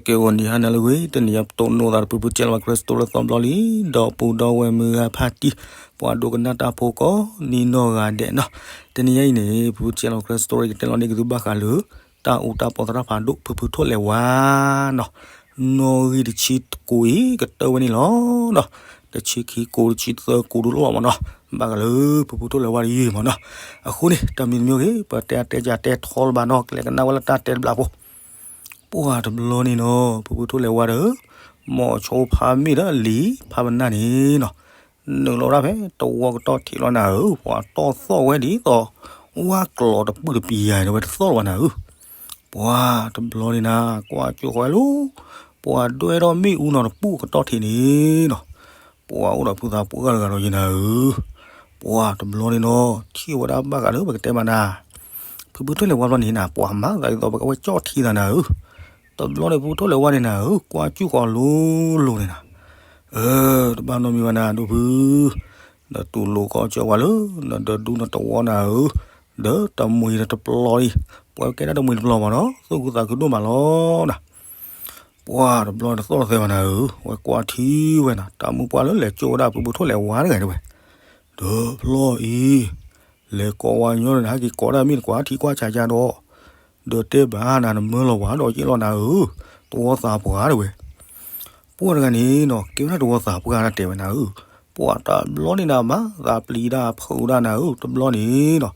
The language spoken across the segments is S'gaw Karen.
ကဲ ဂီၤနံၤဟါနၤလၢအဂ့ၤ, တနံၤအံၤပတိၢ်နီၣ်သးဒီးဖုဖုကၠဲလီၤ Christopher လၢသီဘျီလံ, ဒီပုၢ်ဒီဝဲၢ်မုၢ်ဂၤဖါတံၢ်, ပှၤဒိကနၣ်တၢ်ဖိကိးနံၤနီၢ်ဂၤဒဲးနီၤ. တနံၤအံၤန့ၣ် ဖုဖုကၠဲလီၤ Christopher ကတဲလီၤန့ၢ်က့ၤသုဘၣ်ဃးလၢ တၢ်အူတၢ်ပီသရၣ်ဖးဒိၣ် ဖုဖုထိၣ်လဲၤဝါနီၤ. နီၣ်ဂံၢ်တဆံကိးအံၤကတၢၢ်ဝဲန့ၣ်လီၤနီၤ. တဆံခံကိး တဆံသၢကိးဒိၣ်လီၤမးနီၤ. ဘၣ်ဃးလၢ ဖုဖုထိၣ်လဲၤဝါတယုၢ်မးနီၤ. အဃိန့ၣ် တၢ်မံၤတမံၤဂ့ၤ ပတဲအတဲကတဲထီလၢၤဘၣ်နီၤ, ကလဲၤကနၣ်ဝဲလၢတၢ်တဲတဘျီဖိ ပှၢ်တဘျီန့ၣ်နီၤ ဖုဖုထိၣ်လဲၤဝါဒီး မိၤဆိဖးမ့ၢ်ဒီးလံၤဖးပနၢ်န့ၣ်နီၤ, နုာ်လီၤဒၣ်ဖဲတဝီကတီၢ်ထံးလီၤနၤဧၢ, ပှၤတီၢ်သီၣ်ဝဲဒ်သိး ဝၣ်ကျီၤတပုၢ်တပံၤယၤ ဝဲတသီၣ်လၢၤဘၣ်နၤဧၢ. ပှၢ်တဘျီန့ၣ်နၤ ကွၢ်ကၠိဃီဝဲလီၤ, ပှၤဒွဲၣ်ထီၣ်မ့ၣ်အူနီၤတပူၤကတီၢ်ထံးန့ၣ်နီၤ. ပှၢ်အိၣ်ဒီးဖုသးပှၢ်တဂၤဒီးယနၤဧၢ. ပှၢ်တဘျီန့ၣ်နီၤ ထံၣ်ဝဲဒၣ်ဘၣ်ဃးလၢပကတဲမးနၤ ဖုဖုထိၣ်လဲၤဝါဘျီန့ၣ်နၤ ပှၤမၤသးဒ်သိးပကဝဲကၠီၣ်ထံသးနၤဧၢ. တဘျီန့ၣ်ဖုဖုထိၣ်လဲၤဝါန့ၣ်နၤဧၢ, ကွၢ်ကၠူၣ်ဃီၤလိၤလိၤန့ၣ်နၤ, အၢ တဘၣ်နီတမံၤဘၣ်နၤ ဒိၣ်ဖု, နတူၢ်လိာ်ကီၢ်ကၠီဝဲလၢ နဒီဒူနတဝီနၤဧၢ, ဒီးတမှံၤတပျီၤအံၤ, ပှၤကဲဒၣ်တမှံၤတပျီၤမးနီၤ သူၣ်ခုသးခုဒိၣ်မးလီၤနၤ. ပှၢ်တဘျီတသီၣ်တသဲဘၣ်နၤဧၢ, ဝဲကွၢ်ထံဝဲနၤ တၢ်မုၣ်ပှၢ်လၢလဲၤကၠိဝဲဒၣ်ဖုဖုထိၣ်လဲၤဝါတဂၤတဲဝဲ, ဒီးဖျီၣ်အံၤ လဲၤကိးဝဲညီန့ၣ် ဟဲက့ၤကိးဒၣ်မ့ၢ်တကွၢ်ထံကွၢ်ဆးကါဒီး, ဒီးတဲဘၣ်နၤ နမၢလီၤဝဲဒီးက့ၣ်လီၤနၤဧၢ, တဝီသးပှၢ်တဲဝဲ. ပှၢ်တဂၤန့ၣ်နီၤ ကဲဝဲဒၣ်တဝီသးပှၢ်တၢ်တဲဝဲနၤဧၢ, ပှၢ်တဘျီန့ၣ်နၤ မၤသးပျံၤတၢ်ဖုးဒၣ်နၤဧၢ, တဘျီန့ၣ်နီၤ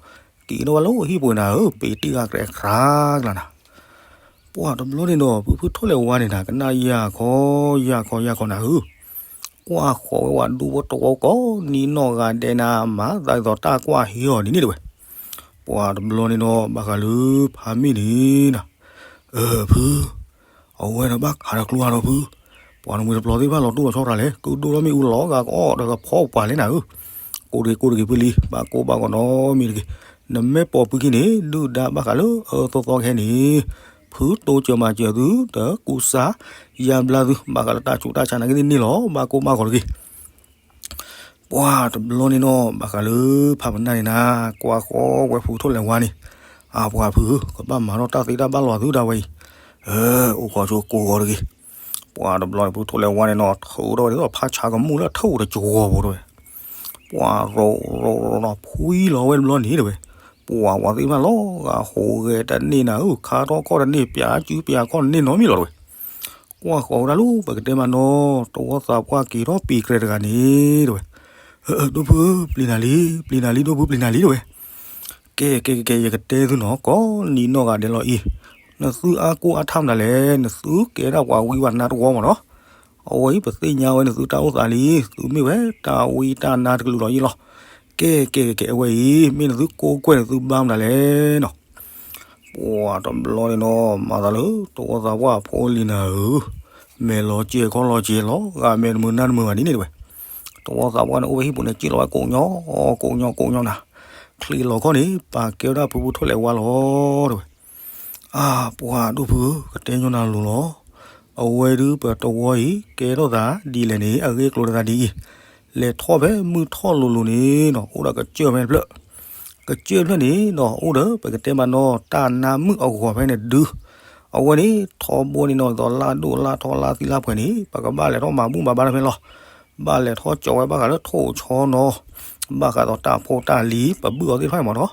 က့ၤထီၣ်ဝဲလၢဟံၣ်ပူၤနၤဧၢ, ပ့ၤတံၢ်ဂၤကြဲးကြၤကျါနၤ. ပှၢ်တဘျီန့ၣ်နီၤ ဖုဖုထိၣ်လဲၤဝါန့ၣ်နၤ ကနၣ်ယၢ်ခီ ယၢ်ခီ ယၢ်ခီနၤဧၢ, ကွၢ်ဃီၤဝဲဝဲဒူဖိတဝီကိးနံၤနီၢ်ဂၤဒဲးနၤ မၤသးဒ်သိးတၢ်ကွၢ်ဟ့အီၤဒ်န့ၣ်တဲဝဲ. ပှၢ်တဘျီန့ၣ်နီၤ ဘၣ်ဃးလၢဖးမ့ၢ်န့ၣ်နၤ, အၢ ဖု အဝဲဒီးဘၣ်ခးဒီးကျိအါဒီးဖု, ပှၤတမှံၤတပျီၤသ့ၣ်တဖၣ်လီၤတိၢ်လီၤဆီတဂၤလဲၣ်, ကဒိၣ်ထီၣ်မ့ၣ်အူလီၤဂာ်ကအီၣ်ဒီးကဖီပှၤလဲၣ်နၤဧၢ, ကိးတဂ့ၤကိးတဂ့ၤဖုလံ, ဘၣ်ကိၢ်ဘၣ်ဂီၤနီတမံၤတဂ့ၤ, နမ့ၢ်ပိာ်ဖုခံန့ၣ် ဒုၣ်ဒါဘၣ်ဃးလၢအၢသီသီကဟဲန့ၣ်, ဖုတိစၢၤမၤစၢၤသု ဒီးကူစါယါဘျါသု ဘၣ်ဃးလၢတၢ်ဆူးတၢ်ဆါနာ်က့သ့ၣ်န့ၣ်လီၤ, ဘၣ်ကိၢ်ဘၣ်ဂီၤတဂ့ၤ. ပှၢ်တဘျီန့ၣ်နီၤ ဘၣ်ဃးလၢဖးပနၢ်န့ၣ်နၤ, ကွၢ်ဃီၤဝဲဖုဖုထိၣ်လဲၤဝါန့ၣ်, အါပှၤဖုဧၢ, ကဘၣ်မၤထီၣ်တၢ်သ့တၢ်ဘၣ်လီၤသုဒၣ်ဝဲအံၤ, အိၣ်ခိးဆိကိးဂီၤတဂ့ၤ. ပှၢ်တဘျီန့ၣ် ဖုဖုထိၣ်လဲၤဝါန့ၣ်နီၤ ထုးထီၣ်ဝဲဒ်သိးဖးဆါကမူၣ်လၢအထူၣ်တကဝီၤဖိတဲဝဲ, ပှၢ်ရိၤရိၤရိၤနီၤ ဖှံလီၤဝဲတဘျီန့ၣ်တဲဝဲ, ပှၢ်ဝဲသ့ၣ်တဖၣ်လီၤဂာ်ဟူးဂဲၤတန့ၢ်နၤဧၢ, ခါထီၣ်ခီၣ်တန့ၢ် ပၠးစုပၠးခီၣ်တန့ၢ်နီတမံၤလီၤတဲဝဲ. ကွၢ်ဃီၤဝဲဒၣ်လၢပကတဲမးနီၤ, တဝီသးပှၢ်က့ၤထီၣ်ပံၤကြဲးတဂၤန့ၣ်တဲဝဲ, ဒိၣ်ဖုဧၢ, ပျံၤနၤလံ, ပျံၤနၤလံ ဒိၣ်ဖုပျံၤနၤလံတဲဝဲ. ကဲကဲကဲ ယကတဲသုနီၤ ကိးနံၤနီၢ်ဂၤဒဲးလီၤအံၤ, နသုအါကိၢ်အါထါမနုၤလဲၣ်, နသုကဲဒၣ်ပှၤဝံပှၤနါတဝီမးနီၤ. အဝဲအံၤ ပသ့ၣ်ညါဝဲနသုတၢ်အိၣ်သးလံ, သုမ့ၢ်ဝဲတၢ်ဝံတၢ်နါတကလုာ်လီၤအံၤလီၤ. ကဲကဲကဲကဲ အဝဲအံၤ မ့ၢ်နသုကိးကွဲၢ်နသုဘါမနုၤလဲၣ်နီၤ. ပှၢ်တဘျီန့ၣ်နီၤ မၤသးလၢ တဝီသးပှၢ်ဖိလံၤနၤဧၢ, မဲာ်လီၤကဲၤခီၣ်လီၤကဲၤလီၤဂာ်မဲာ်တမုာ်နါတမုာ်ဘၣ်ဒ်န့ၣ်တဲဝဲ. တဝီသးပှၢ်န့ၣ် အိၣ်ဝဲဟံၣ်ပူၤန့ၣ် က့ၣ်လီၤဝဲကိးညီ ကိးညီကိးညီနၤ, ချံးလီၤခီၣ်န့ၣ် ပာ်ကဲဝဲဒၣ်ဖုဖုထိၣ်လဲၤဝါလီၤတဲဝဲ. အါ ပှၢ်ဒိၣ်ဖုဧၢ, ကတဲညီနၤလိၤလီၤ. အဝဲဒုးပတဝီအံၤ ကဲထီၣ်သးဒ်လဲၣ်န့ၣ် အဂ့ၢ်ကျိၤလၢသးဒ်အံၤ, လဲၤထီၣ်ဖဲမုၢ်ထီၣ်လိၤလိၤန့ၣ်နီၤ အိၣ်ဒီးကစၢၢ်ဖဲတဖျၢၣ်, ကစၢၢ်တဖျၢၣ်န့ၣ်နီၤ အိၣ်ဒီးပကတဲမးနီၤ တၢ်နါမုၣ်အဂီၤဖဲန့ၣ်ဒုး, အဝဲန့ၣ် ထီဘိန့ၣ်နီၤ ဒ်သိးလၢဒိၣ်လၢထီလၢသံလၢပှဲၤန့ၣ် ပကဘၣ်လဲၤထီၣ်မၤဘူၣ်မၤဘါတဖဲလီၤ. ဘၣ်လဲၤထီၣ်ကၠီၤဝဲဘၣ်ဃးလၢထိၣ်ဆီနီၤ, ဘၣ်ဃးဒီးတၢ်ဖိတၢ်လံၤ ပဘုၣ်အီၤသ့ၣ်တဖၣ်မးနီၤ,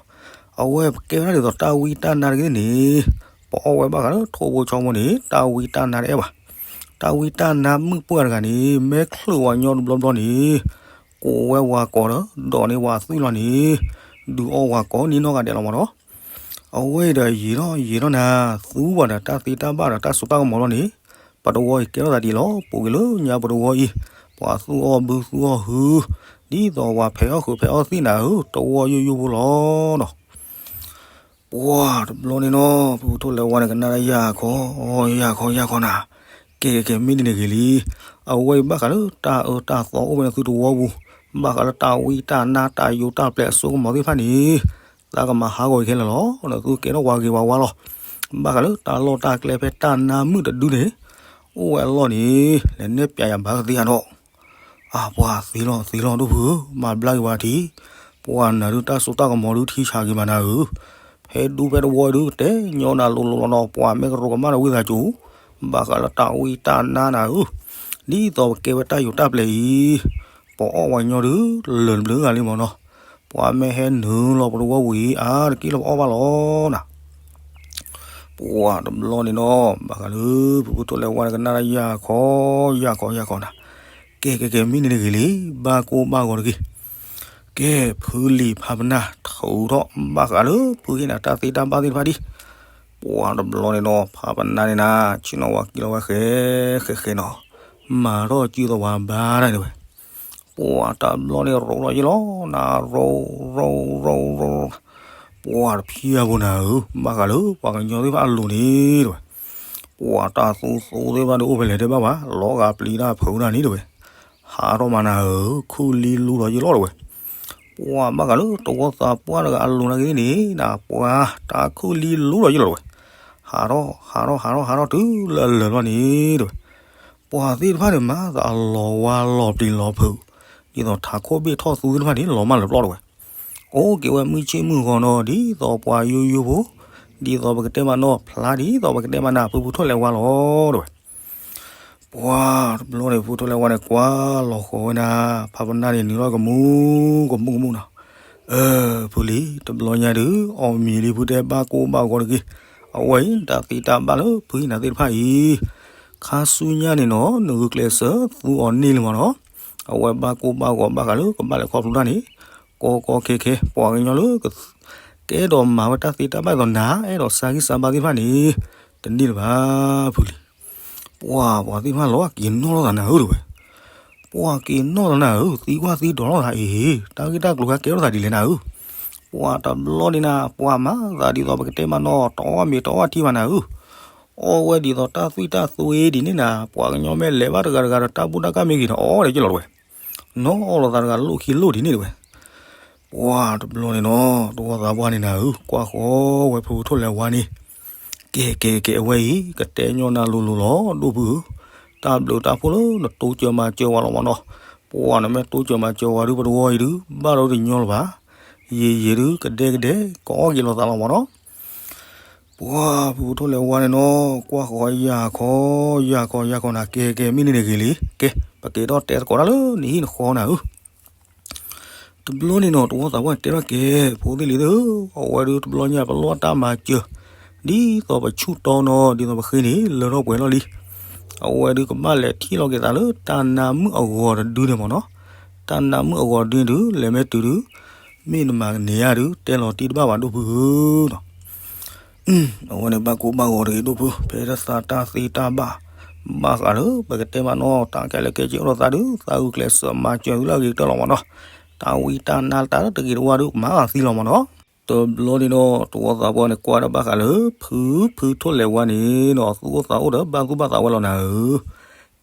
အဝဲကဲဝဲဒၣ်ဒ်သိးတၢ်ဝံတၢ်နါတဂ့ၤန့ၣ်, ပအီၣ်ဝဲဘၣ်ဃးလၢထိၣ်ဖိဆီမိၢ်န့ၣ် တၢ်ဝံတၢ်နါတအဲၣ်ဘၣ်. တၢ်ဝံတၢ်နါမုၣ်ပှၢ်တဂၤန့ၣ် မ့ၢ်ချုးဝဲညီတဘျီဘျီန့ၣ်, ကိးဝဲဝၤကိးဒီး ဒိးန့ၢ်ဝၤသွံၣ်လီၤန့ၣ်, ဒုးအီၣ်ဝၤကိးန့ၢ်နီၢ်ဂၤဒဲးလီၤမးနီၤ. အဝဲအံၤဒီးယံာ်ထီၣ်ယံာ်ထီၣ်နၤ, သူဝဲဒီးတၢ်သ့တၢ်ဘၣ်ဒီးတၢ်စိတၢ်ကမီၤလီၤန့ၣ်, ပတဝီအံၤကဲထီၣ်သးဒ်လီၤ. ပူၤကွံာ်လၢညါပတဝီအံၤ, ပှၤသူၣ်အီၣ်ဘုသူၣ်အီၣ်ဟု, ဒ်သိးပှၤဖဲးအီၣ်ဃုာ်ဖဲးအီၣ်သံၣ်နၤဧၢ, တဝီယိယိဖိလီၤနီၤ. ပှၢ်တဘျီန့ၣ်နီၤ, ဖုဖုထိၣ်လဲၤဝါန့ၣ် ကနၣ်ဒၣ်ယၢ်ခီ, ယၢ်ခီယၢ်ခီနၤ, ကဲကဲကဲ မ့ၢ်ဒ်န့ၣ်ဂ့ၤလံ. အဝဲအံၤဘၣ်ဃးလၢတၢ်အၢတၢ်သီအိၣ်ဝဲန့ၣ်သုတဝီပူၤ, ဘၣ်ဃးလၢတၢ်ဝံတၢ်နါတၢ်ယိးတၢ်ပျဲအစိကမီၤသ့ၣ်တဖၣ်န့ၣ်, သးကမၤဟးဂီၤအံၤခဲလၢာ်လီၤ. ဒီးသုကဲထီၣ်ပှၤဂ့ၤပှၤဝါလီၤ. ဘၣ်ဃးလၢတၢ်လီၢ်တၢ်ကျဲဖဲတၢ်နါမုၣ်တဒုန့ၣ်, အိၣ်ဝဲအလီၢ်န့ၣ်, လဲၤနဲၣ်ပၠးယၤဘၣ်ကသ့ဧါဒီး အါ ပှၤသ့လီၤသ့လီၤဒိၣ်ဖုဧၢ, မၤဘျါက့ၤပှၤထံ, ပှၤနၤဒုးတၢ်စိတၢ်ကမီၤဒုးထံဆးက့ၤမးနၤဧၢ, ဖဲဒူဖဲတဝီဒုးကတဲညီနၤလိၤလိၤလီၤနီၤ, ပှၤမ့ၢ်ကရိးကမၣ်ဒီးဝံသးစူၤ, ဘၣ်ဃးလၢတၢ်ဝံတၢ်နါနၤဧၢ, ဒ်သိးပကဲဝဲတၢ်ယိာ်တၢ်ပျဲၤအံၤ, ပအီၣ်ဝဲညီဒုး လၢာ်တဘျုးဂၤလံမ့ၢ်နီၤ, ပှၤမ့ၢ်ဟဲနုာ်လီၤပတဝီဝံၤအါတက့ၢ်လၢပအီၣ်ဘၣ်လီၤနၤ. ပှၤတဘျီန့ၣ်နီၤ ဘၣ်ဃးလၢ ဖုဖုထိၣ်လဲၤဝါန့ၣ် ကနၣ်တၢ်ယၢ်ခီ ယၢ်ခီ ယၢ်ခီနၤ, ကဲ ကဲ ကဲ မ့ၢ်န့ၣ်တဂ့ၤလံ, ဘၣ်ကိၢ်ဘၣ်ဂီၤတဂ့ၤ. ကဲ ဖုလံၤဖးပနၢ် ထုးထီၣ်ဘၣ်ဃးလၢ ဖုဟ့ၣ်နၤတၢ်သ့တၢ်ဘၣ်သ့ၣ်တဖၣ်ဒံး, ပှၤတဘျီန့ၣ်နီၤ ဖးပနၢ်န့ၣ်နၤ ဆ့ၣ်နီၤဝဲက့ၤလီၤဝဲဃဲ ဃဲ ဃဲနီၤ, မၤထီၣ်စုသဝးဘါတၢ်န့ၣ်ဝဲ ပှၤတဘျီန့ၣ်ရိးလီၤယ့ၢ်လီၤနၤ, ရိး ရိး ရိး ရိး, ပှၤတဖျၢၣ်ဖိနၤဧၢ, ဘၣ်ဃးလၢပှၤကညီသ့ၣ်တဖၣ်အလိၤန့ၣ်တဝဲ, ပှၤတၢ်သူသူသ့ၣ်တဖၣ်န့ၣ် အိၣ်ဖဲလဲၣ်တဲဘၣ်ဘၣ်, လီၤဂာ်ပျံၤတၢ်ဖုးတၢ်န့ၣ်တဝဲ, ဟးထီၣ်မးနၤဧၢ, ခုၣ်လံလူလီၤယ့ၢ်လီၤတဝဲ, ပှၤဘၣ်ဃးလၢတဝီသးပှၢ်တဂၤအလိၤနာ်က့န့ၣ် နပှၤတၢ်ခုၣ်လံလူလီၤယ့ၢ်လီၤတဝဲ, ဟးထီၣ် ဟးထီၣ် ဟးထီၣ် ဟးထီၣ်တုၤလၢအလၢာ်လီၤန့ၣ်တဝဲ ပှၤသ့ၣ်တဖၣ်န့ၣ် မၤသးအလီၤဝါလီၤပျံၤလီၤဖုး, ဒ်သိးထးခိၣ်ဘ့ၣ်ထီၣ်သူသ့ၣ်တဖၣ်န့ၣ် လီၤမၢ်လၢပျီတဝဲ, အိၣ်က့ၤဝဲမုၢ်ဆ့ၣ်မုၢ်ဂီၤနီၤ ဒ်သိးပှၤယိယိဖိ, ဒ်သိးပကတဲမးနီၤ ဖျါဒ်သိးပကတဲမးနၤ ဖုဖုထိၣ်လဲၤဝါလီၤတဝဲ, ပှၤတဘျီန့ၣ် ဖုဖုထိၣ်လဲၤဝါန့ၣ် ကွၢ်လီၤဃီၤဝဲနၤ, ဖးပနၢ်န့ၣ် နုာ်လီၤကမူကမူကမူနီၤ, အၢ ဖုလံၤ တဘျီညါဒုး အီၣ်မံၤလံဖုတဲဘၣ်ကိၢ်ဘၣ်ဂီၤတဂ့ၤ, အဝဲအံၤတၢ်သ့တၢ်ဘၣ်လၢဖုဟ့ၣ်နၤသ့ၣ်တဖၣ်အံၤ, ခါဆူညါန့ၣ်နီၤ နဂုာ်ကျဲးစၢးသူအီၤန့ၢ်လံမးနီၤ, အဝဲဘၣ်ကိၢ်ဘၣ်ဂီၤဘၣ်ဃးလၢကဘၣ်လဲၤခီဖျိတၢ်န့ၣ်, ကီကီခဲခဲ ပှၤကညီလၢ ကအဲၣ်ဒိးမၤဝဲတၢ်သ့တၢ်ဘၣ်ဒ်သိးနၤ အဲၣ်ဒိးဆါဂံၢ်ဆါဘါသ့ၣ်တဖၣ်န့ၣ်, တန့ၢ်လၢၤဘၣ်ဖုလံၤ, ပှၤ ပှၤသ့ၣ်တဖၣ်လီၤက့ၤနီၣ်လိာ်သးနၤဧၢတဝဲ, ပှၤက့ၤနီၣ်လိာ်နၤဧၢ, သံကွၢ်သံဒိးလိာ်သးအံၤ, တၢ်ဂ့ၢ်တၢ်ကျိၤခါကဲထီၣ်သးဒ်လဲၣ်နၤဧၢ, ပှၤတဘျီန့ၣ်နၤ ပှၤမၤသးဒ်သိးပကတဲမးနီၤ တအီၣ်မ့ၤတအီၣ်ထံဘၣ်နၤဧၢ, အီၣ်ဝဲဒ်သိးတၢ်သွံၣ်တၢ်သွ့ဒ်န့ၣ်နၤ, ပှၤကညီမ့ၢ်လဲၤဘၣ်တဂၤတဂၤဒီးတၢ်ဘူၣ်တၢ်ကၢ်မ့ၢ်ဂ့ၤဒီးအီၣ်ဝဲဒၣ်ယ့ၢ်လီၤတဝဲ, နီၣ်လိာ်သးတဂၤလိၣ်ခံလိၣ်ဒ်န့ၣ်တဝဲ ပှၤတဘျီန့ၣ်နီၤ တဝီသးပှၢ်န့ၣ်နၤဧၢ, ကွၢ်ဃီဝဲဖုဖုထိၣ်လဲၤဝါန့ၣ်, ကဲ ကဲ ကဲ အဝဲအံၤ ကတဲညီနၤလိၤလိၤလီၤ ဒိၣ်ဖုဧၢ, တၢ်ဘျုးတၢ်ဖှိၣ်လၢနတိစၢၤမၤစၢၤဝဲလီၤမးနီၤ, ပှၤနမ့ၢ်တိစၢၤမၤစၢၤဝဲဒုး ပတဝီအံၤဒုး ဘၣ်ဒီးတညီလၢၤဘၣ်, ယံာ်ယံာ်ဒုး ကဒဲကဒဲ ကအီၣ်က့ၤလိာ်သးလီၤမးနီၤ ပှၤဖုဖုထိၣ်လဲၤဝါန့ၣ်နီၤ ကွၢ်ဃီယၤခီ ယၤခီ ယၤခီနၤ ကဲ ကဲ မ့ၢ်န့ၣ်တဂ့ၤလံ, ကဲ ပက့ၤထီၣ်တဲသကိးတၢ်လၢနဟံၣ်နဃီနၤဧၢ, တဘျီန့ၣ်နီၤ တဝီသးပှၢ်တဲထီၣ်ကဲ ဖိသ့ၣ်လံၤသ့ၣ်ဧၢ, အဝဲဒုးတဘျီညါပလီၢ်တၢ်မၤစၢၤ, ဒ်သိးပဆူၣ်တီနီၤ ဒ်သိးပဃ့န့ၣ် လၢထီၣ်ပှဲၤလီၤလံ, အဝဲဒုးကဘၣ်လဲၤထံၣ်လီၤက့ၤသးလၢတၢ်နါမုၣ်အဂီၤတဒုန့ၣ်မးနီၤ, တၢ်နါမုၣ်အဂီၤတဒုန့ၣ်ဒုး လဲၤမ့ၢ်တုၤဒုး မ့ၢ်နမၤကန့ၢ်ယၤဒုး တဲလီၤတံၢ်တဘၣ်ဘၣ်ဒိၣ်ဖုဧၢနီၤ အဝဲန့ၣ်ဘၣ်ကိၢ်ဘၣ်ဂီၤတဂ့ၤဒိၣ်ဖု, ဖဲတသးတၢ်သ့တၢ်ဘၣ်, ဘၣ်ဃးလၢပကတဲမးနီၤ တၢ်ကဲလၢကဲက့ၤအိၣ်ဒီးသးဒုး သးဂုာ်ကျဲးစၢးမၤစၢၤသုလၢအဂ့ၤကတၢၢ်လီၤမးနီၤ, တၢ်ဝံတၢ်နါတၢ်လၢတဂ့ၤတဝါဒုး မၤဂာ်သံလီၤမးနီၤ, တဘျီန့ၣ်နီၤ တဝီသးပှၢ်န့ၣ် ကွၢ်ဒီးဘၣ်ဃးလၢ ဖုဖုထိၣ်လဲၤဝါန့ၣ်နီၤ သူၣ်အိၣ်သးအိၣ်ဒီးဘၣ်သူၣ်ဘၣ်သးဝဲလီၤနၤဧၢ,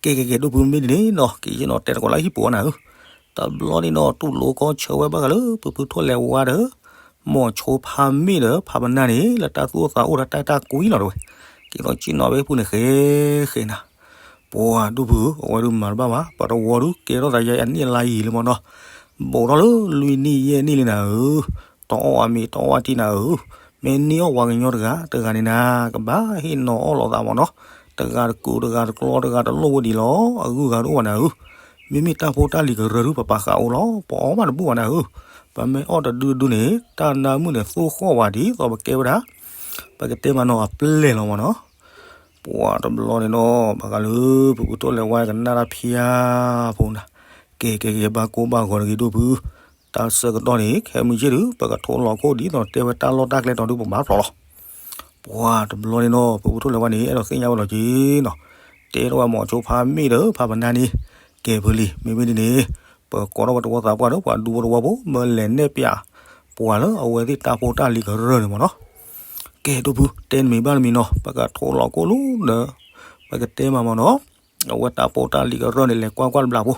ကဲကဲကဲ ဒိၣ်ဖုမ့ၢ်ဒ်န့ၣ်နီၤ က့ၤယနီၤတဲသကိးလၢဟံၣ်ပူၤအီၤနၤဧၢ, တဘျီန့ၣ်နီၤ တူၢ်လိာ်ကီၢ်ဆၢဝဲဘၣ်ဃးလၢ ဖုဖုထိၣ်လဲၤဝါဒီး မိၤဆိဖးမ့ၣ်ဒီး ဖးပနၢ်န့ၣ် လၢတၢ်သူၣ်အိၣ်သးအိၣ်ဒီးတၢ်အဲၣ်တၢ်ကွံလီၤတဝဲ, က့ၤထီၣ်စံၣ်နီၤဝဲဖုန့ၣ်ဃဲဃဲနၤ, ပှၤဒိၣ်ဖုဧၢ အဝဲဒုးမၤတဘၣ်ဘၣ် ပတဝီဒုးကဲထီၣ်သးယါအနံၣ်အလါယံာ်လံမးနီၤ, ဘူးထီၣ်လၢလွံၢ်နံၣ်ယဲၢ်နံၣ်လံနၤဧၢ, တအီၣ်အီၤမ့ၤတအီၣ်အီၤထံနၤဧၢ, မ့ၢ်န့ၢ်အီၣ်ပှၤကညီတဂၤတဂၤန့ၣ်နၤ ကဘၣ်ဟ့ၣ်နီၤအီၣ်လိာ်သးမးနီၤ, တဂၤတကူးတဂၤတကျီတဂၤတလိၣ်ဝဲဒံးလီၤ အဂုၤအဂၤတအိၣ်ဘၣ်နၤဧၢ, မ့မ့ၢ်တၢ်ဖိတၢ်လံၤကရၢဒုး ပပာ်ဃာ်အိၣ်လီၤ ပအီၣ်ဘၣ်တဘူၣ်ဘၣ်နၤဧၢ, ပမ့ၢ်အီၣ်တဒုတဒုန့ၣ် တၢ်နါမုၣ်န့ၣ်သိၣ်ဃီၣ်ဝဲဒ်သိးပကဲဝဲဒၣ် ပကတဲမးနီၤအပျဲၢ်လီၤမးနီၤ, ပှၤတဘျီန့ၣ်နီၤ ဘၣ်ဃးလၢ ဖုဖုထိၣ်လဲၤဝါကနၣ်တၢ်ဖျါဖိနၤ, ကဲကဲကဲ ဘၣ်ကိၢ်ဘၣ်ဂီၤတဂ့ၤဒိၣ်ဖု, တၢ်ဆၢကတီၢ်န့ၣ် ခဲမုၢ်ဆ့ၣ်ဒုး ပကထိးလီၤခိၣ်ဒ်သိးတဲဝဲတၢ်လီၢ်တၢ်ကျဲတီၤဒုး ပကဘၣ်ဖျိးလီၤ ပှၤတဘျီန့ၣ်နီၤ ဖုဖုထိၣ်လဲၤဝါန့ၣ် အဲၣ်ဒိးသ့ၣ်ညါဝဲလီၤက့ၤနီၤ, တဲထီၣ်ဝဲမိၤဆိဖးမ့ၣ်ဒီးဖးပနၢ်န့ၣ်, ကဲဖုလံၤ မ့မ့ၢ်ဒ်န့ၣ် ပကိးထီၣ်ဝဲတဝီသးပှၢ်ဒီးပှၤဒူဖိတဝီဖိ မ့ၢ်လဲၤနဲၣ်ပၠး ပှၤလၢအဝဲသ့ၣ်တၢ်ဖိတၢ်လံၤကရၢန့ၣ်မးနီၤ, ကဲဒိၣ်ဖု တဲနမံၤဘၣ်နမံၤနီၤ ပကထိးလီၤခိၣ်လီၤဒီး ပကတဲမးမးနီၤ, အဝဲတၢ်ဖိတၢ်လံၤကရၢန့ၣ် လဲၤကွၢ်ကွၢ်တဘျီဖိ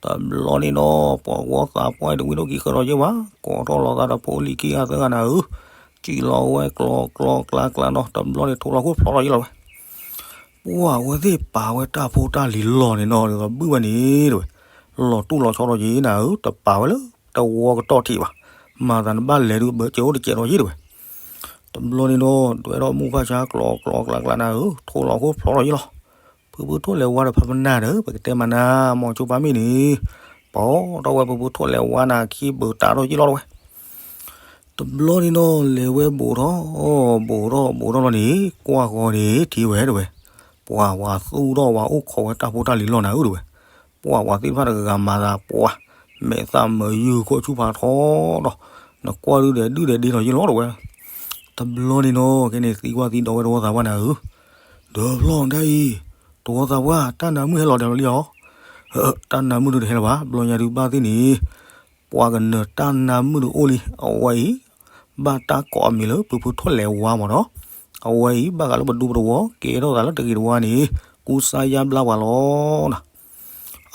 တဘျီန့ၣ်နီၤ ပှၤဝီသးပှၢ်တဝံၤဒိၣ်ကံၤဃၢၤဒီးယဲၢ်ဝဲ, ကိးထီၣ်လီၤသးဒီးဖိလံၤခံဂၤသၢဂၤနၤဧၢ, စံၣ်လီၤဝဲကျီကျီကျါကျါနီၤ, တဘျီန့ၣ်ထိးလီၤခိၣ်ဖျိးထီၣ်ယဲၢ်လီၤဝဲ, ပှၤအဝဲသ့ၣ်ပာ်ဝဲတၢ်ဖိတၢ်လံၤလီၢ်န့ၣ်နီၤ ဒ်သိးဘုၣ်ဝဲန့ၣ်တဝဲ, လီၤတူၢ်လီၤဆီဒီးယဲၢ်နၤဧၢ, တပာ်ဝဲလၢတဝီကတီၢ်ထံးဘၣ်, မၤသးနဘၣ်လဲၤဒုးဘၢကဲအိၣ်တကဲးဒီးယဲၢ်တဝဲ တ တဘျီန့ၣ်ဒီး ဒွဲၣ်ထီၣ်မုၢ်ဖၣ်ဆါကျီကျီကျါကျါနၤဧၢ, ထိၣ်လီၤခိၣ်ဖျိးထီၣ်ယ့ၢ်လီၤ. ဖုဖုထိၣ်လဲၤဝါဒီးဖးပနၢ်ဒီး ပကတဲမၤနၤ, မိၤဆိဖးမ့ၢ်န့ၣ် ပိာ်ထီၣ်ဝဲဖုဖုထိၣ်လဲၤဝါနၤ ခံဘုးတးထီၣ်ယ့ၢ်လီၤတဝဲ. တဘျီန့ၣ်ဒီး လဲၤဝဲဘူးထီၣ် ဘူးထီၣ်ဘူးထီၣ်လီၤန့ၣ် ကွၢ်ဃီန့ၣ် ထံၣ်ဝဲတဝဲ, ပှၤဝၤသူၣ်ထီၣ်ဝၤအိၣ်ခိးဝဲတၢ်ဖိတၢ်လံၤလီၤနၤဧၢတဝဲ. ပှၤဝၤသ့ၣ်တဖၣ်တဂၤဂၤမၤသးပှၤ မဲာ်သၣ်မၤယုၢ်ခိၣ်ဆူၣ်ဖးထီဒီး နကွၢ်ဒုးဒီးဒုးဒီးဒ့ထီၣ်ယ့ၢ်လီၤတဝဲ. တဘျီန့ၣ်ဒီး ခဲန့ၣ်သံကွၢ်သံဒိးဝဲတဝီသးပှၢ်နၤဧၢ, ဒီးဖျီၣ်ဒၣ်အံၤ တဝီသးပှၢ် တၢ်နါမုၣ်ဟဲလီၤဒီးလံဧါ. တၢ်နါမုၣ်ဒုးတဟဲလၢၤဘၣ်, ဘျီညါဒုးဘၣ်သ့ၣ်န့ၣ် ပှၤကနၢၤတၢ်နါမုၣ်ဒုးအိၣ်လံ, အဝဲအံၤ ဘၣ်တၢ်ကိးအမံၤလၢ ဖုဖုထိၣ်လဲၤဝါမ့ၢ်နီၤ. အဝဲအံၤ ဘၣ်ဃးလၢပဒူပတဝီ ကဲထီၣ်သးလၢတဂ့ၤတဝါန့ၣ် ကူစါယါဘျါပှၤလီၤနၤ.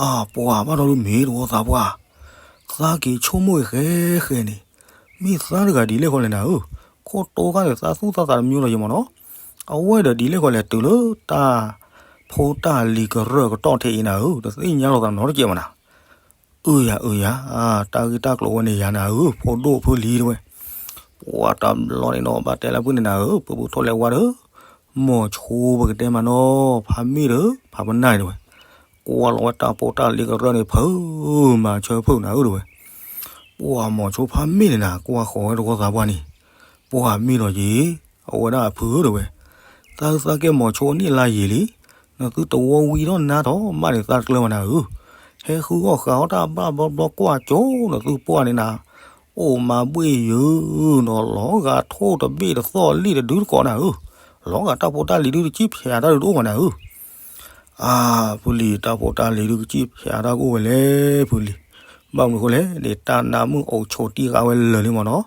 အပှၤဘၣ်ဒီးဒုးမ့ၢ်တဝီသးပှၢ်, သးက့ၤဆိကမိၣ်ဃဲဃဲန့ၣ်, မ့ၢ်သးတဂၤဒ်လဲၣ်ဃီလဲၣ်နၤဧၢ, ခိၣ်တိခါန့ၣ် သးသူၣ်သးသးတမံၤလီၤယံၤမ့ၢ်နီၤ. အဝဲဒီးဒ်လဲၣ်ဃီလဲၣ် တုၤလၢတၢ်ဖိတၢ်လံၤကရၢၢ်ကတီၢ်ထဲအံၤနၤဧၢ, တသ့ၣ်ညါလီၤသးနီတကဲးမးနၤ. အၢယၤအၢယၤ, တၢ်ဂ့ၢ်တၢ်ကျိၤဝဲန့ၣ်ယၤနၤဧၢ, ဖိဒိၣ်ဖုလံၤတဝဲ. ပှၤတဘျီန့ၣ်နီၤ ဘၣ်တဲလၢဖုန့ၣ်နၤဧၢ, ဖုဖုထိၣ်လဲၤဝါဒီး မိၤဆိပကတဲမးနီၤ, ဖးမ့ၢ်ဒီး ဖးပနၢ်အံၤတဝဲ, ကွၢ်လီၤဝဲတၢ်ဖိတၢ်လံၤကရၢၢ်န့ၣ် ဖုမၤဆၢဖုနၤဧၢတဝဲ. ပှၤမိၤဆိဖးမ့ၢ်န့ၣ်နၤ ကွၢ်ဃီၤဝဲတဝီသးပှၢ်န့ၣ်, ပှၤမ့ၢ်ဒီးယံၤ အဝဲဒၣ်အဖုဧၢတဝဲ, သးဟုသးကဲမိၤဆိန့ၣ်လါယံၤလံ, နသုတဝီဝံၤထီၣ်နါထီၣ်မးန့ၣ် သးတကျၢၤဘၣ်နၤဧၢ, ဟဲဃုအီၣ်ဃာ်အီၣ်တၢ်ဘၣ်ဘျီဘျီကွၢ်ကၠိ နသုပှၢ်န့ၣ်နၤ, အိၣ်မၤဘှ့ၣ်ယုာ်နီၤ, လီၤဂာ်ထိၣ်တဘ့ၣ်တသီၣ်လံၣ်တဒုတကိးနၤဧၢ, လီၤဂာ်တၢ်ဖိတၢ်လံၤဒုတကံၣ်ဖျဲးတၢ်ဒုတအိၣ်ဘၣ်နၤဧၢ. အါ, ဖုလံၤ တၢ်ဖိတၢ်လံၤဒုးကစံၣ်ဖျါတၢ်ကအိၣ်ဝဲလဲၣ် ဖုလံၤ, ဘၣ်မနုၤဃိလဲၣ်န့ၣ် တၢ်နါမုၣ်အိၣ်ဆိးတံၢ်ဃာ်ဝဲလၢာ်လံမ့ၢ်နီၤ,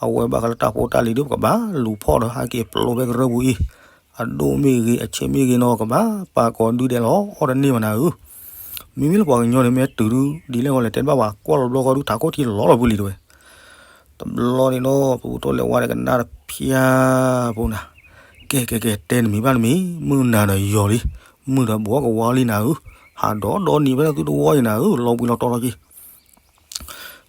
အဝဲဘၣ်ဃးလၢတၢ်ဖိတၢ်လံၤဒုး ပကဘၣ်လူၤဖီၣ်ဒီးဟးက့ၤပျိးဖဲကရၢၢ်ပူၤအံၤ, အဒိၣ်မ့ၢ်ဂ့ၤ အဆံးမ့ၢ်ဂ့ၤနီၤ ကဘၣ်ပာ်ကိးဒုးဒဲးလီၤ အီၣ်တန့ၢ်ဘၣ်နၤဧၢ. မ့မ့ၢ်လၢပှၤကညီန့ၣ် မ့ၢ်တုၤဒုးဒ်လဲၣ်ဃီလဲၣ် တဲတဘၣ်ဘၣ် ကွၢ်လီၤဘျီဃီဒုး ထးခိၣ်ထံလီၤလီၤ ဖုလံၤတဝဲ. တဘျီန့ၣ်နီၤ ဖုဖုထိၣ်လဲၤဝါဒီးကနၣ်တဖျၢၣ်ဖိနၤ, ကဲကဲကဲ တဲနမံၤဘၣ်နမံၤ, မုၢ်နၤဒီးယီၤလံ, မုၢ်ဒီးဘှီကဝါလံနၤဧၢ, ဟးဒီးဒီနံၤဖဲလၢသုတဝီအံၤနၤဧၢ, လီၤဘှံးလီၤတီၤလီၤက့ၤ.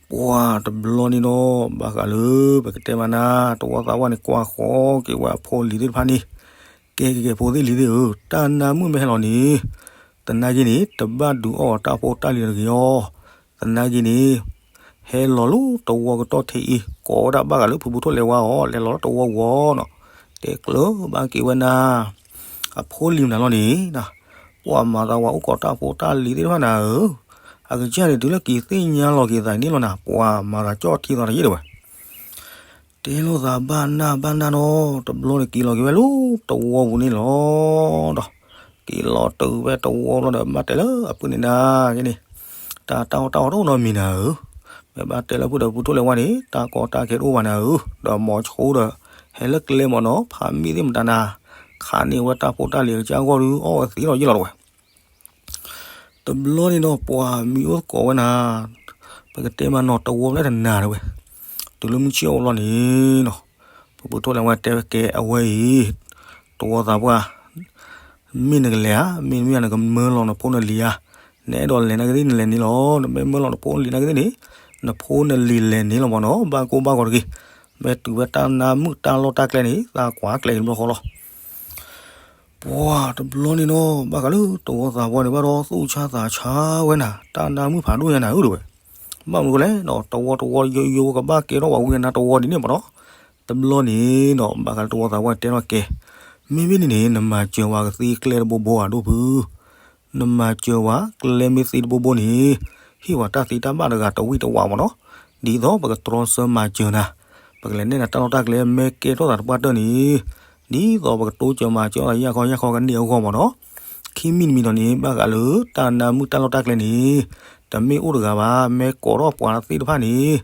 ပှၤတဘျီန့ၣ်နီၤ ဘၣ်ဃးလၢ ပကတဲမးနၤ တဝီသးပှၢ်န့ၣ် ကွၢ်ဃီက့ၤဝဲအဖိလံၤသ့ၣ်တဖၣ်န့ၣ်, ကဲကဲကဲ ဖိသ့ၣ်လံၤသ့ၣ်ဧၢ, တၢ်နါမုၣ်မ့ၢ်ဟဲလီၤန့ၣ် သနာ်က့န့ၣ် တဘၣ်ဒုးအီၣ်တၢ်ဖိတၢ်လံၤတဂ့ၤအီၤ, သနာ်က့န့ၣ် ဟဲလီၤလၢတဝီကတီၢ်ထဲအံၤ ကိးဝဲဒၣ်ဘၣ်ဃးလၢဖုဖုထိၣ်လဲၤဝါအီၤ လဲၤလီၤလၢတဝီဝီနီၤ, တဲကျၢၤဘၣ်က့ၤဝဲနၤ အဖိလံၤမနုၤလီၤန့ၣ်, ပှၤမၤသးဝဲအိၣ်ကိးတၢ်ဖိတၢ်လံၤသ့ၣ်တဖၣ်နၤဧၢ, အကစၢ်န့ၣ်တုၤလၢက့ၤသ့ၣ်ညါလီၤက့ၤသးန့ၣ်လီၤနၤ, ပှၤမၤသးကၠီၣ်ထံသးတယ့ၢ်တဝဲ တဲလိာ်သးဘၣ်နၢ်ဘၣ်နၢ်နီၤ, တဘျီန့ၣ်က့ၤလီၤက့ၤဝဲလၢတဝီပူၤန့ၣ်လီၤဒီး, က့ၤလီၤတုၤဖဲတဝီလီၤဒီး ဘၣ်တဲလၢအပုၢ်န့ၣ်နၤက့ၤန့ၣ်, တၢ်တၢ်အီၣ်တၢ်အီတအိၣ်နီတမံၤနၤဧၢ, မ့ၢ်ဘၣ်တဲလၢဖုဒီးဖုထိၣ်လဲၤဝါန့ၣ် တၢ်ကီတၢ်ခဲတအိၣ်ဘၣ်နၤဧၢ, ဒီးမိၤဆိဒီး ဟဲလၢကျဲမ့ၢ်နီၤ ဖးမံၣ်သ့ၣ်မတၤနၤ, ခးန့ၢ်ဝဲတၢ်ဖိတၢ်လံၤအကစၢ်အဂီၢ်ဒုး အီၣ်ဝဲသ့လီၤယ့ၢ်လီၤတဝဲ တဘျီန့ၣ်ဒီး ပှၤမံၤအိၣ်သကိးဝဲနၤ, ပကတဲမးနီၤ တဝီဖျဲၣ်တနၤတဝဲ, တုၤလၢမုၢ်ဆ့ၣ်အိၣ်လီၤန့ၣ်နီၤ, ဖုဖုထိၣ်လဲၤဝါတဲဝဲကဲအဝဲအံၤ, တဝီသးပှၢ်, မ့ၢ်နကလဲၤဧါ, မ့တမ့ၢ်နကမၢလီၤနဖိနလံၤဧါ, နအဲၣ်ဒိးလဲၤနာ်က့သ့ၣ်နလဲၤန့ၣ်လီၤ, နမ့ၢ်မၢလီၤနဖိနလံၤနာ်က့သ့ၣ်န့ၣ်, နဖိနလံၤလဲၤန့ၣ်လီၤမ့ၢ်နီၤ, ဘၣ်ကိၢ်ဘၣ်ဂီၤတဂ့ၤ, မ့ၢ်တုၤဝဲတၢ်နါမုၣ်တၢ်လီၢ်တၢ်ကျဲန့ၣ် သးကွၢ်ကျဲအံၤတဘျီဃီလီၤ. ပှၤတဘျီန့ၣ်နီၤ ဘၣ်ဃးလၢတဝီသးပှၢ်န့ၣ် ဘၣ်ဒီးသူၣ်ဆါသးဆါဝဲနၤ, တၢ်နါမုၣ်ဖးဒိၣ်ညါနၤဧၢတဝဲ, ဘၣ်မနုၤလဲၣ်နီၤ, တဝီတဝီယိယိကဘၣ်ကဲထီၣ်ပှၤဝံၤနၤတဝီဒ်န့ၣ်မ့ၢ်နီၤ, တဘျီန့ၣ်နီၤ ဘၣ်ဃးလၢတဝီသးပှၢ်တဲထီၣ်ကဲ, မ့မ့ၢ်န့ၣ်န့ၣ် နမၤစၢၤဝဲကသ့ကျဲတဘိဘိဧါဒိၣ်ဖု နမၤစၢၤဝဲကျဲမ့ၢ်သ့တဘိဘိန့ၣ်, ဟ့ၣ်ဝဲတၢ်သ့တၢ်ဘၣ်တဂၤတဝံၣ်တဝးမ့ၢ်နီၤ, ဒ်သိးပကတြီဆၢမၤစၢၤနၤ, ပကလဲၤနဲၣ်နၤတၢ်လီၢ်တၢ်ကျဲမ့ၢ်ကဲထီၣ်သးတပှၢ်တၢၢ်န့ၣ်, ဒ်သိးပကတိစၢၤမၤစၢၤအီၤယၢ်ခီယၢ်ခီကန့ၢ်အဂီၢ်မ့ၢ်နီၤ, ခံမံၤတမံၤဒီးန့ၣ် ဘၣ်ဃးလၢတၢ်နါမုၣ်တၢ်လီၢ်တၢ်ကျဲန့ၣ်, တမ့ၢ်အိၣ်တဂၤဘၣ် မ့ၢ်ကိးထီၣ်ပှၤသ့ၣ်တဖၣ်န့ၣ်,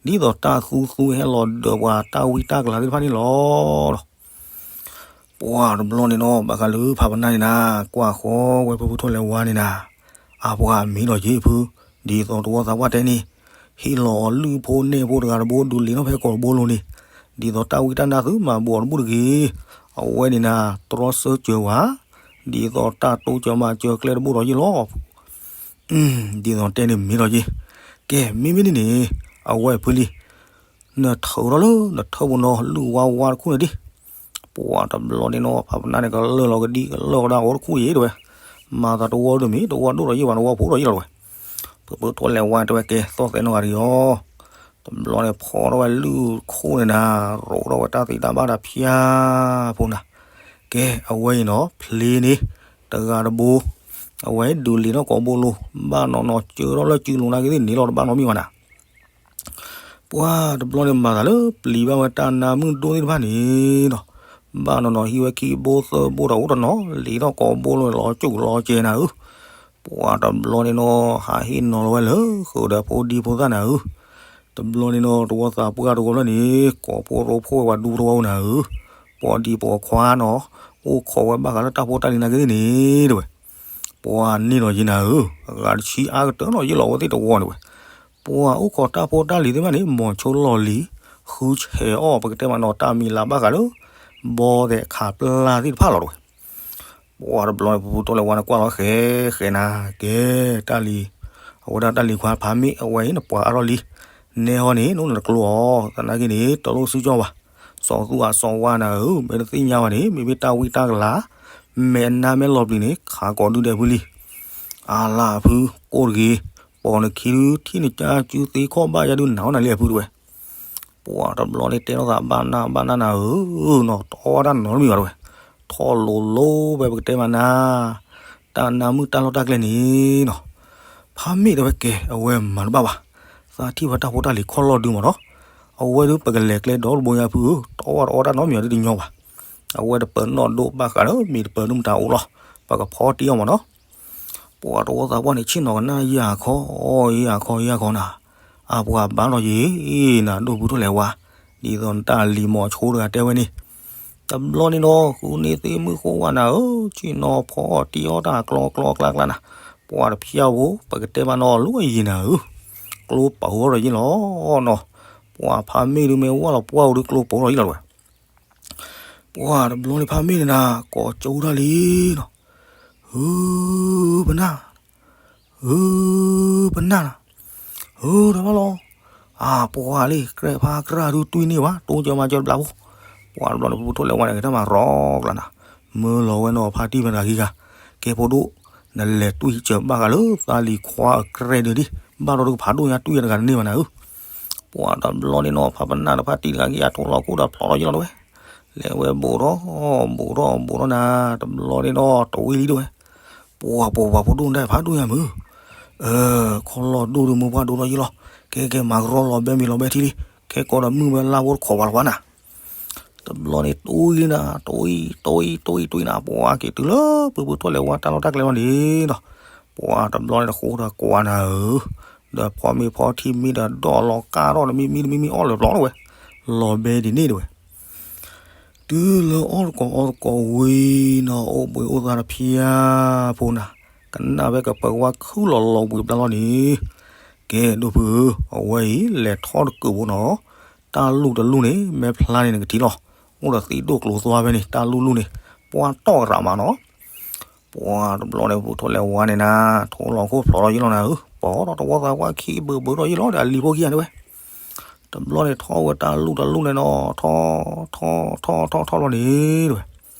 ဒ်သိးတၢ်သူသူဟဲလီၤဒၢးပှၤတၢ်ဝံတၢ်ကလၤသ့ၣ်တဖၣ်န့ၣ်လီၤ. ပှၤတဘျီန့ၣ်နီၤ ဘၣ်ဃးလၢဖးပနၢ်န့ၣ်နၤ, ကွၢ်ဃီဝဲဖုဖုထိၣ်လဲၤဝါန့ၣ်နၤ, အပှၤမ့ၢ်ဒီးယ့ၢ်ဖု, ဒ်သိးတဝီသးပှၢ်တဲန့ၣ်, ဟ့ၣ်လီၤအီၤလုၢ်ဖိနဲၣ်ဖိတဂၤတဘိ ဒုးလ့ၤထီၣ်ဖဲကိာ်တဘိလိၤန့ၣ်, ဒ်သိးတၢ်ဝံတၢ်နါသုမၤဘူးအီၤတဘူၣ်တဂ့ၤ, အဝဲန့ၣ်နၤ တြီဆၢစၢၤဝဲ, ဒ်သိးတၢ်တိစၢၤမၤစၢၤကျဲတဘိဒီးယ့ၢ်လီၤ. ဒ်သိးတဲန့ၣ်မ့ၢ်ဒီးယ့ၢ်, ကဲ မ့မ့ၢ်န့ၣ်န့ၣ်, အဝဲဖုလံၤ နထၢထီၣ်လၢနထၢပူၤနီၤ လုၢ်ဝါဝါတခူၣ်န့ၣ်ဒံး. ပှၤတဘျီန့ၣ်နီၤ ဖးပနၢ်န့ၣ် ကလၢာ်လီၤကဒံကလၢာ်ကဒါအီၤတခူၣ်အံၤတဲဝဲ, မၤသးတဝီတမံၤ တဝီဒိၣ်ဒီးယံာ်ဘၣ် တဝီဖိဒီးယံာ်လီၤတဲဝဲ. ဖုဖုထိၣ်လဲၤဝါတဲဝဲ ကဲသီၣ်သဲးနီၢ်ဂၤတဂ့ၤအီၤ. တဘျီန့ၣ်ဖီထီၣ်ဝဲလုၢ်ခိၣ်န့ၣ်နၤ, ရိးထီၣ်ဝဲတၢ်သံတၢ်ဘၣ်တၢ်ဖၠါဖိနၤ. ကဲအဝဲအံၤနီၤ ဖျ့န့ၣ် တဂၤတဘိ, အဝဲဒုးလံာ်ထီၣ်ကိးဘိလိၤ, ဘၣ်နီၢ်နီၢ်စၢထီၣ်လၢစုလိၤနာ်က့သ့ၣ်န့ၣ်လီၤ တဘၣ်နီတမံၤဘၣ်နၤ. ပှၤတဘျီန့ၣ်မၤသးလၢပျံၤဘၣ်ဝဲတၢ်နါမုၢ်ဒိၣ်သ့ၣ်တဖၣ်န့ၣ်ဒီး, ဘၣ်နီၢ်နီၢ်ဟံးဝဲခံဘိသၢဘိဒီးအိၣ်တနီၤ လံာ်ထီၣ်ကိးဘိလိၤလီၤစူၣ်လီၤကဲနၤဧၢ. ပှၤတဘျီန့ၣ်နီၤ ဟးဟ့ၣ်နီၤလီၤဝဲလၢဃုာ်ဒီးဖိဒံဖိသၣ်နၤဧၢ. တဘျီန့ၣ်နီၤ တဝီသးပှၢ်တဝီဖျၢၣ်န့ၣ် ကိးဖိရိဖှိၣ်ဝဲပှၤဒူဖိတဝီဧိၤနၤဧၢ. ပှၤဒံပှၤခွါနီၤ အိၣ်ခိးဝဲဘၣ်ဃးလၢတၢ်ဖိတၢ်လံၤနာ်က့သ့ၣ်န့ၣ်တဲဝဲ. ပှၤန့ၢ်ဒီးယံၤနၤဧၢ, အဂၤတဆံအါကတၢၢ်နီၤ ယံာ်လီၤဝဲသ့ၣ်တဝီန့ၣ်ဝဲ. ပှၤအိၣ်ခိးတၢ်ဖိတၢ်လံၤသ့ၣ်တဖၣ်န့ၣ် မိၤဆိလီၢ်လံၤ ဃုဆဲးအီၣ် ပကတဲမးနီၤ တၢ်မံၤလၤဘၣ်ဃးလၢ ဘီသဲးခးပျၢ်သ့ၣ်တဖၣ်လီၤတဲဝဲ. ပှၤတဘျီန့ၣ် ဖုဖုထိၣ်လဲၤဝါန့ၣ်ကွၢ်လီၤဃဲဃဲနၤ, ကဲ တၢ်လံၤ, အဝဲဒၣ်တၢ်လံၤခွါဖးမ့ၣ် အဝဲအံၤနပှၤအါထီၣ်လံ, နဲဟီန့ၣ် နအိၣ်နတကျိအီၤ သနာ်က့န့ၣ် တလိၣ်စုကၠီၣ်ဘၣ်, စီၤသူအစီၤဝါနၤဧၢ, မ့ၢ်တသ့ၣ်ညါဘၣ်န့ၣ် မ့မ့ၢ်တၢ်ဝံတၢ်ကလၤ မဲာ်အနါမဲာ်လီၤပျံၤန့ၣ် ခးကိးဒုဒဲးဖုလံ. အလၢအဖု ကိၢ်တဂ့ၤ, ပိာ်နခံဒု ထံၣ်နကၢ်စုသ့ခီၣ်ဘၣ်ယၤဒု နၤအီၣ်နၤလံအဖုတဲဝဲ. ပှၤတဘျီန့ၣ်တဲထီၣ်သးဘၣ်နၢ်ဘၣ်နၢ်နၤဧၢနီၤ, တအီၣ်တၢ်နီတမံၤဘၣ်တဲဝဲ, ထီၣ်လိၤလိၤဖဲပကတဲမးနၤ, တၢ်နါမုၢ်တၢ်လီၢ်တၢ်ကျဲန့ၣ်နီၤ, ဖးမ့ၣ်တဲဝဲကဲ အဝဲမၤတဘၣ်ဘၣ်, သးထံၣ်ဝဲတၢ်ဖိတၢ်လံၤခီၣ်လီၢ်ဒုမးနီၤ, အဝဲဒုပကလဲၤကျဲဒီတဘိညါဖုဧၢ, တအီၣ်တအီၣ်တၢ်နီတမံၤဒီးတညီဘၣ်, အဝဲတပၢၤနီၣ်ဒိၣ်ဘၣ်ဃးလၢမ့ၢ်တပၢၤဒုမတၤအိၣ်လီၤ, ပကဖီတံၢ်အီၣ်မးနီၤ. ပှၤတဝီသးပှၢ်န့ၣ် ဆ့ၣ်နီၤကနၣ်ယၤခီ ယၤခီ ယၤခီနၤ, အပှၤဘၣ်ဒီးယံၤနၤ ဒိၣ်ဖုထိၣ်လဲၤဝါ, ဒ်သိးနတၢ်လံၤမိၤဆိတဂၤတဲဝဲန့ၣ်, တဘျီန့ၣ်နီၤ ဃုန့ၢ်သ့ၣ်မုၣ်ဃိဝဲနၤဧၢ, ဆ့ၣ်နီၤဖီအီၣ်တံၢ်အီၣ်တၢ်ကျီကျီကျါကျါနၤ, ပှၤတဖျါဖိ ပကတဲမးနီၤ လီၤယံၤနၤဧၢ, ကျိပှၤအိၣ်ဒီးယံၤလီၤနီၤ, ပှၤဖးမ့ၣ်ဒုမ့ၢ်ဝဲလီၤပှၢ်အိၣ်ဒုကျိပှၤအိၣ်ဒီးယံၤလီၤတဲဝဲ. ပှၤတဘျီန့ၣ်ဖးမ့ၣ်န့ၣ်နၤ ကိးကၠိတၢ်လံနီၤ, ဧၢ, ပနၢ်, ဧၢ, ပနၢ်နၤ, ဧၢ, တဘၣ်လီၤ, အပှၤလံ ကြဲးဖးကြၢ်ဒုတွံၢ်န့ၢ်ဝဲ တိစၢၤမၤစၢၤတဘျီဖိ, ပှၤတဘျီန့ၣ် ဖုဖုထိၣ်လဲၤဝါန့ၣ် က့ၤတၢ်မၤရီကျါနၤ, မၢလီၤဝဲနီၤဖးတံၢ်ဖဲနၤခံဂၤ, ကဲဖိဒိၣ်, နလဲၤတွံၢ်စၢၤဘၣ်ဃးလၢသးလံၤခွါအကြဲးဒုဒံး, ဘၣ်ဒီးတကဖးဒိၣ်ညါတွံၢ်ယၤတဂၤတန့ၢ်ဘၣ်နၤဧၢ. ပှၤတဘျီန့ၣ်နီၤ ဖးပနၢ်ဒီးဖးတံၢ်တဂၤက့ၤအထိၣ်လီၤခိၣ်ဒီးဖျိးထီၣ်ယံၤလီၤတဲဝဲ, လဲၤဝဲဘူးထီၣ်, ဘူးထီၣ်ဘူးထီၣ်နၤ, တဘျီန့ၣ်နီၤ တဝံၤလံတဲဝဲ, ပှၤပှၤပှၤဖိဒိၣ်နတၢ်ဖးဒိၣ်ညါမုၢ်, ခီလီၤဒိၣ်ဒုမုၢ်ပှၢ်ဒိၣ်ထီၣ်ယံၤလီၤ, ကဲကဲမၤကရီလီၤဘဲမံၤလီၤဘဲထံလံ, ခဲကိးဒီးမုၢ်ဝဲလါဖိတခီပၤလီၤပှၤနၤ တဘျီန့ၣ် တွံၢ်နၤ, တွံၢ်, တွံၢ်, တွံၢ်, တွံၢ်နၤ, ပှၤက့ၤတုၤလၢ ဖုဖုထိၣ်လဲၤဝါတၢ်လီၢ်တၢ်ကျဲလီၤန့ၣ်ဒီး, ပှၤတဘျီန့ၣ်တဃိဒီးကွၢ်နၤဧၢ, ဒီးဖီမ့ၢ်ဖီထံမ့ၢ်ဒီးဒီးလီၤကါထီၣ်တမံၤမံၤတမံၤမံၤအီၣ်လၢာ်ပျီလီၤဝဲ, လီၤဘဲဒ်န့ၣ်တဲဝဲ. တုၤလၢအီၣ်တကိးအီသကိးဝံၤနီၤ အိၣ်ဘှံးအိၣ်သါတဖျါဖိနၤ, ကနၣ်ဖဲကပၢၤဝါခုၣ်လီၤလီၤဘှံးဘျါလီၤန့ၣ်, ကဲဒိၣ်ဖုဧၢ, အဝဲအံၤလဲၤထီၣ်တကုးဖိနီၤ, တၢ်လူၢ်တလူၢ်န့ၣ် မ့ၢ်ဖျါန့ၣ်နကထံၣ်လီၤ, အိၣ်ဒီးသံးဒိၣ်ကျိၤသွါဖဲန့ၣ် တၢ်လူၢ်လူၢ်န့ၣ်, ပှၤတီၢ်ကရးမးနီၤ. ပှၤတဘျီန့ၣ် ဖုဖုထိၣ်လဲၤဝါန့ၣ်နၤ, ထိၣ်လီၤခိၣ်ဖျိးထီၣ်ယံၤလီၤနၤဧၢ, ပှၤဒီးတဝီသးပှၢ်ခံဘုးဘုးထီၣ်ယံၤလီၤဒီးအလံၤဖိခံဂၤတဲဝဲ. တဘျီန့ၣ်ထီၣ်ဝဲတၢ်လူၢ်တလူၢ်န့ၣ်နီၤ, ထီၣ်, ထီၣ်, ထီၣ်, ထီၣ်, ထီၣ်လီၤန့ၣ်တဲဝဲ.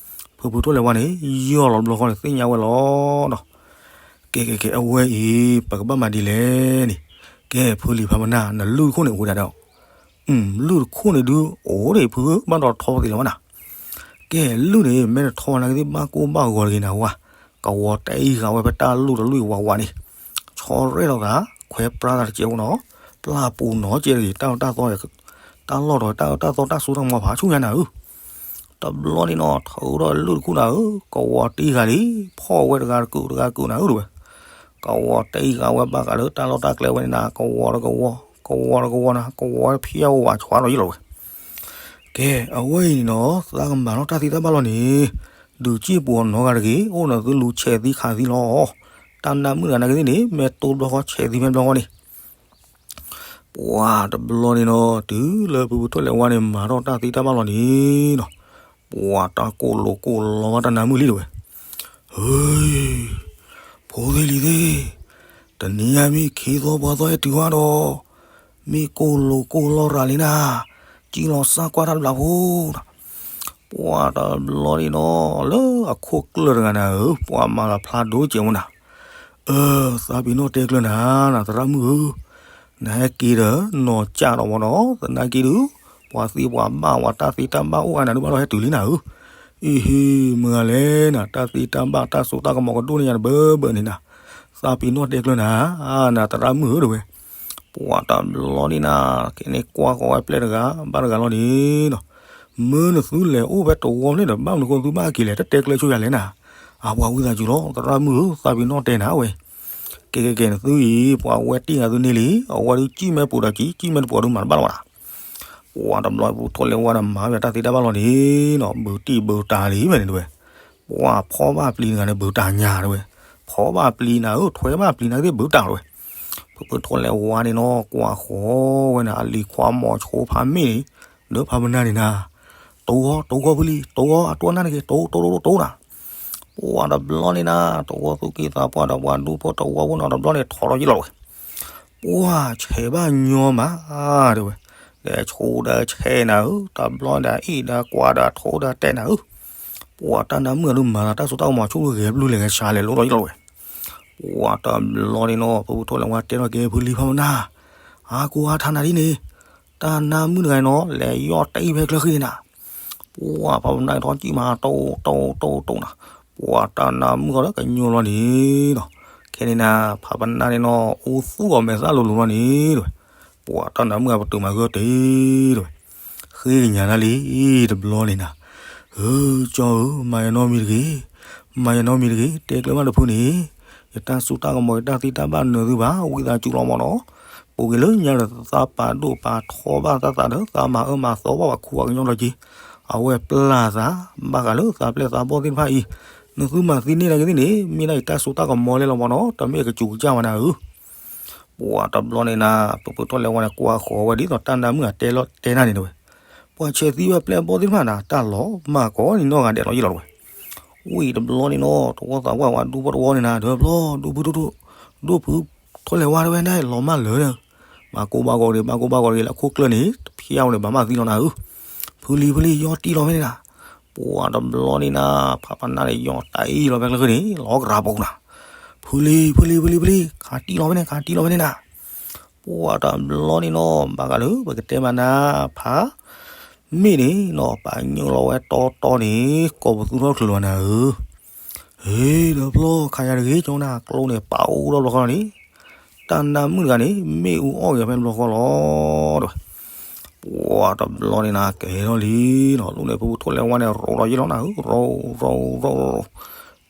ဖုဖုထိၣ်လဲၤဝါန့ၣ် ယီၢ်လီၤတဘျီဃီန့ၣ် သ့ၣ်ညါဝဲလီၤဒီး, ကဲကဲကဲ အဝဲအံၤ ပကဘၣ်မၤဒ်လဲၣ်န့ၣ်, ကဲဖုလံၤဖးပနၢ် နလုၢ်တခိၣ်န့ၣ်အိၣ်ဝဲဒၣ်ဒီး, လုၢ်တခိၣ်န့ၣ်ဒုးအိၣ်ဒံးဖုဧၢ, ဘၣ်ဒီးထီသ့လၢၤဝဲနၤ. ကဲလုၢ်န့ၣ် မ့ၢ်နထီနၤကသ့ၣ်ဘၣ်ကိၢ်ဘၣ်ဂီၤတဂ့ၤနၤဝဲ, ကဝီၤတ့ၢ်ဃာ်ဝဲဖဲတၢ်လူၢ်တလူၢ်အံၤဝးဝးန့ၣ်, ဆီရဲၣ်လီၤသး ခွဲပြါသးတကဲးဖိနီၤ, ပျၢ်ပူၤနီၤကဲးတဂ့ၤ, တၢ်အၢတၢ်သီ, တၢ်လီၢ်ဒီးတၢ်အၢတၢ်သီတၢ်စိတၢ်ကမီၤဖးဆူညါနၤဧၢ. တဘျီန့ၣ်နီၤ ထုးထီၣ်လုၢ်တခိၣ်နၤဧၢ, ကဝီၤတ့ၢ်ဃာ်လံ, ဖီၣ်ဝဲတဂၤတကုာ်တဂၤတကုာ်နၤဧၢတဲဝဲ. ကဝီၤတ့ၢ်ဃာ်ဝဲဘၣ်ဃးလၢတၢ်လီၢ်တၢ်ကျဲဝဲန့ၣ်နၤ, ကဝီၤတကဝီၤ, ကဝီၤတကဝီၤနၤ, ကဝီၤဖျါဝဲဝးဆှါလီၤယံၤလီၤဝဲ. ကဲအဝဲအံၤန့ၣ်နီၤ သးကမၤထီၣ်တၢ်သံတၢ်ဘၣ်လီၤန့ၣ်, ဒုးစ့ၢ်ပှၤနီတဂၤတဂ့ၤ, အိၣ်နသုလူၤဆဲးသံခးသံလီၤ. တၢ်နါမုၣ်တဂၤနာ်က့သ့ၣ်န့ၣ် မ့ၢ်တိဘျီဃီဆဲးသံမ့ၢ်ဘျီဃီန့ၣ် ပှၤတဘျီန့ၣ်နီၤ တုၤလၢဖုဖုထိၣ်လဲၤဝါန့ၣ် မၤထီၣ်တၢ်သံတၢ်ဘၣ်လီၤန့ၣ်နီၤ, ပှၤတၢ်ကိၢ်လိာ်ကိၢ်လီၤဘၣ်တၢ်နါမုၣ်လံတဲဝဲ. ဟ့, ဖိသ့ၣ်လံၤသ့ၣ်, တနံၤအံၤမ့ၢ်ခံသီပှၤသီဟဲတုၤဝဲဒီး, မ့ၢ်ကိၢ်လိာ်ကိၢ်လီၤရၤလံနၤ, ကံလီၤစၢ်ကွၢ်တၢ်တဘျီဖိနီၤ, ပှၤတဘျီန့ၣ်နီၤ လၢအခိၣ်ကျၢၢ်တဂၤနၤဧၢ, ပှၤမၤလီၤဖျါဒိၣ်ကဲးမနီၤ, အၢ သးပ့ၤနီၣ်တဲကျၢၢ်နၤ နသရၣ်မုၣ်ဧၢ, နဟဲက့ၤဒီးနီၤကၢ်ဒီးမနီၤ, သနာ်က့ဒီး ပှၤသ့ပှၤဘၣ် ပှၤတၢ်သ့တၢ်ဘၣ်အိၣ်အါနၤဒုးဘၣ်ဒီးဟဲတုၤလံနၤဧၢ, အံၤဟ့ မုၢ်ဂၤလဲၣ်နၤ တၢ်သ့တၢ်ဘၣ်တၢ်စိတၢ်ကမီၤကဒိၣ်န့ၢ်ယၤတဘၢဘၢန့ၣ်နၤ, သးပ့ၤနီၣ်တဲကျၢၢ်နၤ နသရၣ်မုၣ်ဧၢ တဲဝဲ, ပှၤတဘျီန့ၣ်နၤ ကဲန့ၣ်ကွၢ်ဃီၤဝဲပျဲၢ်တဂၤ ဘၣ်တဂၤလီၤန့ၣ်နီၤ, မ့ၢ်နသုလဲၤအိၣ်ဖဲတဝီဖျၢၣ်ဒီး ဘၣ်မနုၤဃိသုဘၣ်က့ၤလဲၣ် တတဲကျၢၢ်ဆိယၤလဲၣ်နၤ, အပှၤဝံသးစူၤလီၤ သရၣ်မုၣ်ဧၢ သးပ့ၤနီၣ်တဲနၤဝဲ, ကဲကဲကဲ နသုအံၤ ပှၤဝဲတ့ၢ်ဂၤသုန့ၢ်လံ, အဝဲဒုးကံၣ်မဲပူၤဒီးကံၣ် ကံၣ်မဲတပူၤဒုးမၤတဘၣ်လီၤဘၣ်နၤ, ပှၤတဘျီပူၤထိၣ်လဲၤဝါဒီးမၤဝဲတၢ်သ့တၢ်ဘၣ်လီၤန့ၣ်နီၤ, ဘုးတံၢ်ဘုးတၢ်လံဖဲန့ၣ်တဲဝဲ, ပှၤဖီဘၣ်ပျံၤတဂၤန့ၣ် ဘုးတၢ်ညါတဲဝဲ, ဖီဘၣ်ပျံၤနၤဧၢ ထွဲဘၣ်ပျံၤနၤသ့ၣ်ဘုးတၢ်တဲဝဲ, ဖုဖုထိၣ်လဲၤဝါန့ၣ်နီၤ ကွၢ်ဃီၤဝဲန့ၣ် အလံၤခွါမီၤဆိဖးမ့ၢ်န့ၣ်, ဒီးဖးပနၢ်န့ၣ်နၤ, တဝီ တဝီဖုလံ တဝီအတိၢ်နၢ်တဂ့ၤ တဝီ တဝီတဝီနၤ, ပှၤတဘျီန့ၣ်နၤ တဝီသူၣ်က့သးပှၢ်ဒီးပှၤဒူဖိတဝီဖိနီၤ တဘျီန့ၣ် ထီၣ်ထီၣ်ယံာ်လီၤဝဲ ပှၤဆဲးဘၣ်ညီမး တဲဝဲ, ဒီးဆိဒီးဆဲးနၤဧၢ, တဘျီဒီးအ့ၣ်ဒီးကွၢ်ဒီးထိဒီးတဲနၤဧၢ, ပှၤတၢ်နါမုၣ်အဒုးမၤသးတၢ်စိတၢ်ကမီၤဆိဂဲၤဘျုးလဲၤဂဲၤဆှါလဲၤလိၣ်ထီၣ်ယံာ်လီၤဝဲ, ပှၤတဘျီန့ၣ်နီၤ ဖုဖုထိၣ်လဲၤဝါတဲထီၣ်က့ၤဖုလံဖးမနၢ်, အါကိးအါထါနၤဒ်န့ၣ်, တၢ်နါမုၣ်တဂၤနီၤ လဲၤယီၢ်တအံၣ်ဖဲကျၢၢ်ဃံန့ၣ်နၤ ပှၤဖးပနၢ်ထီၣ်ကံၣ်မး တိၢ်တိၢ်တိၢ်တိၢ်နၤ, ပှၤတၢ်နါမုၣ်ဃီဒီးကညိလီၤန့ၣ်နီၤ, ခဲန့ၣ်နၤ ဖးပနၢ်န့ၣ်နီၤ အိၣ်သူၣ်အီၤမဲာ်သၣ်လိၤလိၤလီၤန့ၣ်တဲဝဲ, ပှၤတၢ်နါမုၣ်အပတုာ်မၤဂၢၢ်တ့ၢ်တဲဝဲ, ဃ့ကညးနၤလံတဘျီန့ၣ်နၤ, ဧၢ ကၠီဧၢ မၤယနီၢ်မံၤတဂ့ၤ, မၤယနီၢ်မံၤတဂ့ၤ တဲကျၢၤဘၣ်တဖုန့ၣ်, ယတၢ်စိတၢ်ကမီၤ ယတၢ်သ့တၢ်ဘၣ်နၢၤသုဘၣ် ဝံသးစူၤလီၤမၢ်နီၤ, ပူၤကွံာ်လၢညါဒီးသးပာ်ဒိၣ်ပာ်ထီဘၣ်သးသးဒီး သးမၤအၢမၤသီဘၣ်ပှၤခူပှၤကညီလီၤက့ၤ, အဝဲပျၢ်သး ဘၣ်ဃးလၢသးပျဲၢ်သးဘီၣ်သ့ၣ်တဖၣ်အံၤ, နသုမၤသံန့ၢ်ဒၣ်က့ၤသ့ၣ်န့ၣ် မ့ၢ်ဒၣ်ယတၢ်စိတၢ်ကမီၤလဲၣ်လီၤမၢ်နီၤ, တမ့ၢ်ကစူၤကစၢ်ဝဲနၤဧၢ ပှၤတဘျီန့ၣ်နၤ ပဖုထီၣ်လဲၤဝါန့ၣ် ကွၢ်ဃီၤဝဲဒ်သိးတၢ်နါမုၣ်အတဲလီၤတဲနၤန့ၣ်တဲဝဲ, ပှၤဆဲးသံဝဲပျဲၢ်ဘီၣ်သ့ၣ်တဖၣ်နၤ တၢ်လီၤမၢ်ကီးန့ၣ်နီၢ်ဂၤဒဲးလီၤယံာ်လီၤတဲဝဲ, ဝံၤတဘျီန့ၣ်နီၤ တဝီသးပှၢ်ဝဲဒူဖိတဝီန့ၣ်နၤ ဒီးဘျီ ဒူဖုထီၣ် ဒူဖုထီၣ်လဲၤဝါတဲဝဲဒၣ်လီၤမၢ်လၢာ်ဒီး, ဘၣ်ကိၢ်ဘၣ်ဂီၤတဂ့ၤ ဘၣ်ကိၢ်ဘၣ်ဂီၤတဂ့ၤ လၢခိၣ်ကျၢၢ်န့ၣ် တဖျါဝဲန့ၣ် ဘၣ်မၢ်သံလီၤနၤဧၢ, ဖုလံ ဖုလံ ယီၢ်တံၢ်လီၤဖဲန့ၣ်နၤ, ပှၤတဘျီန့ၣ်နၤ ဖးပနၢ်န့ၣ် ယီၢ်တံၢ်လီၤဖဲကျၢၢ်န့ၣ် လီၤကရၤပူၤနၤ, ဖုလံ ဖုလံ ဖုလံ ဖုလံ ခးတံၢ်လီၤဖဲန့ၣ် ခးတံၢ်လီၤဖဲန့ၣ်နၤ, ပှၤတဘျီန့ၣ်နီၤ ဘၣ်ဃးလၢပကတဲမးနၤ ဖး မ့ၢ်န့ၣ်နီၤ ပာ်ညိၣ်လီၤဝဲတီတီန့ၣ် ကိးပသူထီၣ်ချုးလီၤနၤဧၢ, ဟ့ၣ်ဒီးဖျီ ခးယၤတဂ့ၤ ကၠီနၤ ကျိန့ၣ် ပာ်အိၣ်ဒီးဘျီဃီလီၤန့ၣ်, တၢ်နါမုၣ်တဂၤန့ၣ် မ့ၣ်အူအီၣ်က့ၤဖဲဘျီဃီလီၤ, တဲဝဲ, ပှၤတဘျီန့ၣ်နၤ ကဲထီၣ်လံနီၤ လီၢ်န့ၣ် ဖုဖုထီၣ်လဲၤဝါန့ၣ် ရိးလီၤယံာ်လီၤနၤဧၢ, ရိး ရိး ရိး ရိး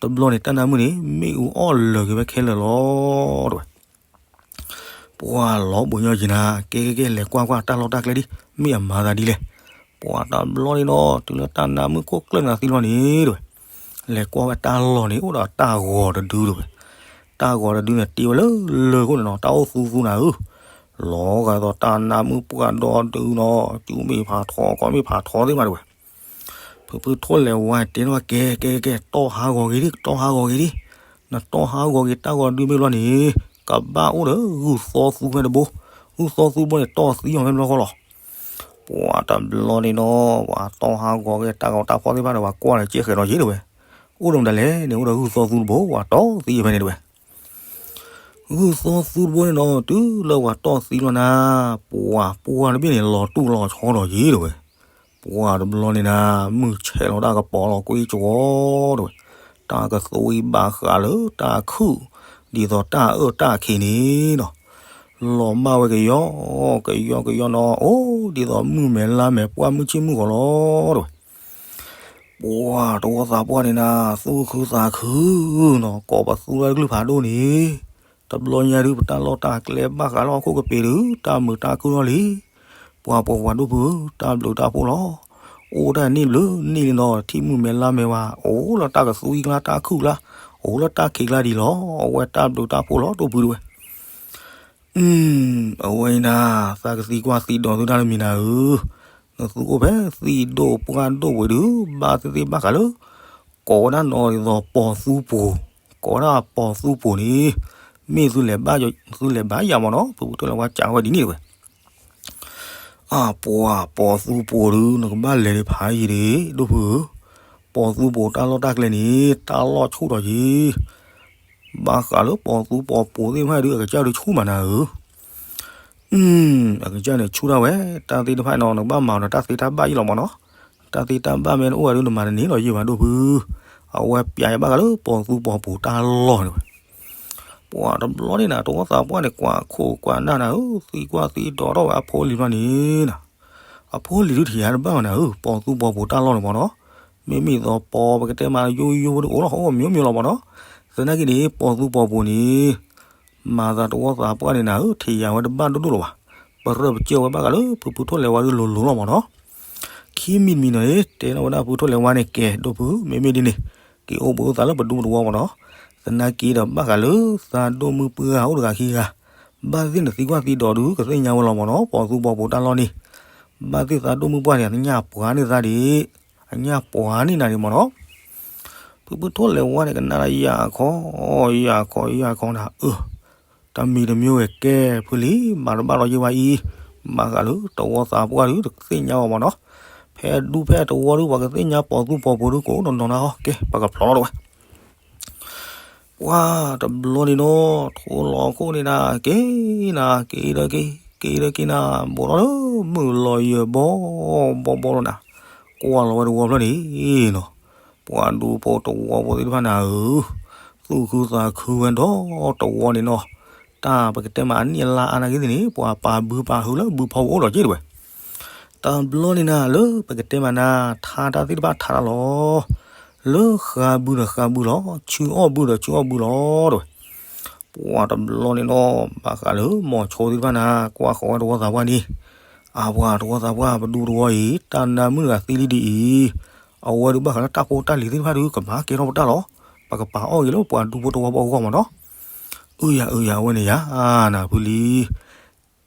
တဘျီန့ၣ် တၢ်နါမုၣ်န့ၣ် မ့ၣ်အူအီၣ်လၢာ်က့ၤဖဲခဲလၢာ်လီၤ, တဲဝဲ ပှၤလီၤဘိးညီက့ၤနၤ ကဲကဲကဲ လဲၤကွၢ်ကွၢ်တၢ်လီၢ်တၢ်ကျဲဒ် မ့ၢ်အမၤသးဒ်လဲၣ်, ပှၤတဘျီန့ၣ်နီၤ တုၤလၢတၢ်နါမုၣ်ခိၣ်ကျၢၢ်နၤသံလီၤန့ၣ် တဲဝဲ, လဲၤကွၢ်ဝဲတၢ်လီၢ်န့ၣ် အိၣ်ဒီးတၢ်ဂီၤတဒု တဲဝဲ, တၢ်ဂီၤတဒုန့ၣ် တ့ဝဲလၢလၢၢ်ခိၣ်န့ၣ်နီၤ တၢ်အိၣ်သူသူနၤဧၢ, လီၤဂာ်သိးတၢ်နါမုၣ်ပှၢ်ဒီဒုနီၤ ကၠူမ့ၢ်ဖးထီ ကီၢ်မ့ၢ်ဖးထီသ့ၣ်မးတဲဝဲ ဖုဖုထီၣ်လဲၤဝါတဲထီၣ်ကဲ ကဲ ကဲ တီၢ်ဟးဂီၤက့ၤဒံး တီၢ်ဟးဂီၤက့ၤဒံး, နတီၢ်ဟးဂီၤက့ၤတၢ်ဂီၤဒုမ့ၢ်ဘျီန့ၣ် ကဘၣ်အိၣ်ဒီးဂုၢ်သီသူဖဲတဘိ, ဂုၢ်သီသူတဘိန့ၣ် တီၢ်သံအီၤဖဲဘျီဃီလီၤ. ပှၤတဘျီန့ၣ်နီၤ ပှၤတီၢ်ဟးဂီၤက့ၤတၢ်ဂီၤတၢ်ဖီၣ်သ့ၣ်တဖၣ်ဒီး ပှၤကွၢ်လၢကဲဃဲးဒီးက့ၤတဲဝဲ, အိၣ်ဒီးမတၤလဲၣ်န့ၣ် အိၣ်ဒီးဂုၢ်သီသူတဘိ ပှၤတီၢ်သံဖဲန့ၣ်တဲဝဲ ဂုၢ်သီသူတဘိန့ၣ်နီၤ တုၤလၢပှၤတီၢ်သံလီၤနၤ, ပှၤပှၢ်တဘ့ၣ်န့ၣ် လီၤတူၢ်လီၤဆီဒီးက့ၤတဲဝဲ, ပှၤတဘျီန့ၣ်နၤ မုၢ်ဆဲးလီၤတၢ်ကပီၤလီၤကွ့ကဝီၤတဲဝဲ, တၢ်ကသွံဘၣ်ဃးလၢတၢ်ခုၣ် ဒ်သိးတၢ်အၢတၢ်ခံးန့ၣ်နီၤ, လီၤမၢ်ဝဲကယီကယီကယီနီၤ အိၣ်ဒ်သိးမုၢ်မဲာ်လါမဲာ်ပှၢ်မုၢ်ဆ့ၣ်မုၢ်ဂီၤလီၤတဲဝဲ ပှၤတဝီသးပှၢ်န့ၣ်နၤ သူၣ်ခုသးခုနီၤ ကိးပသူဝဲတကလုာ်ဖးဒိၣ်န့ၣ်, တဘျီညါဒုး ပတၢ်လီၢ်တၢ်ကျဲဘၣ်ဃးလၢဟီၣ်ခိၣ်ကပ့ၤဒုး တၢ်မုာ်တၢ်ခုၣ်ထီၣ်လံ. ပှၤပိာ်ခွါဒိၣ်ဖု တၢ်ဘျုးတၢ်ဖှိၣ်လီၤ. အိၣ်တၢ်န့ၣ်ဘျုးန့ၣ်လီၤ ထံၣ်မုၢ်မဲာ်လါမဲာ်ဝဲ အိၣ်လၢတၢ်ကသွံကျါတၢ်ခုၣ်ကျါ, အိၣ်လၢတၢ်ခံးကျါဒ်လီၤ. အဝဲတၢ်ဘျုးတၢ်ဖှိၣ်လီၤ ဒိၣ်ဖုတဲဝဲ အဝဲအံၤနၤ သးကသံကွၢ်သံဒိးသုတၢ်တမံၤနၤဧၢ, နသုအိၣ်ဖဲသံဒိၣ်ပှၢ်ဒိၣ်ဝဲဒုး ဘၣ်သ့ၣ်သ့ၣ်ဘၣ်ဃးလၢ ကိးဝဲဒၣ်နီၢ်ဒ်သိးပိာ်သူပူၤ, ကိးဝဲဒၣ်ပိာ်သူပူၤန့ၣ် မ့ၢ်သုလဲၤဘၣ်ယၤမ့ၢ်နီၤ ဖုဖုထီၣ်လဲၤဝါကးဝဲဒ်န့ၣ်တဲဝဲ အပှၤ ပိာ်သူပိာ်ဒုး နကဘၣ်လဲၤဒံးဖးယံၤဒံး ဒိၣ်ဖုဧၢ, ပိာ်သူပိာ်တၢ်လီၢ်တၢ်ကျဲန့ၣ် တၢ်လီၢ်ဆူၣ်ထီၣ်က့ၤ, ဘၣ်ဃးလၢပိာ်သူပိာ်ပိာ်သ့ၣ်တဖၣ်ဒုး အကစၢ်ဒုးဆူၣ်မးနၤဧၢ, အကစၢ်န့ၣ်ဆူၣ်ဒၣ်ဝဲ, တၢ်သ့ၣ်တဖၣ်နီၤ နကဘၣ်မၤအီၤဒီးတၢ်သ့တၢ်ဘၣ်ယံလီၤမၢ်နီၤ, တၢ်သ့တၢ်ဘၣ်မ့ၢ်နအိၣ်ဝဲဒုး နမၤတန့ၢ်လီၤယံဘၣ် ဒိၣ်ဖုဧၢ, အဝဲပျးယၤဘၣ်ဃးလၢပိာ်သူပိာ်ပိာ်တၢ်လီၢ်န့ၣ်ဝဲ ပှၤတဘျီန့ၣ်နၤ တဝီသးပှၢ်န့ၣ် ကွၢ်ခိၣ်ကွၢ်နၢ်နၤဧၢ, သံကွၢ်သံဒိးထီၣ်ဝဲအဖိလံၤတဖၣ်န့ၣ်နၤ, အဖိလံၤဒုးထံၣ်ယၤတဘၣ်မးနၤဧၢ, ပိာ်သူပိာ်ပိာ်တၢ်လီၢ်န့ၣ်မၢ်နီၤ, မ့မ့ၢ်သိးပိာ်ပကတဲမးယိယိဒုးအိၣ်လီၤ အိၣ်မ့ၢ်မ့ၢ်လီၤမၢ်နီၤ, သနာ်က့န့ၣ် ပိာ်သူပိာ်ပိာ်န့ၣ် မၤသးတဝီသးပှၢ်န့ၣ်နၤဧၢ, ထံၣ်ယၤဝဲတဘၣ်ဒိၣ်ဒိၣ်လီၤဘၣ်, ပရၢပကၢၢ်ဝဲဘၣ်ဃးလၢဖုဖုထိၣ်လဲၤဝါဒုးလိၤလိၤလီၤမၢ်နီၤ, ခံမံၤတမံၤနီၤန့ၣ် တဲထီၣ်ဝဲဒၣ်ဖုဖုထိၣ်လဲၤဝါန့ၣ် ကဲ ဒိၣ်ဖု မ့မ့ၢ်ဒ်န့ၣ် က့ၤအိၣ်ဘှံးအိၣ်သါလၢပဒူပတဝီမၢ်နီၤ, သနာ်က့ဒီးဘၣ်ဃးလၢသးဒိၣ်မုၢ်ပှၢ်အိၣ်တဂၤခံဂၤ, ဘၣ်သ့ၣ်နသံကွၢ်သံဒိးဒုး ကသ့ၣ်ညါဝဲလီၤမၢ်နီၤ, ပိာ်သူပိာ်ပိာ်တၢ်လီၢ်န့ၣ်, ဘၣ်သ့ၣ်သးဒိၣ်မုၢ်ပှၢ်န့ၣ် အညၣ်ပှၤန့ၢ်သးဒံး, အညၣ်ပှၤန့ၢ်နၤဒံးမၢ်နီၤ ဖုဖုထိၣ်လဲၤဝါန့ၣ် ကနၣ်ဒၣ်ယၤခီ, ယၤခီယၤခီနၤဧၢ, တမံၤတမံၤဝဲကဲ ဖုလံၤ မၤတဘၣ်လီၤယံဝဲအံၤ, ဘၣ်ဃးလၢတဝီသးပှၢ်ဒုး တသ့ၣ်ညါအီၤမၢ်နီၤ, ဖဲဒူဖဲတဝီဒုး ပှၤကသ့ၣ်ညါပိာ်သူပိာ်ပိာ်ဒုးကိးနီၢ်နီၢ်နၤဟီ ကဲ ပကဖျိးလီၤတဝဲ ပှၤတဘျီန့ၣ်နီၤ ထိၣ်လီၤခိၣ်န့ၣ်နၤ က့ၤနၤ က့ၤဒီးက့ၤ က့ၤဒီးက့ၤနၤ ဘူးထီၣ်လၢမုၢ်လီၤယၢၤဘီဘီဘီလီၤနၤ, ကွၢ်လီၤဝဲတဝီဖျၢၣ်န့ၣ်နီၤ, ပှၤဒူဖိတဝီဖိသ့ၣ်တဖၣ်နၤဧၢ, သူၣ်ခုသးခုဝဲဒီးတဝီန့ၣ်နီၤ, တၢ်ပကတဲမးအနံၣ်အလါအါနာ်က့သ့ၣ်န့ၣ် ပှၤပာ်ဘုပာ်ဟုလၢဘုဖီဖိအိၣ်လီၤက့တဝဲ တဘျီန့ၣ်နၤ လၢပကတဲမးနၤ ထါတၢ်သ့ၣ်တဖၣ်ထါတၢ်လီၤ, လၢဃါဘုဒီးဃါဘုလီၤ, ဆူအီၣ်ဘုဒီးဆူအီၣ်ဘုလီၤတဝဲ, ပှၤတဘျီန့ၣ်နီၤ ဘၣ်ဃးလၢမိၤဆိသ့ၣ်တဖၣ်နၤ ကွၢ်ဃီၤဝဲတဝီသးပှၢ်န့ၣ်, အပှၤတဝီသးပှၢ် ပဒူတဝီအံၤ တၢ်နါမုၣ်တဂၤသံလံဒ်အံၤ, အဝဲဒုးဘၣ်ဃးလၢတၢ်ဖိတၢ်လံၤသ့ၣ်တဖၣ်ဒုး ကဘၣ်ကဲထီၣ်ပတၢ်လီၤ, ပကပာ်အီၣ်ဂ့ၤလၢပှၤဒူဖိတဝီဖိအဂီၢ်မၢ်နီၤ, အုယၤအုယၤအဝဲန့ၣ်ယၤနၤဖုလံၤ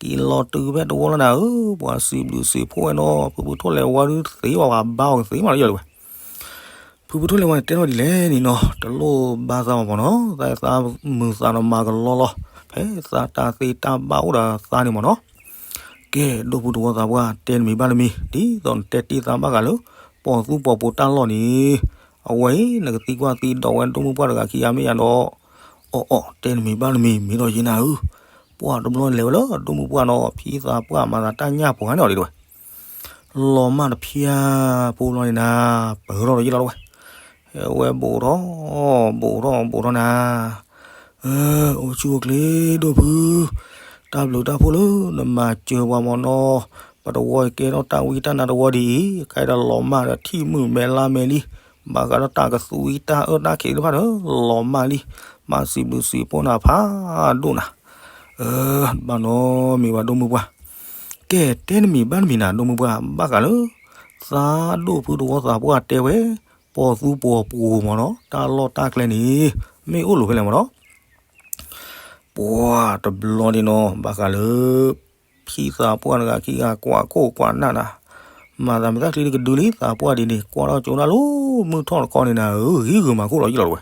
က့ၤလီၤတုၤဖဲတဝီလီၤနၤဧၢ, ပှၤစံးဘျုးစံးဖှိၣ်ဝဲနီၤ, ဖုဖုထိၣ်လဲၤဝါဒုးသ့ဝဲ ပှၤဘါအီၤကသ့မးလီၤယဲၢ်လီၤဝဲ, ဖုဖုထိၣ်လဲၤဝါန့ၣ်တဲထီၣ်ဒ်လဲၣ်န့ၣ်နီၤ, တလိၣ်ဘါသးမးမၢ်နီၤ, သးသးမုာ်သးဒီးမၤကလီလီၤ, ဖဲသးတၢ်သ့တၢ်ဘၣ်အိၣ်ဒီးသးန့ၣ်မၢ်နီၤ, ကဲ ဒိၣ်ဖုတဝီသးပှၢ် တဲနမံၤဘၣ်နမံၤ ဒ်သိးနတဲတ့ၢ်သးဘၣ်ဃးလၢ ပိာ်သူပိာ်ပိာ်တၢ်လီၢ်န့ၣ်, အဝဲအံၤ နကသံကွၢ်သံဒိးဝဲဒိၣ်မုၢ်ပှၢ်တဂၤခံဂၤမ့ၢ်ယါဒီး အီၣ်အီၣ် တဲနမံၤဘၣ်နမံၤ မ့ၢ်ဒီးယံနၤဧၢ, ပှၤတဘျီန့ၣ်လဲၤဝဲလၢဒိၣ်မုၢ်ပှၢ်နီၤ ဖံသးပှၢ်မၤသးတၢ်ညၣ်ပှၤန့ၣ်အီၤဒ်တဝဲ, လီၤမၢ်တဖျၢၣ်ဖိဘျီန့ၣ်နၤ ပၢၢ်ထီၣ်ဒီးယံလီၤတဝဲ, ဟဲဝဲဘူးထီၣ် ဘူးထီၣ်ဘူးထီၣ်နၤ အိၣ်ဆူၣ်အိၣ်ချ့ဒိၣ်ဖု, တၢ်ဘျုးတၢ်ဖှိၣ်လၢနမၤစၢၤပှၤမၢ်နီၤ, ပတဝီကဲထီၣ်တၢ်ဝံတၢ်နါတဝီဒ်အံၤ, ခဲအံၤဒီးလီၤမၢ်ဒီးထံၣ်မုၢ်မဲလါမဲလံ, ဘၣ်ဃးဒီးတၢ်ကသူအံၤတၢ်အၢတၢ်ခံးသ့ၣ်တဖၣ်ဒီး လီၤမၢ်လံ, မၤစံးဘျုးစံးဖှိၣ်နၤဖးဒိၣ်နၤ, ဘၣ်နီတမံၤဘၣ်ဒိၣ်မုၢ်ပှၢ်, ကဲ တဲနမံၤဘၣ်နမံၤနၤဒိၣ်မုၢ်ပှၢ် ဘၣ်ဃးလၢ သးဒိၣ်ဖုတဝီသးပှၢ်တဲဝဲ ပိာ်သူပိာ်ပူၤမၢ်နီၤ တၢ်လီၢ်တၢ်ကျဲန့ၣ် မ့ၢ်အိၣ်လိာ်ဖဲလဲၣ်မၢ်နီၤ, ပှၤတဘျီန့ၣ်နီၤ ဘၣ်ဃးလၢ ဖံသးပှၢ်တဂၤခံဂၤကွၢ်ခိၣ်ကွၢ်နၢ်နၤ, မၤသးမုာ်တၢ်ချံတကဒုလံ သးပှၢ်ဒ်န့ၣ် ကွၢ်ထီၣ်ကၠိနၢ်လၢမုၢ်ထီၣ်တခီန့ၣ်နၤဧၢ ဂံၢ်ဂုာ်မၤခိၣ်လီၤယံလီၤတဝဲ,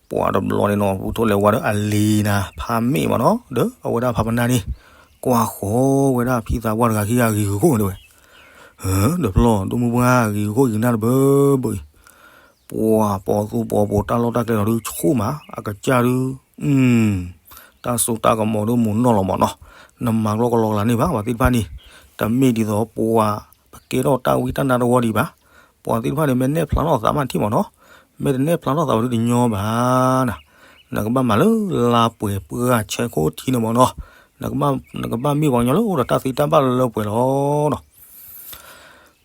ပှၤတဘျီန့ၣ်နီၤ ဖုထီၣ်လဲၤဝါဒီးအလံၤနၤ ဖးမ့ၢ်မၢ်နီၤ ဒီးအဝဲဒၣ်ဖးပနၢ်န့ၣ် ကွၢ်ဃီၤဝဲဒၣ်ဖံသးပှၢ်တဂၤခံဂၤဂံၢ်ဂုာ်ခိၣ်န့ၣ်တဝဲ, ဒီးဖျီၣ် ဒိၣ်မုၢ်ပှၢ်ဂံၢ်ဂုာ်ခိၣ်ဂံၢ်နၢ်တဘၢဘၢအံၤ, ပှၤပိာ်သူပိာ်ပူၤတၢ်လီၢ်တၢ်ကျဲလီၤဒုးဆူၣ်မး အကစၢ်ဒုး တၢ်စိတၢ်ကမီၤဒုးမုာ်နီၢ်လီၤမၢ်နီၤ, နမၤကလီကလီကလးန့ၣ်ဘၣ် ပှၤသ့ၣ်တဖၣ်န့ၣ်, တမ့ၢ်ဒ်သိးပှၤ ပကဲထီၣ်တၢ်ဝံတၢ်နါတဝီဒံးဘၣ်, ပှၤသ့ၣ်တဖၣ်န့ၣ် မ့ၢ်နဲၣ်ဖျါထီၣ်သးမးထံၣ်မၢ်နီၤ, မ့ၢ်တနဲၣ်ဖျါထီၣ်သးဝဲဒုးတညီဘၣ်နၤ, နကဘၣ်မၤလၢလါပှဲၤပှၢ်ဆဲခိၣ်ထံန့ၣ်မၢ်နီၤ, နကဘၣ်မ့ၢ်ပှၤကညီလၢအိၣ်ဒီးတၢ်သံတၢ်ဘၣ်လၢလၢပှဲၤပှဲၤလီၤနီၤ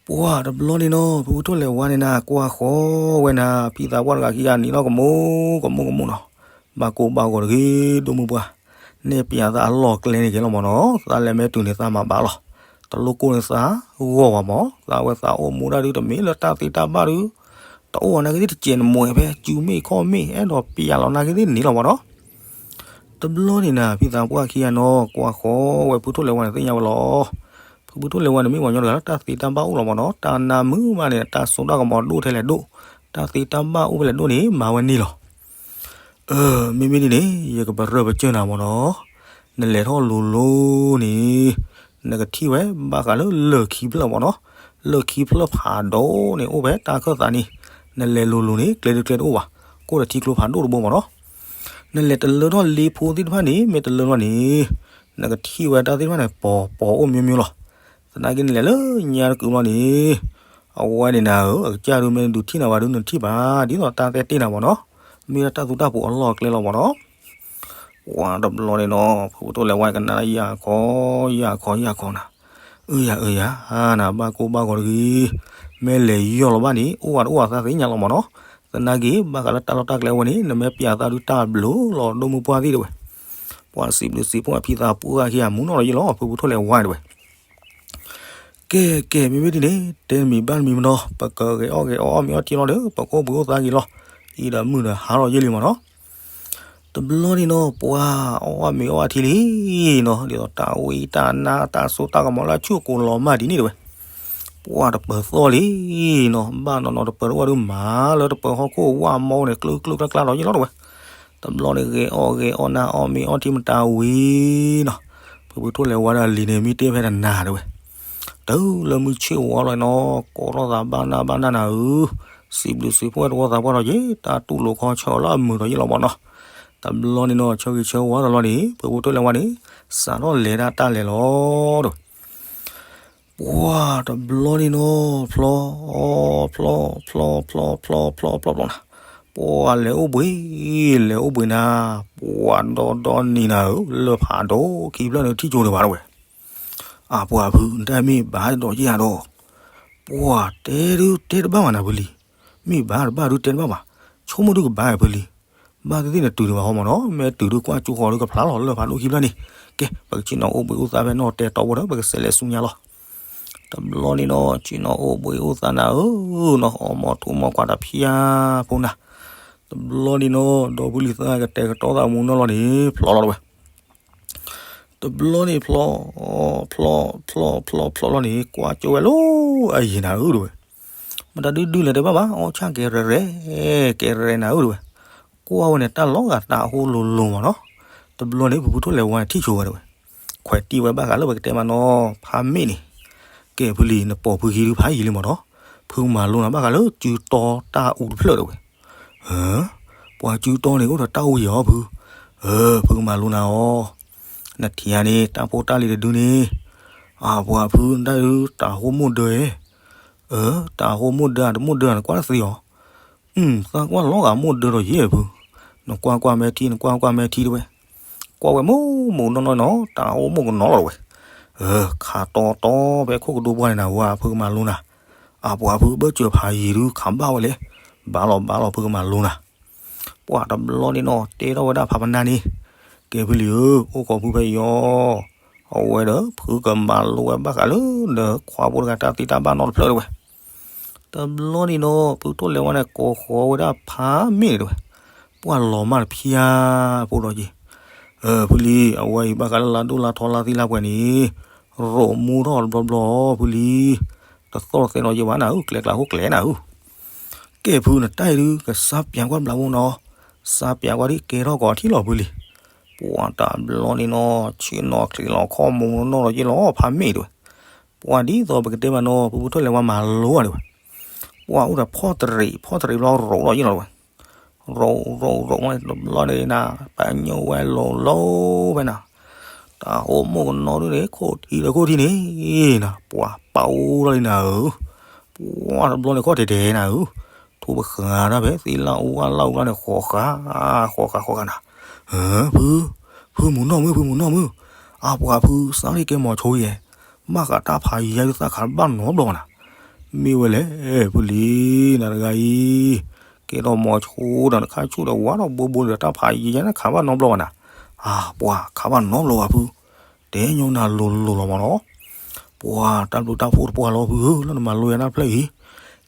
ပှၤတဘျီန့ၣ်နီၤ ဖုဖုထိၣ်လဲၤဝါန့ၣ်နၤ ကွၢ်ဃီၤဝဲနၤ ဖံသးပှၢ်တဂၤခံဂၤနံၤလီၤကမူကမူကမူနီၤ, ဘၣ်ကိၢ်ဘၣ်ဂီၤတဂ့ၤ ဒိၣ်မုၢ်ပှၢ်, နဲၣ်ပျးသးအလီၢ်ကျဲန့ၣ်က့ၤလီၤမၢ်နီၤ, သးလဲၤမ့ၢ်တုၤန့ၣ်သးမၤဘၣ်လီၤ, တလိၣ်ကိၢ်န့ၣ်သးဂီၢ်ဘၣ်မၢ်, သးဝဲသးအိၣ်မူဒၣ်ဒုးတမ့ၢ်လၢတၢ်သံတၢ်ဘၣ်ဒုး, တအိၣ်ဝဲနာ်က့သ့ၣ်တစဲးနမှဲဖဲ စုမ့ၣ်ခီၣ်မ့ၣ် အဲၣ်ဒိးပျးလီၤနာ်က့သ့ၣ်န့ၣ်လီၤမၢ်နီၤ တဘျီန့ၣ်နၤ ဖံသးပှၢ်ခံဂၤနီၤ ကွၢ်ဃီၤဝဲဖုထိၣ်လဲၤဝါန့ၣ်သ့ၣ်ညါဝဲလီၤ. ဖုဖုထိၣ်လဲၤဝါန့ၣ်မ့ၢ်ပှၤကညီတဂၤလၢတၢ်သ့တၢ်ဘၣ်အိၣ်လီၤမၢ်နီၤ, တၢ်နါမုာ်မးန့ၣ် တၢ်စိတၢ်ကမီၤဒိၣ်ထဲလဲၣ်ဒိၣ်, တၢ်သ့တၢ်ဘၣ်အိၣ်ဖဲလဲၣ်ဒိၣ်န့ၣ် မၤဝဲန့ၣ်လီၤ. မ့မ့ၢ်ဒ်န့ၣ် ယကပရၢပကၢၢ်နၤမၢ်နီၤ, နလဲၤထီၣ်လိၤလိၤန့ၣ် နကထံၣ်ဝဲဘၣ်ဃးလၢလၢၢ်ခံဖျၢၣ်မ့ၢ်နီၤ, လၢၢ်ခံဖျၢၣ်ဖးဒိၣ်န့ၣ် အိၣ်ဖဲတၢ်ခၢၣ်သးန့ၣ်, နလဲၤလိၤလိၤန့ၣ် ကျဲဒုကျဲတအိၣ်ဘၣ်, ကအိၣ်ဒီးထံကျိဖးဒိၣ်တဘိမ့ၢ်နီၤ. နလဲၤတလၢထီၣ်လ့ဖိသ့ၣ်တဖၣ်န့ၣ် မ့ၢ်တလၢထီၣ်န့ၣ် နကထံၣ်ဝဲတၢ်သ့ၣ်တဖၣ်န့ၣ် ပီၤပီၤအိၣ်မ့ၢ်မ့ၢ်လီၤ. သနာ်က့နလဲၤလၢညါတကုာ်ဘျီန့ၣ် အဝဲန့ၣ်နၤဧၢ အကစၢ်ဒုးမ့ၢ်နဒုးထံၣ်နၤဘၣ်ဒုး နထံၣ်ဘၣ် ဒ်သိးတၢ်တဲတ့ၢ်နၤမ့ၢ်နီၤ, မ့ၢ်ဒၣ်တၢ်သူတၢ်ပူၤအလီၢ်အကျဲလီၤမ့ၢ်နီၤ. ပှၤတဘျီန့ၣ်နီၤ ဖုဖုထိၣ်လဲၤဝါကနၣ်ယၢ်ခီ ယၢ်ခီ ယၢ်ခီနၤ, အၢယၤအၢယၤ နဘၣ်ကိၢ်ဘၣ်ဂီၤတဂ့ၤ, မ့ၢ်လဲၤယီၢ်လီၤဘၣ်န့ၣ် အိၣ်ဝဲတအိၣ်အသးသ့ၣ်ညါလီၤမ့ၢ်နီၤ. သနာ်က့ ဘၣ်ဃးလၢတၢ်လီၢ်တၢ်ကျဲဝဲန့ၣ် နမ့ၢ်ပျးသးဒုးတၢ်ဘျုးလီၤ ဒိၣ်မုၢ်ပှၢ်သ့ၣ်တဝဲ, ပှၤစံးဘျုးစံးဖှိၣ်အဖံသးပှၢ်ဂၤခံဂၤမူနီၢ်လီၤယ့ၢ်လီၤ ဖုဖုထိၣ်လဲၤဝါတဝဲ ကဲကဲ မ့မ့ၢ်ဒ်န့ၣ် တဲနမံၤဘၣ်နမံၤမ့ၢ်နီၤ ပကဂဲၤအီၣ်ဂဲၤအီၣ်အီၣ်မ့ၤအီထံလီၤဒီး ပကအိၣ်ဘှံးအိၣ်သါက့ၤလီၤ, အံၤဒီးမုၢ်ဒီးဟါလီၤယ့ၢ်လံမ့ၢ်နီၤ. တဘျီန့ၣ်နီၤ ပှၤအီၣ်မ့ၤအီထံလံနီၤ, ဒ်သိးတၢ်ဝံတၢ်နါတၢ်စိတၢ်ကမီၤလၢအဆူၣ်ကိၤလီၤမၢ်ဒ်န့ၣ်တဝဲ, ပှၤတပၢၤသီၣ်လံနီၤ, ဘၣ်နီၤနီၤတပၢၤတအိၣ်ဒုးမၤလၢတပၢၤဟီၣ်ခိၣ်ဝၣ်မီန့ၣ် ကျုကျုကျါကျါလီၤယ့ၢ်လီၤတဝဲ. တဘျီန့ၣ်ဂဲၤအီၣ်ဂဲၤအီၣ်နၤအီၣ်မ့ၤအီထံမတၤဝံၤနီၤ, ဖုဖုထိၣ်လဲၤဝါဒီးလံၤန့ၣ် မ့ၢ်တဲဖဲတနၤတဝဲ, တုၤလၢမုၢ်ဆ့ၣ်ဝါလီၤနီၤ ကိးထီၣ်သးဘၣ်နၢ်ဘၣ်နၢ်နၤဧၢ, စံးဘျုးစံးဖှိၣ်တဝီသးပှၢ်ဒီးက့ၤ တၢ်တူၢ်လိာ်ခီဆၢလၢအမုာ်ဒီးယ့ၢ်လီၤမ့ၢ်နီၤ. တဘျီန့ၣ်နီၤ ဆၢဂ့ၤဆၢဝါဒီးလီၤန့ၣ် ဖုဖုထိၣ်လဲၤဝါန့ၣ် စးထီၣ်လဲၤဒၣ်တၢ်လဲၤလီၤတဝဲ ပှၤတဘျီန့ၣ်နီၤ ဖျီ ဖျီ ဖျီ ဖျီ ဖျီ ဖျီ ဖျီ ဖျီ ဖျီနၤ, ပှၤလဲၤအိၣ်ဘှံး လဲၤအိၣ်ဘှံးနၤ, ပှၤဒီဒီနံၤနၤဧၢ လၢၢ်ဖးဒိၣ်ခံဖျၢၣ်န့ၣ်ထံၣ်ကၠိတဘၣ်တဝဲ, အပှၤဖု နတၢ်မ့ၢ်ဘၣ်ဒီးယဲၢ်ဒီး, ပှၤတဲဒုးတဲတဘၣ်ဘၣ်နၤဖုလံၤ, မ့ၢ်ဘၣ်တဘၣ်ဒုးတဲတဘၣ်ဘၣ်, ဆိကမိၣ်ဒုးကဘၣ်ဖုလံၤ ဘၣ်သ့ၣ်သ့ၣ်နတုၤဒံးဘၣ်ဟီမ့ၢ်နီၤ, မ့ၢ်တုၤဒုးကွၢ်ကၠိဃီၤဒုးကဖျါလီၤလၢၢ်ဖးဒိၣ်ခံဖျၢၣ်န့ၣ်, ကဲ ပကဆ့ၣ်နီၤအိၣ်ဘှံးအိၣ်သါဖဲနီၢ်တဲတီဝဲဒီး ပကစးလဲၤဆူညါလီၤ. တဘျီန့ၣ်နီၤ ဆ့ၣ်နီၤအိၣ်ဘှံးအိၣ်သါနၤဧၢနီၤ, အီၣ်မီၤထူးမီၤကွၢ်တၢ်ဖံးယါဖိနၤ, တဘျီန့ၣ်နီၤ ဒီဖုလံၤသၣ်ကတဲာ်ကတီၤသးမူနီၢ်လီၤန့ၣ် ဖျီလီၤတဝဲ တဘျီန့ၣ်ဖျီ ဖျီ ဖျီ ဖျီ ဖျီလီၤန့ၣ် ကွၢ်ကၠိဝဲလၢအယံၤနၤဧၢတဝဲ, မတၤဒုဒုလဲၤတဲဘၣ်ဘၣ် အီၣ်ဆၣ်ကဲရဲၣ်ရဲၣ် ကဲရဲၣ်နၤဧၢတဝဲ, ကွၢ်ဝဲန့ၣ်တၢ်လီၤဂာ်တၢ်အဟိလိၤလိၤမ့ၢ်နီၤ, တဘျီန့ၣ် ဖုဖုထိၣ်လဲၤဝါန့ၣ်ထံၣ်ဆိဝဲတဝဲ, ခွဲးတံၢ်ဝဲဘၣ်ဃးလၢပကတဲမးနီၤ ဖးမ့ၢ်န့ၣ်, ကဲဖုလံၤ နပိာ်ဖုခံဒုးဖးယံၤလံမ့ၢ်နီၤ, ဖုမၤလိနၤဘၣ်ဃးလၢစုတီတၢ်အူတဖျၢၣ်တဝဲ ပှၤစုတီန့ၣ်အိၣ်ဒီးတၢ်အူယံၤအီၤဖု, ဖုကမၤလိနၤအီၤ, နထံၣ်ဧါန့ၣ် တၢ်ဖိတၢ်လံၤတဒုန့ၣ်, အပှၤဖုနတၢ်ဒုးတၢ်ဟိမိၢ်ဒၢဧဲ, တၢ်ဟိမိၢ်ဒၢတမိၢ်ဒၢနကွၢ်သ့အီၤ, သးကွၢ်လီၤဂာ်မိၢ်ဒၢဒီးယဲၢ်ဖု, နကွၢ်ကွၢ်မဲထံ နကွၢ်ကွၢ်မဲထံတဝဲ, ကွၢ်ဝဲမိၢ်မိၢ်နီၢ်နီၢ်နီၤ တၢ်ဟိမိၢ်ကနီၤလီၤတဝဲ, ခးတီတီဖဲခိၣ်ကဒိဘှါန့ၣ်နၤဝဲ ဖုကမၤလိနၤ, အပှၤဖုဘၢၣ်စၢၤဖးယံၤဒုးခးဘၣ်ဝဲလဲၣ်, ဘၣ်လီၤဘၣ်လီၤဖုကမၤလိနၤ ပှၤတဘျီန့ၣ်နီၤ တဲထီၣ်ဝဲဒၣ်ဖးပနၢ်န့ၣ်, ကဲဖုလံၤဧၢ အိၣ်ခိးဖုဖဲအံၤအီၤ, အဝဲဒီးဖုကမၤလိဝဲဘၣ်ဃးလၢနခွါဖိတဂၤတၢ်သ့တၢ်ဘၣ်နီတဖျၢၣ်တဝဲ, တဘျီန့ၣ်နီၤ ဖုထိၣ်လဲၤဝါန့ၣ် ကိးဃီၤဝဲဒၣ်ဖးမ့ၢ်န့ၣ်တဝဲ, ပှၤလီၤမၢ်တဖၠါဖိဒီးက့ၤ, ဖုလံၤ အဝဲအံၤဘၣ်ဃးလၢလါဒိၣ်လါထီလါသံလါပှဲၤန့ၣ်, ရိးမူထီၣ်တဘျီဘျီဖုလံၤ, တသီၣ်တသဲနီၤယဲဘၣ်နၤဧၢ ကျဲကျါဟိကျဲနၤဧၢ ကဲဖုနတၢ်အံၤဒုး ကစၢ်ပျးကွၢ်ဘျးဖိနီၤ, စၢ်ပျးကွၢ်ဒ်ကဲထီၣ်ကီးထံၣ်လီၤဖုလံၤ, ပှၤတဘျီန့ၣ်နီၤ ဆ့ၣ်နီၤချံးလီၤခီၣ်မူနီၢ်နီၢ်ဒီးယ့ၢ်လီၤဖးမ့ၢ်တဝဲ, ပှၤဒ်သိးပကတဲမးနီၤ ဖုဖုထိၣ်လဲၤဝါမၤလိတဝဲ, ပှၤအိၣ်ဒီးဖီၣ်တရံး ဖီၣ်တရံးဘျီရိးဒီးယ့ၢ်လီၤတဝဲ ရိးရိးရိးဝဲတဘျီန့ၣ်နၤ ပညိၣ်ဝဲလိၤလိၤဖဲနၤ, တၢ်ဟိမိၢ်ကနီၤဒုးန့ၣ် ခိၣ်ထံးဒီးခိၣ်ထံးန့ၣ်နၤ ပှၤပာ်အိၣ်ထီၣ်လံနၤဧၢ, ပှၤတဘျီန့ၣ်ခီၣ်တဲာ်တဲာ်နၤဧၢ, ထူပဃာ်တၢ်ဖဲသ့လၢအူအလၢအူလီၤန့ၣ် ဃီၤဃာ် ဃီၤဃာ်ဃီၤဃာ်နၤ, ဖု ဖုမုၢ်နီၢ်မုၢ် ဖုမုၢ်နီၢ်မုၢ်, အပှၤဖုစးထီၣ်ကဲမီၤဆိယဲၢ်, ဘၣ်ဃးတၢ်ဖးယံၤယါဒုးသးခးဘၣ်နီတဘျီဘၣ်နၤ, မ့ၢ်ဝဲလဲၣ် ဖုလံၤ နၤတဂၤအံၤ ကဲထီၣ်မီၤဆိဒီးနခါဆူၣ်ဒီးဝါထီၣ်ဘိဘိဒီးတၢ်ဖးယံၤယါန့ၣ်ခးဘၣ်နီတဘျီဘၣ်နၤ, အပှၤခးဘၣ်နီတဘျီဘၣ်ဖု, တဲညီနၤလိၤလိၤလီၤမးနီၤ, ပှၤတၢ်ဘျုးတၢ်ဖှိၣ်တပှၢ်လီၤဖုဧၢ လၢနမၤလိယၤတၢ်ဖျၢၣ်အံၤ,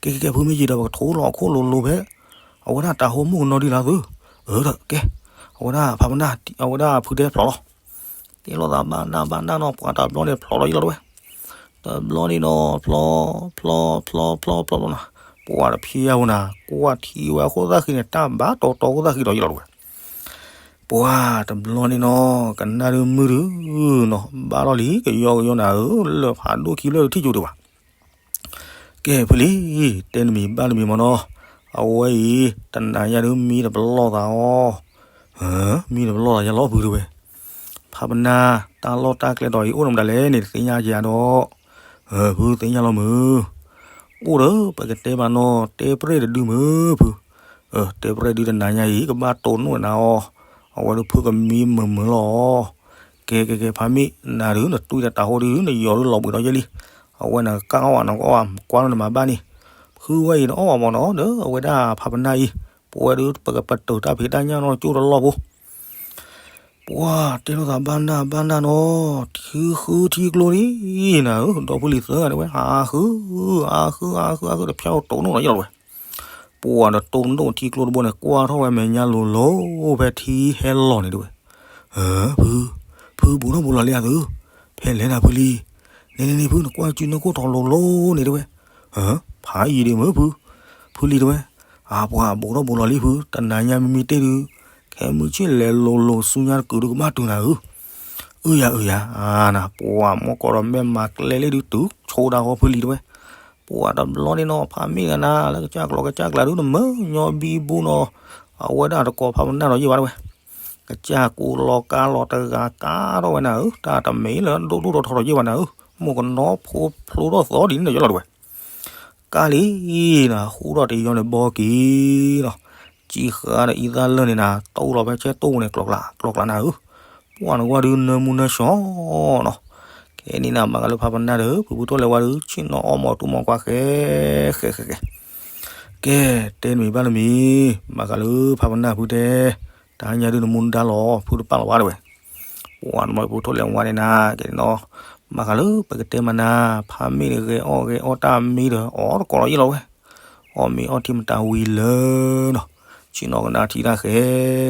ကဲကဲကဲဖုမ့ၢ်ယံၤဒီးပကထိလီၤအခိၣ်လိၤလိၤဖဲ, အဝဲဒၣ်တၢ်ဟိမိၢ်ကနီၤဒ်လၢသု, အၢဒီးကဲ, အဝဲဒၣ်ဖးပနၢ် အဝဲဒၣ်ဖုတဲဖျိးလီၤ တဲလိာ်သးဘၣ်နၢ်ဘၣ်နၢ်နီၤ ပှၤတဘျီန့ၣ်ဖျိးလီၤယံၤလီၤတဝဲ, တဘျီန့ၣ်နီၤ ဖျိ ဖျိ ဖျိ ဖျိ ဖျိ ဖျိနၤ, ပှၤတဖံးယါဝဲနၤ ကွၢ်ထံဝဲအခိၣ်သၣ်ဃံန့ၣ် တၢ်ဘၣ်တီတီခိၣ်သၣ်ဃံဒီးယံၤလီၤတဝဲ, ပ ပှၤတဘျီန့ၣ်နီၤ ကနၣ်ဒုးမုာ်ဒုးနီၤ ဘၣ်ထီၣ်လံ ကယီကယီနၤဧၢ လၢၢ်ဖးဒိၣ်ခံဖျၢၣ်ထံၣ်ကၠိဒံးဘၣ်. ကဲဖုလံ, တဲနမံၤဘၣ်နမံၤမ့ၢ်နီၤ, အဝဲအံၤ တနၤညါဒုးမံတပလီၢ်သးအီၤ, မံတပလီၢ်သးယလီၤဖုတဲဝဲ, ဖးပနၢ် တၢ်လီၢ်တၢ်ကျဲဒီးအံၤ အိၣ်နမတၤလဲၣ်န့ၣ် တသ့ၣ်ညါယၤဒီး, ဖုသ့ၣ်ညါလီၤမုၢ်, အိၣ်ဒီးပကတဲမးနီၤ တဲပြဲၢ်တဒုမုၢ်ဖု, တဲပြဲၢ်ဒုတနၤညါအံၤ ကဘၣ်တိၢ်နီၣ်နၤအီၤ, အဝဲဒုးဖုကမံမုာ်မုာ်လီၤ. ကဲကဲကဲ ဖးမ့ၢ်နၤဒုး နတွံၢ်တၢ်တၢ်ဟိဒုး နယီၤဒုးလီၤဘှံးဒီးယဲလံ, အဝဲန့ၣ်ကၢ်အီၣ်ဘၣ်နကအီၣ်ဘၣ် ကွၢ်လီၤနမၤဘၣ်န့ၣ်, ဖုဝဲအံၤတအီၣ်ဘၣ်မ့ၢ်နီၤ ဒီးအဝဲဒၣ်ဖးပနၢ်အံၤ, ပဝဲဒုး ပကပတုာ်တၢ်ဖံးတၢ်ညၣ်နီၤ ကၠိတလီၢ်ဖိ ပှၤတဲလိာ်သးဘၣ်နၢ်ဘၣ်နၢ်နီၤ, ထံဃုထံကျိလံနၤဧၢ, ဒီဖုလံၤသၢဂၤတဲဝဲ အါဃု, အါဃု အါဃု အါဃု တဖျါအိၣ်တိၢ်နီၣ်လီၤယလီၤဝဲ, ပှၤဒီးတိၢ်နီၣ်ထံကျိတဘိန့ၣ် ကွၢ်ထီၣ်ဝဲမဲာ်ညါလိၤလိၤ ဖဲထံဟဲလီၤန့ၣ်တဲဝဲ, ဖု, ဖုဘူးထီၣ်ဘူးလီၤလံအသု, ဖဲလဲၣ်နၤဖုလံၤ, န့ၣ်န့ၣ်န့ၣ်ဖု နကွၢ်စုန့ၢ်ခိၣ်ထီၣ်လိၤလိၤန့ၣ်တဲဝဲ, ဖးယံၤဒံးမုၢ်ဖု, ဖုလံၤတဲဝဲ, အပှၤဘူးထီၣ်ဘူးလီၤလံဖု တနၤညါမံမံတ့ၢ်ဒုး, ခဲမုၢ်ဆ့ၣ်လဲၤလိၤလိၤဆူညါတကုာ်ဒုးကဘၣ်တုၤနၤဧၢ, အုယၤအုယၤ, ပှၤမီၢ်ကီးဒီးမဲာ်မၤကျဲလံဒုးတုၤဆိဒၣ်ဃီဖုလံၤတဲဝဲ, ပှၤတဘျီန့ၣ်နီၤ ဖးမ့ၢ်ဂၤနၤ လၢကစၢ်ကျီကစၢ်ကျါဒုး နမၢညီဘံဘူနီၤ, အဝဲဒၣ်တကိးဖးပနၢ်ဒီးယဲၢ်ဘၣ်တဲဝဲ, ကစၢ်ကူလီၤကါလီၤတဂၤကါထီၣ်ဝဲနၤဧၢ, တၢ်တမ့ၢ်လၢဒိၣ်ဒိၣ်ထီထီဒီးယဲၢ်ဘၣ်နၤဧၢ, မိၢ်ကနီဖိဖျိထီၣ်သီဒ်န့ၣ်ဒီးယလီၤတဲဝဲ ကါလံနၤ ဟူထီၣ်တယီန့ၣ်ဘီက့ၤနီၤ, စံဃါဒီးအံသၣ်လၢၢ်န့ၣ်နၤ တိၢ်လီၤဖဲဆဲတိၢ်ပူၤန့ၣ် ကျီကျီကျီနၤဧၢ, ပှၤနကွၢ်ဒုးနၢမူနၢဆှီနီၤ, ခဲန့ၣ်နၤ ဘၣ်ဃးလၢဖးပနၢ်ဒီး ဖုဖုထိၣ်လဲၤဝါဒုး ဆ့ၣ်နီၤအီမိာ်တူၢ်မိာ်ကွၢ်ဃဲဃဲဃဲဃဲ ကဲ, တဲနမံၤဘၣ်နမံၤ, ဘၣ်ဃးလၢဖးပနၢ်ဖုတဲ, တဟါညါဒုးနမူနဒါလီၤ ဖုတပာ်လီၤဘၣ်တဲဝဲ, ပှၤနမ့ၢ်ဖုထိၣ်လဲၤဝါန့ၣ်နၤ ကဲနီၤ, ဘၣ်ဃးလၢပကတဲမးနၤ, ဖးမ့ၢ်န့ၣ်ဂဲၤအီၣ်ဂဲၤအီတၢ်မံဒီး အီၣ်တကိးလီၤယဲၢ်လီၤဝဲ, အီၣ်မ့ၤအီထံမတၤဝံၤလၢနီၤ, ဆ့ၣ်နီၤကနၣ်ထံတၢ်ဃဲ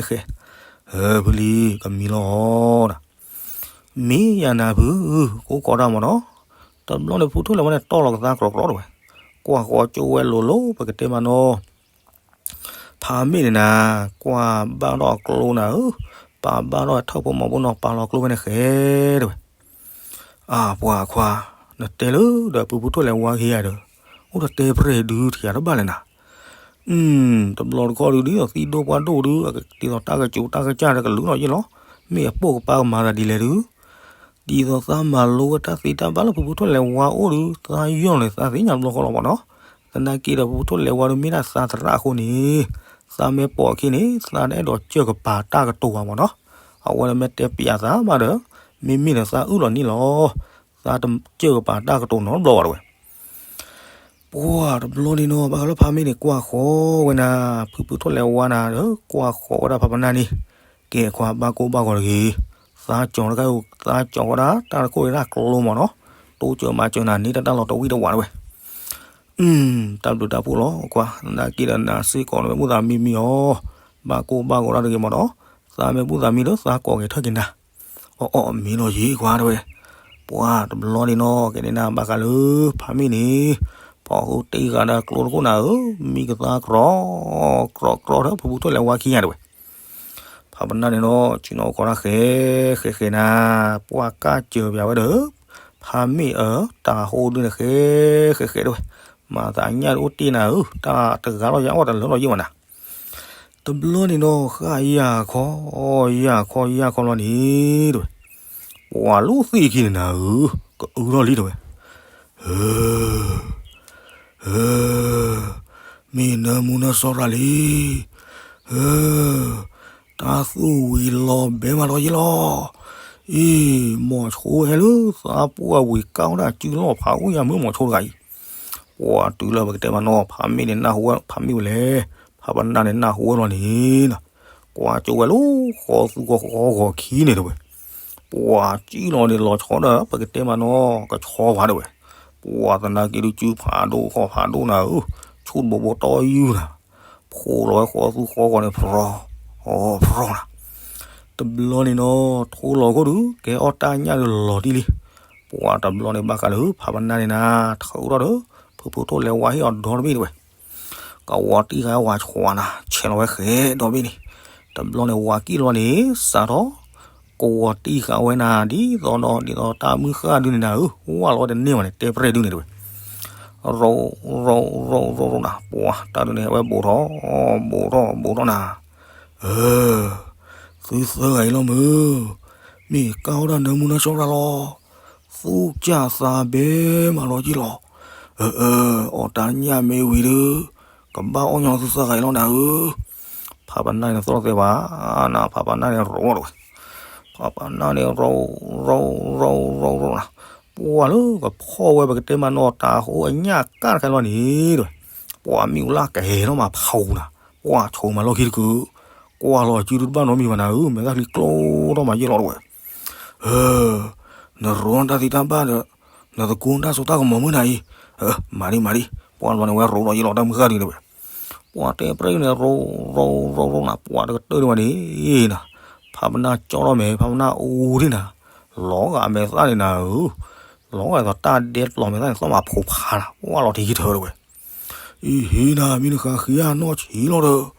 ဃဲ, ဖုလံၤကမံလီၤအီၤနၤ မ့ၢ်ယၤနၤဖု, ကိးကီးတၢ်မ့ၢ်နီၤ, တဘျီန့ၣ်ဖုထိၣ်လဲၤဝါန့ၣ် တီၢ်လီၤကသါကြီကြီတဲဝဲ, ကွၢ်ဃီကၠိဝဲလိၤလိၤ ပကတဲမးနီၤ, ဖးမ့ၢ်န့ၣ်နၤ, ကွၢ်ဘၣ်ထီၣ်အကျိနၤဧၢ, ပာ်ဘၣ်ထီၣ်ထၢၣ်ဖိမီၤဖိနီၤ ပာ်လီၤကျိဖဲန့ၣ်ဃဲတဲဝဲ, အပှၤခွါ, နတဲလၢဒီးဖုဖုထိၣ်လဲၤဝါခံဂၤဒီး, အိၣ်တတဲပြဲၢ်ဒုးထံဂၤတဘၣ်လဲၣ်နၤ တဘျီတခီၣ်ဒုး ဒ်သိးသံဒိၣ်ပှၢ်ဒိၣ်ဒုး ဒ်သိးတၢ်ကစူၤတၢ်ကစၢ်ဒီးကလုာ်နီၤယဲၢ်လီၤ, မ့ၢ်အပိာ်ကပၤကမၤသးဒ်လဲၣ်ဒုး, ဒ်သိးသးမၤလိဝဲတၢ်သ့တၢ်ဘၣ်လၢဖုဖုထိၣ်လဲၤဝါအိၣ်ဒုး သးယီၢ်န့ၣ် သးသ့ၣ်ညါတဘျီဃီလီၤမ့ၢ်နီၤ, သနာ်က့ဒီးဖုဖုထိၣ်လဲၤဝါဒုးမ့ၢ်ဒၣ်သးသရၣ်အဃိန့ၣ်, သးမ့ၢ်ပိာ်အခံန့ၣ် သးတအဲၣ်ဒိးစၢၢ်ကပၤတၢ်ကတိၤဘၣ်မ့ၢ်နီၤ, အဝဲမ့ၢ်တဲပျးသးဘၣ်ဒီး, မ့မ့ၢ်ဒီးသးအုၣ်လီၤနံၣ်လီၤ, သးတစၢၢ်ကပၤတၢ်ကတိၤနီတဘျီဘၣ်တဲဝဲ ပှၤတဘျီန့ၣ်နီၤ ဘၣ်ဃးလၢဖးမ့ၢ်န့ၣ် ကွၢ်ဃီဝဲနၤ, ဖုဖုထိၣ်လဲၤဝါနၤဒီး ကွၢ်ဃီဝဲဒၣ်ဖးပနၢ်န့ၣ်, ကဲခွါဘၣ်ကိၢ်ဘၣ်ဂီၤတဂ့ၤ, သးကၠီၤတခါ, သးကၠီၤဝဲဒၣ်တၢ်တခိၣ်ဒၣ်ကျိမ့ၢ်နီၤ, တိစၢၤမၤစၢၤနၤန့ၣ် တၢ်တၢ်လီၤတဝံၣ်တဝးတဲဝဲ တၢ်ဘျုးတၢ်ဖှိၣ်လီၤကွၢ်, သနာ်က့ဒီးနၤစ့ၢ်ကီးနမ့ၢ်ဘူၣ်သးမံမံအီၤ, ဘၣ်ကိၢ်ဘၣ်ဂီၤတၢ်တဂ့ၤမ့ၢ်နီၤ, သးမ့ၢ်ဘူၣ်သးမံဒီးသးကိးက့ၤထၢၣ်က့ၤနၤ, အီၣ်အီၣ်မ့ၢ်လီၤယံၤကွၢ်တဲဝဲ, ပှၤတဘျီန့ၣ်နီၤ ကဲန့ၣ်နၤ ဘၣ်ဃးလၢဖးမ့ၢ်န့ၣ်, ဖီၣ်ဃုတ့ၢ်ဃာ်ဒီးကျိတခိၣ်နၤဧၢ, မံကသါကြီကြီထၢၣ်ဖုဖုထိၣ်လဲၤဝါခံဂၤတဲဝဲ ဖးပနၢ်န့ၣ်နီၤ ဆ့ၣ်နီၤအိၣ်ခိးတၢ်ဃဲဃဲဃဲနၤ, ပှၤကၢ်စၢၤပၠးဝဲဒီး, ဖးမ့ၢ်အတၢ်ဟိဒုန့ၣ်ဃဲဃဲဃဲတဲဝဲ, မၤသးညၣ်တအိၣ်တ့ၢ်နၤဧၢ, တၢ်တဂၤလီၤယၤအီၣ်တလၢလီၤယဲၢ်ဘၣ်နၤ, တဘျီန့ၣ်နီၤ ဃၣ်ယၤခီ, ယၤခီယၤခီလီၤန့ၣ်တဲဝဲ, ပှၤလူၤသ့ၣ်ခံန့ၣ်နၤဧၢ, ကအုထီၣ်လံတဲဝဲ မ့ၢ်နၢမူနၢစီၤရၤလံ, တၢ်သူၣ်ဝံၤလီၤဘဲမးဒီးယဲၢ်လီၤ, အံၤ, မီၤဆိဟဲလၢသးပှၢ်ဝံၤကၢ်ဝဲဒၣ်စုလီၢ်ဖးအိၣ်ယၤမုၢ်မီၤဆိတဂၤအံၤ, ပှၤတုၤလၢပကတဲမးနီၤ ဖးမ့ၢ်န့ၣ်နၢ်ဟူဝဲဖးမ့ၢ်ဝဲလဲၣ်, ဖးပနၢ်န့ၣ်နၢ်ဟူဝဲလီၤန့ၣ် ကွၢ်ကၠိဝဲလၢ ဃီသူဃီဃီဂီၤခံန့ၣ်တဲဝဲ, ပှၤစံၣ်လီၤန့ၣ်လီၤဆီဒီး ပကတဲမးနီၤ ကဆီဖးတဲဝဲ, ပှၤသနာ်က့ဒုးစုဖးဒိၣ်ဃီဖးဒိၣ်နၤဧၢ, ဆူၣ်တဘိဘိတီယူၢ်နၤ, ဖိးလီၤဝဲဃီသူဃီဂီၤန့ၣ် ဖြီ, အီဖြီနၤ, တဘျီန့ၣ်နီၤ ထိလီၤခိၣ်ဒုး ကဲအီၣ်တၢ်ညၣ်ဒုးလီၤတံၢ်လံ, ပှၤတဘျီန့ၣ်ဘၣ်ဃးလၢဖးပနၢ်န့ၣ်နၤ ထုးထီၣ်ဒီး ဖုဖုထိၣ်လဲၤဝါဟ့ၣ်အီၤဒီတဘ့ၣ်တဲဝဲ ကဝီၤတံၢ်ဃာ်ဝၤဆှးနၤ ဆဲးလီၤဝဲဃဲဒီဘ့ၣ်န့ၣ်, တဘျီန့ၣ်ဝၤကံၣ်လီၤန့ၣ် စးထီၣ် ကဝီၤတံၢ်ဃာ်ဝဲနၤ ဒ်သိးဒီး ဒ်သိးတၢ်မုၢ်ဃၢ်ဒုန့ၣ်နၤဧၢ, ဝၢ်လီၤဝဲတန့ၢ်ဘၣ်န့ၣ် တဲပြဲၣ်ဒုန့ၣ်တဝဲ, ရိ ရိ ရိ ရိ ရိနၤ, ပှၤတၢ်ဒုန့ၣ် အဝဲဘူးထီၣ် ဘူးထီၣ် ဘူးထီၣ်နၤ, အၢ သုသၢဂၤအံၤလီၤမုၢ်, မ့ၢ်ကၢ်အီၣ်တၢ်နၢမူနၢဆှီတၢ်လီၤ, သူၣ်ကၢ်သးဘဲမးလီၤက့လီၤ, အၢ အၢ အီၣ်တၢ်ညၣ်မ့ၢ်ဝံၤဒီး ကဘၣ်အီၣ်ညီသုသၢဂၤအံၤလီၤနၤဧၢ, ဖးပနၢ်န့ၣ်သီၣ်သဲဘၣ်, နဖးပနၢ်န့ၣ်ရိးလီၤတဝဲ, ဖးပနၢ်န့ၣ်ရိး ရိး ရိး ရိး ရိးနၤ, ပှၤလၢကဖီၣ်ဝဲပကတဲမးနီၢ်တၤဟိအညၣ်ကၢ်တခါလီၤန့ၣ်တဝဲ, ပှၤမ့ၣ်အူလၢကဟဲထီၣ်မးဖီနၤ, ပှၤဆိးမးလီၢ်ခံတကုာ်, ကွၢ်လီၤစုတဘၣ်နီတမံၤဘၣ်နၤဧၢ, မဲာ်သၣ်ချံကျိထီၣ်မးယဲၢ်လီၤတဝဲ, အၢ နရိးတၢ်သ့တၢ်ဘၣ်ဒီး နသကိးတၢ်စိတၢ်ကမီၤမုၢ်နၤအံၤ, မၤဒံမၤဒံ, ပှၤတဘျီန့ၣ်ဝဲရိးလီၤယဲၢ်လီၤတၢ်မုၢ်ဃၢ်ဒုန့ၣ်ဝဲ, ပှၤတဲပြဲၣ်န့ၣ် ရိး ရိး ရိး ရိးနၤ, ပှၤတကတၢၢ်ဒံးဘၣ်န့ၣ်နၤ, ဖးပနၢ်ကၠီထီၣ်မဲာ် ဖးပနၢ်အူဒံးနၤ, လီၤဂာ်မဲာ်သၣ်န့ၣ်နၤဧၢ, လီၤဂာ်သိးတၢ်ဒဲတပျီၤမဲာ်သၣ်န့ၣ် သီၣ်မးဖိဖးနၤ, ပှၤလီၤတဟံးထၢတဝဲ အံၤဟံးနၤ မ့ၢ်နဃးဃ့အနီၢ်ဆံးလီၤဒီး,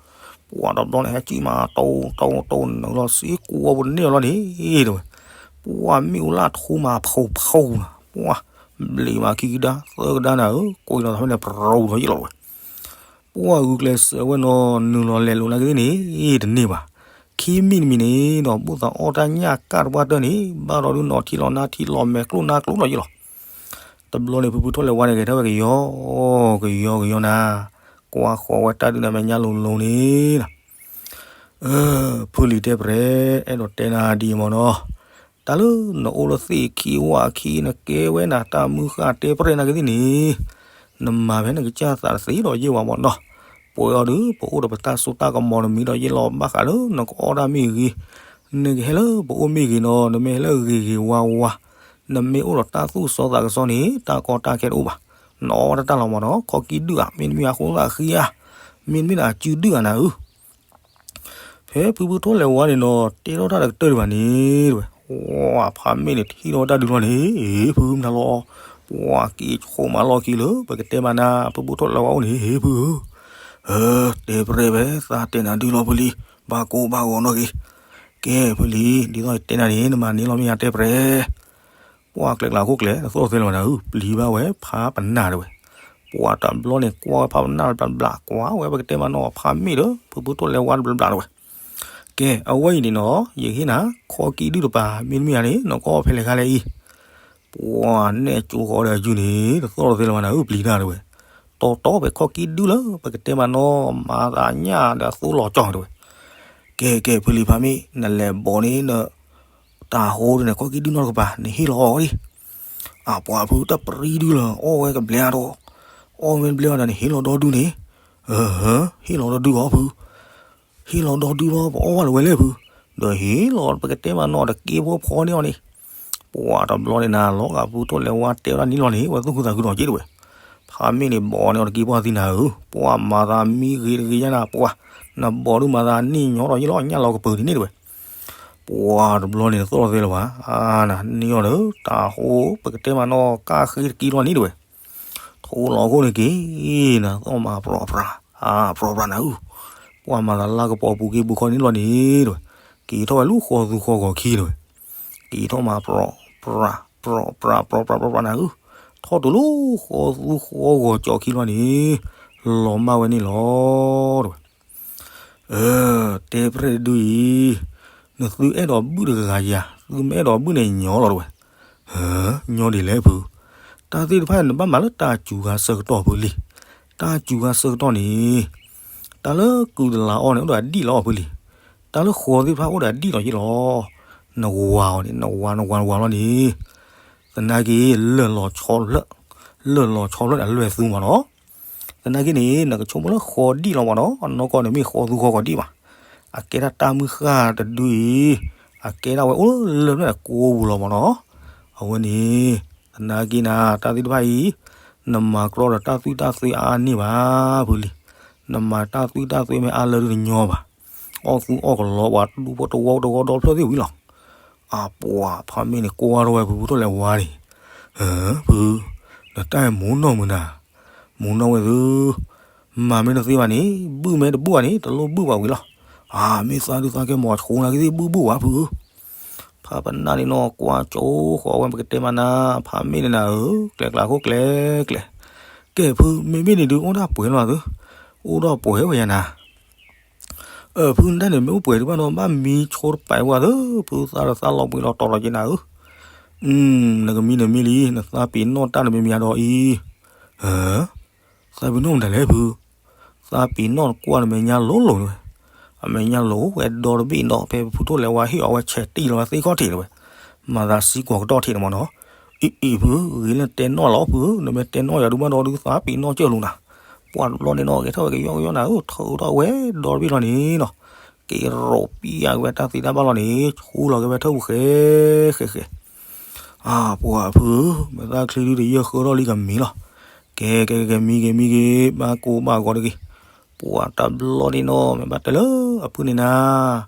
ပှၤတဘျီန့ၣ် ဟဲကံၣ်မးတိတိတိနုာ်လီၤစ့ကိးပူၤတန့ၢ်လီၤန့ၣ်တဝဲ, ပှၤမ့ၣ်အူလၢထူမးဖီဖီနၤ, ပှၤဘျံးမးခံကဒါသၢကဒါနၤဧၢ, ကိးအံၤလီၤသးဖဲန့ၣ် ပရူၤလီၤယဲၢ်လီၤတဝဲ, ပှၤဂုာ်ကျဲးစၢးဝဲနီၤ နုာ်လီၤလဲၤလိာ်နာ်က့သ့ၣ်န့ၣ် တန့ၢ်ဘၣ်, ခံမံၤတမံၤန့ၣ်ဒီး ဘၣ်သးအီၣ်တၢ်ညၣ်ကၢ်တပှၢ်တၢၢ်န့ၣ် ဘၣ်ဒီးဒုနီၤထံလီၤနါထံလီၤမဲာ်ကျိၣ်နါကျိၣ်လီၤယဲၢ်လီၤ တဘျီန့ၣ် ဖုဖုထီၣ်လဲၤဝါန့ၣ် ကဲထီၣ်ဝဲကယီ ကယီကယီနၤ, ကွၢ်ဃီၤဝဲတၢ်ဒုးနၤမဲာ်ညါလိၤလိၤန့ၣ်လီၤ. ဖုလံၤတဲပြဲ အဲၣ်ဒိးတဲနၤဒ်အံၤမ့ၢ်နီၤ, တၢ်လၢနအိၣ်လၢသ့ၣ်ခံဝၣ်ခံ နကဲဝဲနၤတၢ်မုၢ်ဃၢ်တဲပြဲနၤကသ့ၣ်န့ၣ်, နမၤဖဲနကစၢ်သးတသ့ဒီးယဲၢ်ဝဲမ့ၢ်နီၤ, ပှဲၤအီၤဒီး ပအိၣ်ဒီးပတၢ်စိတၢ်ကမီၤတမံၤဒီးယဲၢ်လီၤ ဘၣ်ဃးလၢနကအီၣ်တၢ်မ့ၢ်ဂ့ၤ, နကဟဲလၢပအိၣ်မ့ၢ်ဂ့ၤနီၤ, နမ့ၢ်ဟဲလၢဂ့ၤဂ့ၤဝါဝါ, နမ့ၢ်အိၣ်ဒီးတၢ်သူၣ်စီသးကစီန့ၣ် တၢ်ကီတၢ်ခဲတအိၣ်ဘၣ်, နအီၣ်ဝဲတၢ်တၢ်လီၤမ့ၢ်နီၤ, ခီၣ်ကံၢ်ဒုၣ်ဧါ, မ့တမ့ၢ်အဃိသၣ်ဃံဧါ, မ့တမ့ၢ်ဒီးအစုဒုၣ်ဧါနၤဧၢ ဖဲဖုဖုထီၣ်လဲၤဝါန့ၣ်နီၤ တဲထီၣ်တၢ်တကတၢၢ်ဒံးဘၣ်န့ၣ်, ဝဲ ဖးမ့ၢ်န့ၣ်ထံၣ်ထီၣ်ဝဲတၢ်ဒုးလီၤန့ၣ်, ဖုမနုၤလီၤ, ပှၤက့ၤဆိးမးလီၢ်ခံလၢ ပကတဲမးနၤ ဖုဖုထီၣ်လဲၤဝါအိၣ်န့ၣ် ဟ့ၣ်ဖုဧၢ, တဲပြဲဝဲ သးတဲနၤဒုလီၤဖုလံၤ, ဘၣ်ကိၢ်ဘၣ်ဂီၤနီၣ်ဂ့ၤ, ကဲဖုလံၤ ဒ်သိးယတဲနၤန့ၣ် နမၤန့ၢ်လီၤမ့ၢ်ယတဲပြဲ ပှၤကျဲကျးခိၣ်ကျဲ နသီၣ်သဲလၢၤဘၣ်နၤဧၢ, ပျံၤဘၣ်ဝဲဖးပနၢ်တဝဲ, ပှၤတဘျီန့ၣ် ကွၢ်ဝဲဖးပနၢ်တဘျးဘျး, ကွၢ်ဝဲပကတဲမးနီၤ ဖးမ့ၢ်ဒီး ဖုဖုထီၣ်လဲၤဝါတဘျးဘျးတဝဲ, ကဲ အဝဲအံၤန့ၣ်နီၤ ယဟ့ၣ်နၤ ခီၣ်ကံၢ်ဒုၣ်တပၤ မ့တမ့ၢ်ဧါန့ၣ် နကအီၣ်ဖဲလဲၣ်ခါလဲၣ်အံၤ, ပှၤနဲၣ်ကၠိဃီဒီးအယုၢ်န့ၣ် တသီၣ်သဲလၢၤဘၣ်နၤဧၢ ပျံၤတၢ်တဝဲ, တီတီဖဲခီၣ်ကံၢ်ဒုၣ်လၢ ပကတဲမးနီၤ မၤသးညၣ်ဒီးအသိလီၤကၠီတဝဲ, ကဲကဲ ဖုလံၤဖးမ့ၢ် နလဲၤဘီးန့ၣ် န တၤဟိဒုန့ၣ် ခီၣ်ကံၢ်ဒုၣ်နီတကပၤ နဟ့ၣ်လီၤအီၤဒံး, အပှၤဖုတၢ်ပြံဒုလၢ အီၣ်ဝဲကဘျဲးအါထီၣ်, အီၣ်ဝဲဘျဲးအါဒီး နဟ့ၣ်လီၤဒီဒုန့ၣ်, ဟ့ၣ်လီၤဒီဒုအီၤဖု, ဟ့ၣ်လီၤဒီဒုလီၤ ပအီၣ်ဝဲလၢၤဝဲလဲၣ်ဖု, ဒီးဟ့ၣ်လီၤပကတဲမးနီၤ တက့ဖိဖီန့ၢ်အီၤန့ၣ်, ပှၤတဘျီန့ၣ်နၤ လီၤဂာ်ဖုထီၣ်လဲၤဝါတဲဝဲဒၣ်န့ၣ်လီၤန့ၣ် ဝဲသူၣ်ခုသးခုဒီးက့တဝဲ, ဖးမ့ၢ်န့ၣ် ဘီးန့ၢ်အီၤတက့ဖိသံနၤဧၢ, ပှၤမၤသးမံဂ့ၤတဂ့ၤညါနၤ ပှၤ နဘီးဒုးမၤသးန့ၢ်ညီထီၣ်ယ့ၢ်လီၤ ညၣ်လီၤကပၢၤဒ်န့ၣ်တဝဲ, ပှၤတဘျီန့ၣ် နသီၣ်သဲလၢၤဘၣ်, နန့ၢ်အီၤဒီး တၤဟိ ပကတဲမးနီၤ ကၢ်ဃ့တက့လီၤန့ၣ်တဝဲ, ထိလီၤအဃိန့ၣ်က့ၤ နသီၣ်မးပြီပြး, ပြီပြးနၤဧၢ, ပှၤမၤသးလၢကပီၤပူၤက့ၤပူၤခီန့ၣ်လီၤန့ၣ်တဝဲ, က့ၤထီၣ်ဝဲလၢဃီသူဃီဂီၤခံတဝဲ, က့ၤထီၣ်မးပြီ ပြး ပြီပြး ပြီပြး ပြီပြးနၤဧၢ, ထီၣ်တုၤလၢဃီသူဃီဂီၤကၠီခံလီၤန့ၣ်, လီၤမၢ်ဝဲန့ၣ်လီၤတဝဲ တဲပြဲၣ်တဒုအံၤ, နသုအဲၣ်ဒိးဘုၣ်တဂၤယၤ, သုမ့ၢ်အဲၣ်ဒိးဘုၣ်န့ၣ်ညီလီၤတဝဲ, ညီဒ်လဲၣ်ဖု, တၢ်သ့ၣ်တဖၣ်န့ၣ် နဘၣ်မၤလၢတၢ်စူၤဂၤဆၢကတီၢ်ဖုလံ, တၢ်စူၤဂၤဆၢကတီၢ်န့ၣ်, တၢ်လၢကုၢ်တလးအီၤန့ၣ် အိၣ်ဒီးအဒံၣ်လီၤဖုလံ, တၢ်လၢဃီသ့ၣ်တဖၣ်အိၣ်ဒီးအဒံၣ်လီၤယ့ၢ်လီၤ, နဝၤအီၤန့ၣ် နဝၤနဝၤနဝၤလီၤန့ၣ် သနာ်က့ လၢာ်လီၤဆီဖျၢၣ်, လၢာ်လီၤဆီဖျၢၣ်န့ၣ် အလွဲၢ်သူမးနီၤ, သနာ်က့န့ၣ် နကဆိကမိၣ်လၢဃီဒံၣ်လီၤမးနီၤ, အနီၢ်ကီၢ်န့ၣ်မ့ၢ်ဃီသူဃီဂီၤဒံၣ်ဘၣ်, အကဲဒၣ်တၢ်မုၢ်ဃၢ်တဒုအံၤ, အကဲဒၣ်ဝဲအိၣ်လၢလၢၢ်ကိးပူၤလီၤမးနီၤ, အဝဲန့ၣ်, သနာ်က့နၤ တၢ်သ့ၣ်တဖၣ်အံၤ, နမၤကြီဒီးတၢ်သွံၣ်တၢ်သွဲအါန့ၢ်ဘၣ်ဖုလံ, နမၤတၢ်သွံၣ်တၢ်သွဲမ့ၢ်အါလၢဒုတညီဘၣ်, အီၣ်သူအီၣ်ကလီပှၤတူၢ်ဖိတဝီတဝီဒီဖျၢၣ်သ့ၣ်ဝံၤလီၤ အပှၤဖးမ့ၢ်န့ၣ် ကွၢ်ထီၣ်ဝဲဖုဖုထီၣ်လဲၤဝါန့ၣ်, ဖု, နတၢ်အံၤမူနီၢ်မုၢ်နၤ, မူနီၢ်ဝဲသု, မၤမ့ၢ်တသ့ဘၣ်န့ၣ် ဘုၣ်မ့ၢ်တဘုၣ်ဘၣ်န့ၣ် တလိၣ်ဘုၣ်ဘၣ်ဝံၤလီၤ, အၢ မ့ၢ်သးဒုးသးကဲမီၤဆှိနၤက့ၤသ့ၣ်ဘူၣ်ဘူၣ်ဝဲဖုဧၢ. ဖးပနၢ်န့ၣ်နီၤ ကွၢ်ကၠိဃီဝဲပကတဲမၤနၤ ဖးမ့ၢ်န့ၣ်နၤဧၢ, ကျဲကျးခိၣ်ကျဲကျဲ, ကဲဖု မ့မ့ၢ်န့ၣ်ဒုးအိၣ်ဒၣ်ပှဲၤလီၤသု, အိၣ်ဒီးပှဲၤဝဲယၤနၤ အၢ ဖုနတၢ်န့ၣ် မ့ၢ်အိၣ်ပှဲၤဒံးဘၣ်နီၤ ဘၣ်မံဆိတပာ်ဝဲသု, ဖုသးဒီးသးလီၤဘှံးလီၤတီၤလီၤက့ၤနၤဧၢ. နကမံနမံလံ နသးပ့ၤနီၣ်တၢ်နမဲာ်ညါဒီးအံၤ, သးပ့ၤနီၣ်မတၤလဲၣ်ဖု, သးပ့ၤနီၣ်နကွၢ်နမဲာ်ညါလိၤလိၤဝဲ, အမဲာ်ညါလိၤဝဲဒီတဘ့ၣ်ဒီး ဖဲဖုထိၣ်လဲၤဝါဟ့ၣ်အီၤဝဲဆဲးတံၢ်လီၤဝဲသ့ၣ်ခီၣ်ထံးလီၤဝဲ, မၤသးစံကွၢ်ကတီၢ်ထံးန့ၣ်မ့ၢ်နီၤ, အံၤအံၤဖု ဂ့ၤလၢတဲနီၣ်လီၤဖု, နမ့ၢ်တဲနီၣ်ယၤဒုးဘၣ်ဒီးဒုး သးပ့ၤနီၣ်ကၢၢ်လိၤနၤ, ပှၤတဘျီန့ၣ်နီၤ ဂဲၤထၢၣ်ဝဲကယီကယီနၤဧၢ, ထၢထီၣ်ဝဲဒီတဘ့ၣ်လီၤန့ၣ်နီၤ, က့ၤရိးပံယၤက့ၤဝဲတၢ်သ့တၢ်ဘၣ်လီၤန့ၣ် ဆူလီၤက့ၤဝဲထၢၣ်ပူၤဃဲဃဲဃဲ, အၢ ပှၤဖုဧၢ, မ့ၢ်သးချ့ဒုးတယၢၢ်ဃၢထီၣ်လံကမံၤလီၤ, ကဲကဲကဲ မံက့ၤမံက့ၤ ဘၣ်ကိၢ်ဘၣ်ဂီၤတဂ့ၤ, ပှၤတဘျီန့ၣ်နီၤမ့ၢ်ဘၣ်တဲလၢအဖုန့ၣ်နၤ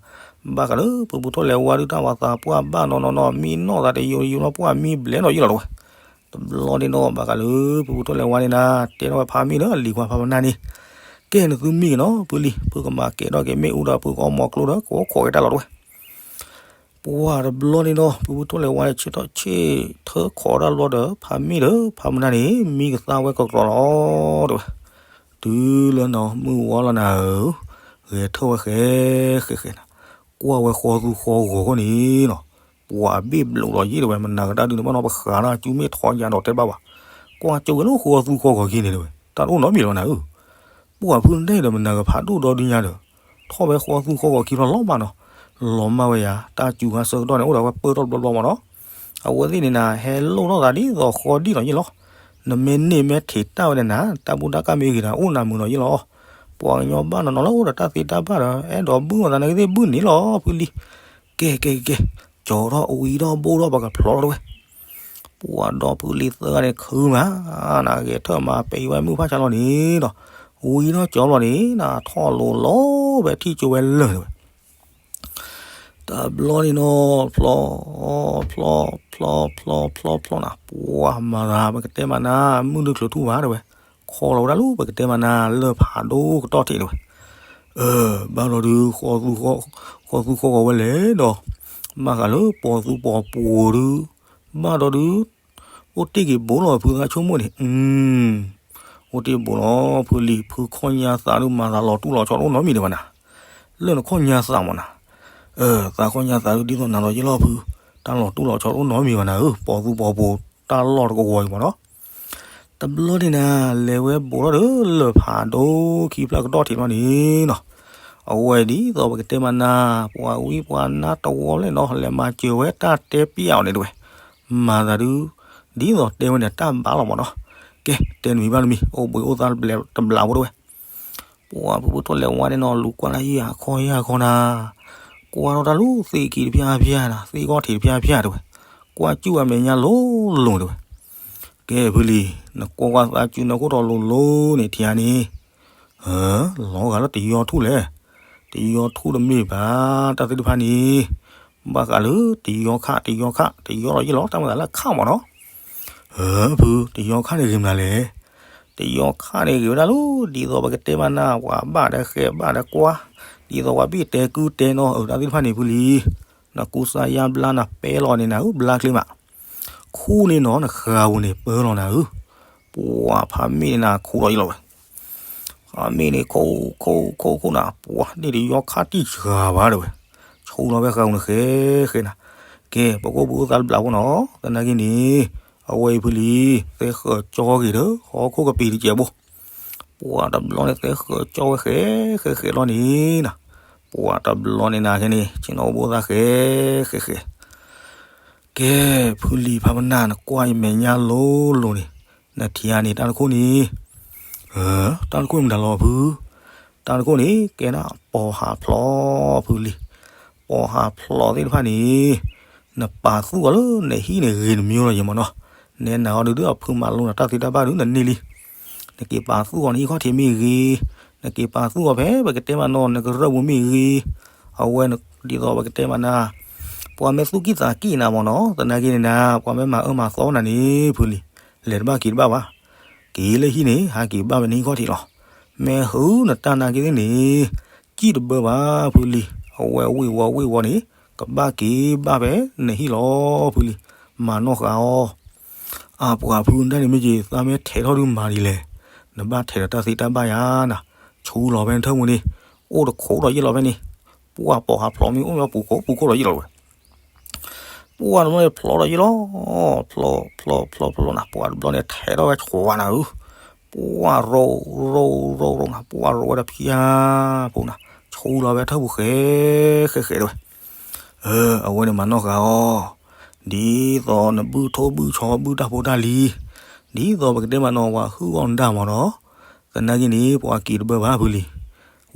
ဘၣ်ဃးလၢဖုဖုထိၣ်လဲၤဝါဒုးတၢ်ဝၤသးပှၢ်ဘၣ်နီၤနီၤနီၤ မံနီၢ်သးတယိယိနီၤ ပှၢ်မံဘျဲးနီၤယ့ၢ်လီၤတဝဲ, တဘျီန့ၣ်နီၤ ဘၣ်ဃးလၢဖုဖုထိၣ်လဲၤဝါန့ၣ်နၤ တဲထီၣ်ဝဲဖးမ့ၢ်လၢအလံၤကွၢ်ဖးပနၢ်န့ၣ်, ကဲနသုမံက့ၤနီၤ ဖုလံၤ ဖုကမၤကဲထီၣ်က့ၤမ့ၣ်အူဒီးဖုကအီမီၤကျိဒီး ကအိၣ်ခိးက့ၤတၢ်လီၤတဝဲ ပှၤတဘျီန့ၣ်နီၤ ဖုဖုထိၣ်လဲၤဝါန့ၣ် ဆ့ၣ်ထီၣ်ဆ့ၣ်ထၢခီးတၢ်ဘျီဒီး ဖးမ့ၢ်ဒီးဖးပနၢ်န့ၣ် မံကသါဝဲကကြီၤလီၤတဝဲ, တုၤလၢနီၤမုၢ်ဝီလီၤနၤဧၢ, ဂဲၤထၢၣ်ဝဲဃဲဃဲဃဲနၤ, ကွၢ်ဝဲဃီသူဃီဂီၤဃီန့ၣ်နီၤ, ပှၤဘ့ၣ်ဘျုးလီၤယ့ၢ်တဝဲ မနၤကတၢၢ်ဒုးန့ၣ်ဘၣ်နီၤ ပဃးနၤကၠူမ့ၢ်ထီယၤဒီးတဲဘၣ်ဘၣ်, ကွၢ်ကၠိဝဲလၢဃီသူဃီဂီၤက့ၤန့ၣ်တဝဲ တၢ်တအိၣ်နီတမံၤလီၤနၤဧၢ ပှၤဖုနတဲဒီးမနၤကဖးဒိၣ်ဒီဒုညါဒီး ထီၣ်ဝဲဃီသူဃီဂီၤခံဖျီလီၤမးနီၤ, လီၤမၢ်ဝဲယၤ တၢ်စူၤခါဆၢကတီၢ်န့ၣ် အိၣ်ဒီးဝဲပၢၢ်ထီၣ်တဘျီဘျီမးနီၤ, အဝဲသ့ၣ်န့ၣ်နၤ ဟဲလိၣ်ထီၣ်သးဒ်သိးဃီဒံၣ်လီၤယ့ၢ်လီၤ, နမ့ၢ်န့ၢ်မ့ၢ်ထံးတၢ်ဝဲန့ၣ်နၤ တၢ်ဘူၣ်တၢ်ကၢ်မ့ၢ်ဂ့ၤနၤ အိၣ်နၤမုာ်လီၤယ့ၢ်လီၤ, ပှၤကညီဘၣ်နီၤနီၤလၢအိၣ်ဒီးတၢ်သ့တၢ်ဘၣ်ဒီး အဲၣ်ဒိးဘုၣ်မၤသးနကသ့ၣ်ဘုၣ်န့ၣ်လီၤ ဖုလံၤ, ကဲကဲကဲ, ကၠီထီၣ်ဝံထီၣ်ဘိၣ်ထီၣ်ပှၤကဖျီထီၣ်တဝဲ ပှၤဒီဖုလံၤသၢဂၤန့ၣ်ခုမး, နဂဲၤထၢၣ်မၤပဲာ်ဝဲမုၢ်ဖၣ်ဆါလီၤန့ၣ်ဒီး, ဝံထီၣ်ကၠီလီၤန့ၣ် နထီၣ်လိၤလီၤဝဲထံၣ်ကၠိဝဲလၢာ်န့ၣ်ဝဲ, တဘျီန့ၣ်နီၤ ဖျီ, ဖျီ, ဖျီ, ဖျီ, ဖျီ, ဖျီနၤ ပှၤမၤသး ပကတဲမၤနၤ မုၢ်ဒုးချုးထူၣ်ဘၣ်တဲဝဲ, ခီလီၤဝဲဒၣ်လၢပကတဲမၤနၤ လၢၢ်ဖးဒိၣ်ကတီၢ်ထံးတဲဝဲ, အၢ ဘၣ်ဒီးဒုး ဃီသူဃီဂီၤဝဲလဲၣ်ဒီး, ဘၣ်ဃးလၢပီၤသူပီၤပှိၤဒုး, ဘၣ်ဒီးဒုး အိၣ်တ့ၢ်က့ၤဘိလီၤဖုသးဆိကမိၣ်န့ၣ်, အိၣ်တ့ၢ်ဘိလီၤဖုလံၤ ဖုခီၣ်ညါသးဒုးမၤသးလီၤတူၢ်လီၤဆီတအိၣ်နီတမံၤဒံးဘၣ်နၤ, လၢနခီၣ်ညါသးမးနၤ, သးခီၣ်ညါသးဒုးဒ်သိးနၤလီၤယ့ၢ်လီၤဖု, တၢ်လီၤတူၢ်လီၤဆီတအိၣ်နီတမံၤဘၣ်နၤဧၢ, ပီၤသူပီၤပှိၤ တၢ်လီၢ်တကဝီၤအံၤမးနီၤ တဘျီန့ၣ်နၤ လဲၤဝဲဘိးထီၣ်ဒီးလၢၢ်ဖးဒိၣ်ခံဖျၢၣ်ကတီၢ်ထံးဘျီန့ၣ်နီၤ, အဝဲဒ်သိးပကတဲမၤနၤ ပှၤဝံပှၤနါတဝီလဲၣ်နီၤ လဲၤမၤစၢၤဝဲတၢ်တဲပျးအီၤန့ၣ်တဝဲ, မၤသးဒုး ဒ်သိးတဲဝဲန့ၣ်တၢ်ဘၣ်လီၤမးနီၤ, ကဲတဲနမံၤဘၣ်နမံၤ အိၣ်ဘှံးအိၣ်သါတဘျးဖိတဝဲ ပှၤဖုဖုထိၣ်လဲၤဝါန့ၣ်နီၤ လူၤကွၢ်တၢ်ယံာ်အခီယံာ်အခီနၤ, ကွၢ်ထီၣ်တၢ်လူၤသ့ၣ်ခံတဖၠၣ်ဖၠၣ်နၤ သ့ၣ်ခီၣ်ထံးတဖၠၣ်ဖၠၣ်တဲဝဲ, ကွၢ်စူၣ်အမဲာ်ညါလိၤလိၤတဲဝဲ, ကဲဖုလံၤ နကွၢ်ကွၢ်သးစူၤနခိၣ်ထီၣ်လိၤလိၤန့ၣ်ထံၣ်ဧါန့ၣ်, လီၤဂာ်လၢတယီထူၣ်လဲၣ်, တယီထူၣ်တမ့ၢ်ဘၣ် တၢ်သ့ၣ်တဖၣ်န့ၣ်, ဘၣ်ဃးလၢတယီခၣ် တယီခၣ် တယီလီၤယ့ၢ်လီၤ တၢ်မၤသးလၢခၣ်မးနီၤ ဖု တယီခၣ်န့ၣ်ဂ့ၤမနုၤလဲၣ်, တယီခၣ်န့ၣ်ဂ့ၤဝဲဒၣ်လီၤ ဒ်သိးပကတဲမးနၤ ပှၤဘၣ်ဒီးဃဲးဘၣ်ဒီးကွၢ်, ဒ်သိးပှၤဘ့ၣ်တဲကုတဲနီၤ အၢ တၢ်သ့ၣ်တဖၣ်န့ၣ်ဖုလံၤ, နကူစါယါဘျါနၤပဲလီၤန့ၣ်နၤ ဘျါချ့မး, ခူၣ်န့ၢ်နီၤ နဃာ်ပူၤန့ၣ်ပၢလီၤနၤဧၢ, ပှၤဖးမ့ၢ်န့ၣ်နၤခူၣ်လီၤယ့ၢ်လီၤဝဲ ဖးမ့ၢ်န့ၣ် ခိၣ်ခိၣ်ခိၣ်ခိၣ်နၤ ပှၤန့ၣ်တယီခါတံၢ်စှၤဘၣ်တဲဝဲ, ဆူလီၤဝဲဃာ်ပူၤန့ၣ်ဃဲဃဲနၤ, ကဲ ပကအိၣ်ဘှံးအိၣ်သါတဘျးဖိနီၤ သနာ်က့န့ၣ်, အဝဲအံၤဖုလံၤ သဲဃၢၤကၠီဂ့ၤဒီး ဟီၣ်ခိၣ်ကပ့ၤတစဲးဘိ, ပှၤတဘျီန့ၣ်သဲဃၢၤကၠီဝဲဃဲဃဲဃဲလီၤန့ၣ်နၤ, ပှၤတဘျီန့ၣ်နၤခဲန့ၣ် ဆ့ၣ်နီၤအိၣ်ဘှံးအိၣ်သါဃဲဃဲဃဲ ကဲ ဖုလံၤဖးပနၢ် နကွၢ်ယမဲာ်ညါလိၤလိၤန့ၣ်, နထံၣ်ဧါန့ၣ် တၢ်တခိၣ်န့ၣ်, တၢ်တခိၣ်န့ၣ်မတၤလီၤဖု, တၢ်တခိၣ်န့ၣ် ကဲဒၣ်ပီၤဟးဖျိးဖုလံၤ, ပီၤဟးဖျိးသ့ၣ်တဖၣ်န့ၣ်, နပာ်သူၣ်အီၤလၢနဟံၣ်န့ၣ်ဂ့ၤတမံၤလီၤယဲမးနီၤ, နဲနၤအီၤဒုးဒုးအဖုမၤလိနၤတၢ်သ့တၢ်ဘၣ်ဒုး နန့ၢ်လံ နက့ၤပာ်သူၣ်အီၤနဟံၣ်ခီၣ်ထံးမ့ၢ်ဂ့ၤ, နက့ၤပာ်သူၣ်အီၤဖဲပကတဲမးနီၤ နကရၢၢ်ပူၤမ့ၢ်ဂ့ၤ, အဝဲဒ်သိးပကတဲမးနၤ, ပှၤမ့ၢ်သူၣ်ကံၢ်သးကံၢ်နၤမးနီၤ သနာ်က့န့ၣ်နၤ ပှၤမ့ၢ်မၤအၢမၤသီနၤန့ၣ် ဖုလံၤ လဲၤတဘၣ်က့ၤတဘၣ်ဘၣ်, က့ၤလၢဟံၣ်န့ၣ် ဟးက့ၤဘၣ်ဝဲနဟံၣ်ခီၣ်ထံးလီၤ, မ့ၢ်ဟုနတၢ်နာ်က့ၤသ့ၣ်န့ၣ် ကံၣ်တဘၢဘၣ်ဖုလံ. အဝဲဝ့ၢ်ဝီၤဝ့ၢ်ဝီၤန့ၣ် ကဘၣ်က့ၤဘၣ်ဖဲနဟံၣ်လီၤဖုလံ. မၤနီၣ်ဃာ်အီၤ. အပှၤဖုဒၣ်န့ၣ်မ့ၢ်က့ၤ သးမ့ၢ်ထဲးထီၣ်ဒုးမၤဒ်လဲၣ်. နဘၣ်ထဲးဒီးတၢ်သ့တၢ်ဘၣ်ယါနၤ. ဆူလီၤဖဲနထၢၣ်မူန့ၣ် အိၣ်တခိးဒီးယ့ၢ်လီၤဖဲန့ၣ်. ပှၢ်ပိာ်ဟးဖျိးမ့ၢ်အိၣ်မ့ၢ်ပူၤခိးပူၤခိးဒီးယ့ၢ်လီၤတဝဲ ပှၢ်တဘျီန့ၣ်ဖျိးဒီးယ့ၢ်လီၤ. ဖျိးဖျိးဖျိးဖျိးနၤ ပှၢ်တဘျီန့ၣ်ထဲးထီၣ်ဝဲဆှီနၤဧၢ. ပှၢ်ရိရိရိရိနၤ ပှၢ်ရိဝဲတဖျၢၣ်ဖိနၤ ဆူလီၤဖဲထၢၣ်ပူၤဃဲဃဲဃဲတဝဲ. အဝဲန့ၣ်မၤနီၣ်ဃာ်အီၤ. ဒ်သိးနဘုၣ်ထိၣ်ဘုၣ်ဆီဘုၣ်တၢ်ဖိတၢ်လံၤ, ဒ်သိးပကတဲမးနီၤ ပှၤဟုၣ်အီၣ်နတၢ်မးနီၤ, သနာ်က့န့ၣ် ပှၤက့ၤတဘၢဘၣ်ဖုလံၤ,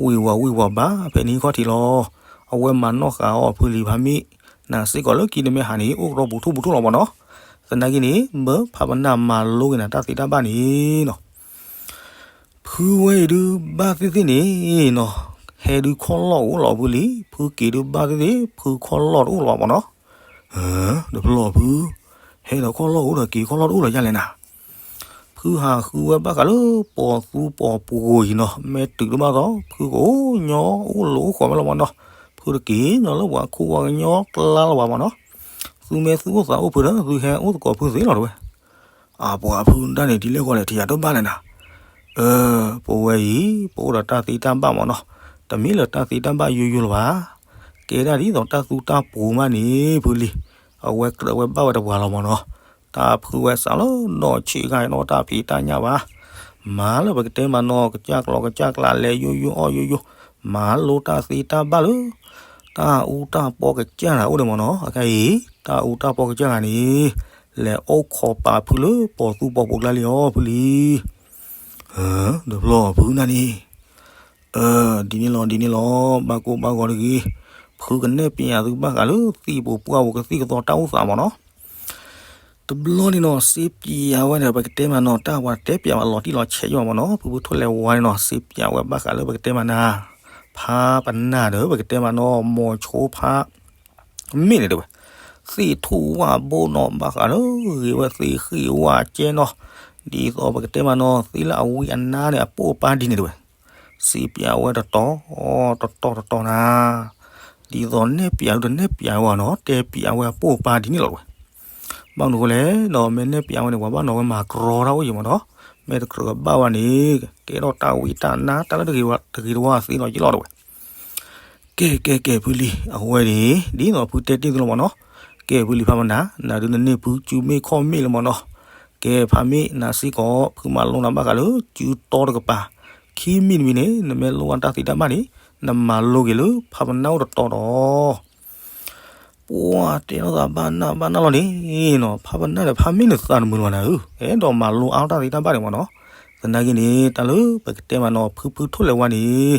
ဝ့ၢ်ဝီၤဝ့ၢ်ဝီၤဘၣ်ဖဲန့ၣ်ခီၣ်ထံးလီၤ. အဝဲမၤနီၣ်ဃာ်အီၤဖုလံၤဖးမ့ၢ်, နၤစ့ၢ်ကီးလၢက့ၤနမ့ၢ်ဟးန့ၣ် အိၣ်ကရီပူၤထူပူၤထူလီၤမးနီၤ, သနာ်က့န့ၣ် ဘၣ်ဖးပနၢ်မၤလိက့ၤနၤတၢ်သ့တၢ်ဘၣ်န့ၣ်နီၤ ဖုဝဲအံၤဒုးဘၣ်သ့ၣ်သ့ၣ်န့ၣ်နီၤ, ဟဲဒုးခီၣ်လီၢ်အိၣ်လီၤဖုလံၤ, ဖုက့ၤဒုးဘၣ်သ့ၣ်သ့ၣ် ဖုခီၣ်လီၢ်တအိၣ်လီၤဘၣ်မးနီၤ. တဖျီၣ်ဖု, ဟဲဒီးခီၣ်လီၢ်အိၣ်ဒီးက့ၤခီၣ်လီၢ်တအိၣ်လီၤယါလဲၣ်နၤ. ဖုဟးဃုဝဲဘၣ်ဃးလၢပိာ်သူပိာ်ပှိၤအံၤနီၤ, မ့ၢ်တုၤတဘၣ်သီ ဖုကအိၣ်ညီအိၣ်လီၤအိၣ်ဃီမ့ၢ်လီၤမးနီၤ, ဖုတက့ၤညီလၢပှၤခိၣ်ဝါကညီကျါလီၤဘၣ်မးနီၤ. သုမ့ၢ်သုအိၣ်သးအိၣ်ဖုဒီး သုဟဲအိၣ်သကိးဖုသ့လီၤတဝဲ. အပှၤဖုဒၣ်န့ၣ် ဒ်လဲၣ်ဂီၢ်လဲၣ် ထံၣ်ယၤတဘၣ်လဲၣ်နၤ. အၢ, ပဝဲအံၤ ပအိၣ်ဒီးတၢ်သ့တၢ်ဘၣ်မးနီၤ, တမ့ၢ်လၢတၢ်သ့တၢ်ဘၣ်ယိယိလၢၤဘၣ်. ကဲဒၣ်ဒ်သိးတၢ်သူတၢ်ပှိၤမးန့ၣ် ဖုလံၤ, အဝဲကြၢးဝဲဘၣ်ဝဲတပှၤလီၤမးနီၤ. တၢ်ဖုဝဲစးလၢနီၢ်ဆံးဂၤနီၢ်တၢ်ဖံးတၢ်ညၣ်ဘၣ်. မၤလၢပကတဲမးနီၤ ကစၢ်ကျီကစၢ်ကျါလဲၤယိယိအီၣ်ယိယိ, မၤလိတၢ်သ့တၢ်ဘၣ်လၢ တၢ်အူတၢ်ပီကစၢ်ဂၤအိၣ်ဒံးမးနီၤ. အခဲအံၤ တၢ်အူတၢ်ပီကစၢ်ဂၤန့ၣ် လဲၤအိၣ်ခိးပာ်ဖုလၢပိာ်သူပိာ်ပှိၤကျါလံအီၤဖုလံၤ. တဖျီၣ်ဖုနၤန့ၣ် ဒ်န့ၣ်လီၤ ဒ်န့ၣ်လီၤ, ဘၣ်ကိၢ်ဘၣ်ဂီၤတဂ့ၤ. ဖုကနဲၣ်ပၠးသုဘၣ်ဃးလၢသံၣ်ပူၤပှၢ်ပူၤကသံၣ်ကသီတၢ်အိၣ်သးမးနီၤ. တဘျီန့ၣ်နီၤ စ့ပၠးဝဲဒီး ပကတဲမးနီၤ တၢ်ပှၤတဲပၠးဝဲလီၤတံၢ်လီၤဆဲးယိၣ်မးနီၤ, ဖုဖုထိၣ်လဲၤဝါန့ၣ်နီၤ စ့ပၠးဝဲဘၣ်ဃးလၢပကတဲမးနၤ ဖးပနၢ်ဒီး ပကတဲမးနီၤ မိၤဆိဖး မ့ၢ်န့ၣ်တဝဲ, သ့ၣ်ထူၣ်ဝၣ်ဘိနီၤ ဘၣ်ဃးလၢဂ့ၤဝဲသ့ၣ်ဃံၣ်ဝၣ်ကဲနီၤ, ဒ်သိးပကတဲမးနီၤ သ့ၣ်လၢအဝံအနါန့ၣ် အပိၢ်အပၢ်ဒ်န့ၣ်တဝဲ, စ့ပၠးဝဲတတီၤ တတီၤတတီၤနၤ, ဒ်သိးနဲၣ်ပၠးဒုးတနဲၣ်ပၠးဝဲနီၤ တဲပၠးဝဲအပိၢ်အပၢ်ဒ်န့ၣ်လီၤတဝဲ. ဘၣ်မနုၤဃိလဲၣ်ဒီး မ့ၢ်နဲၣ်ပၠးဝဲန့ၣ် ပှၤဘၣ်နီၤဝဲမၤကြီတၢ်အိၣ်ယံၤမးနီၤ, မ့ၢ်တကြၢးဘၣ်ဝဲန့ၣ် ကဲထီၣ်တၢ်ဝံတၢ်နါတၢ်လၢတဂ့ၤတဝါသ့လီၤယံၤလီၤတဝဲ. ကဲ ကဲ ကဲ ဖုလံၤ အဝဲန့ၣ် ဒ်သိးဖုတဲတ့ၢ်သုလီၤမးနီၤ, ကဲ ဖုလံၤဖးပနၢ် နၤဒုးနန့ၢ်ဖုစုမ့ၣ်ခီၣ်မ့ၣ်လီၤမးနီၤ, ကဲ ဖးမ့ၢ်နၤစ့ၢ်ကီး ဖုမၤလိနၤဘၣ်ဃးလၢစုတီတကပၤ, ခံမံၤတမံၤန့ၣ် နမ့ၢ်လိဘၣ်တၢ်သ့တၢ်ဘၣ်န့ၣ် နမၤလိက့ၤလၢဖးပနၢ်အိၣ်တတီၤဒီး ပှၤတဲလိာ်သးဘၣ်နၢ်ဘၣ်နၢ်လီၤန့ၣ်နီၤ, ဖးပနၢ်ဒီးဖးမ့ၢ်နသးတမုာ်လၢၤဘၣ်နၤဧၢ, အဲၣ်ဒိးမၤလိအါထီၣ်တၢ်သ့တၢ်ဘၣ်န့ၣ်မးနီၤ. သနာ်က့န့ၣ် တၢ်လၢပကတဲမးနီၤ ဖုဖုထိၣ်လဲၤဝါန့ၣ်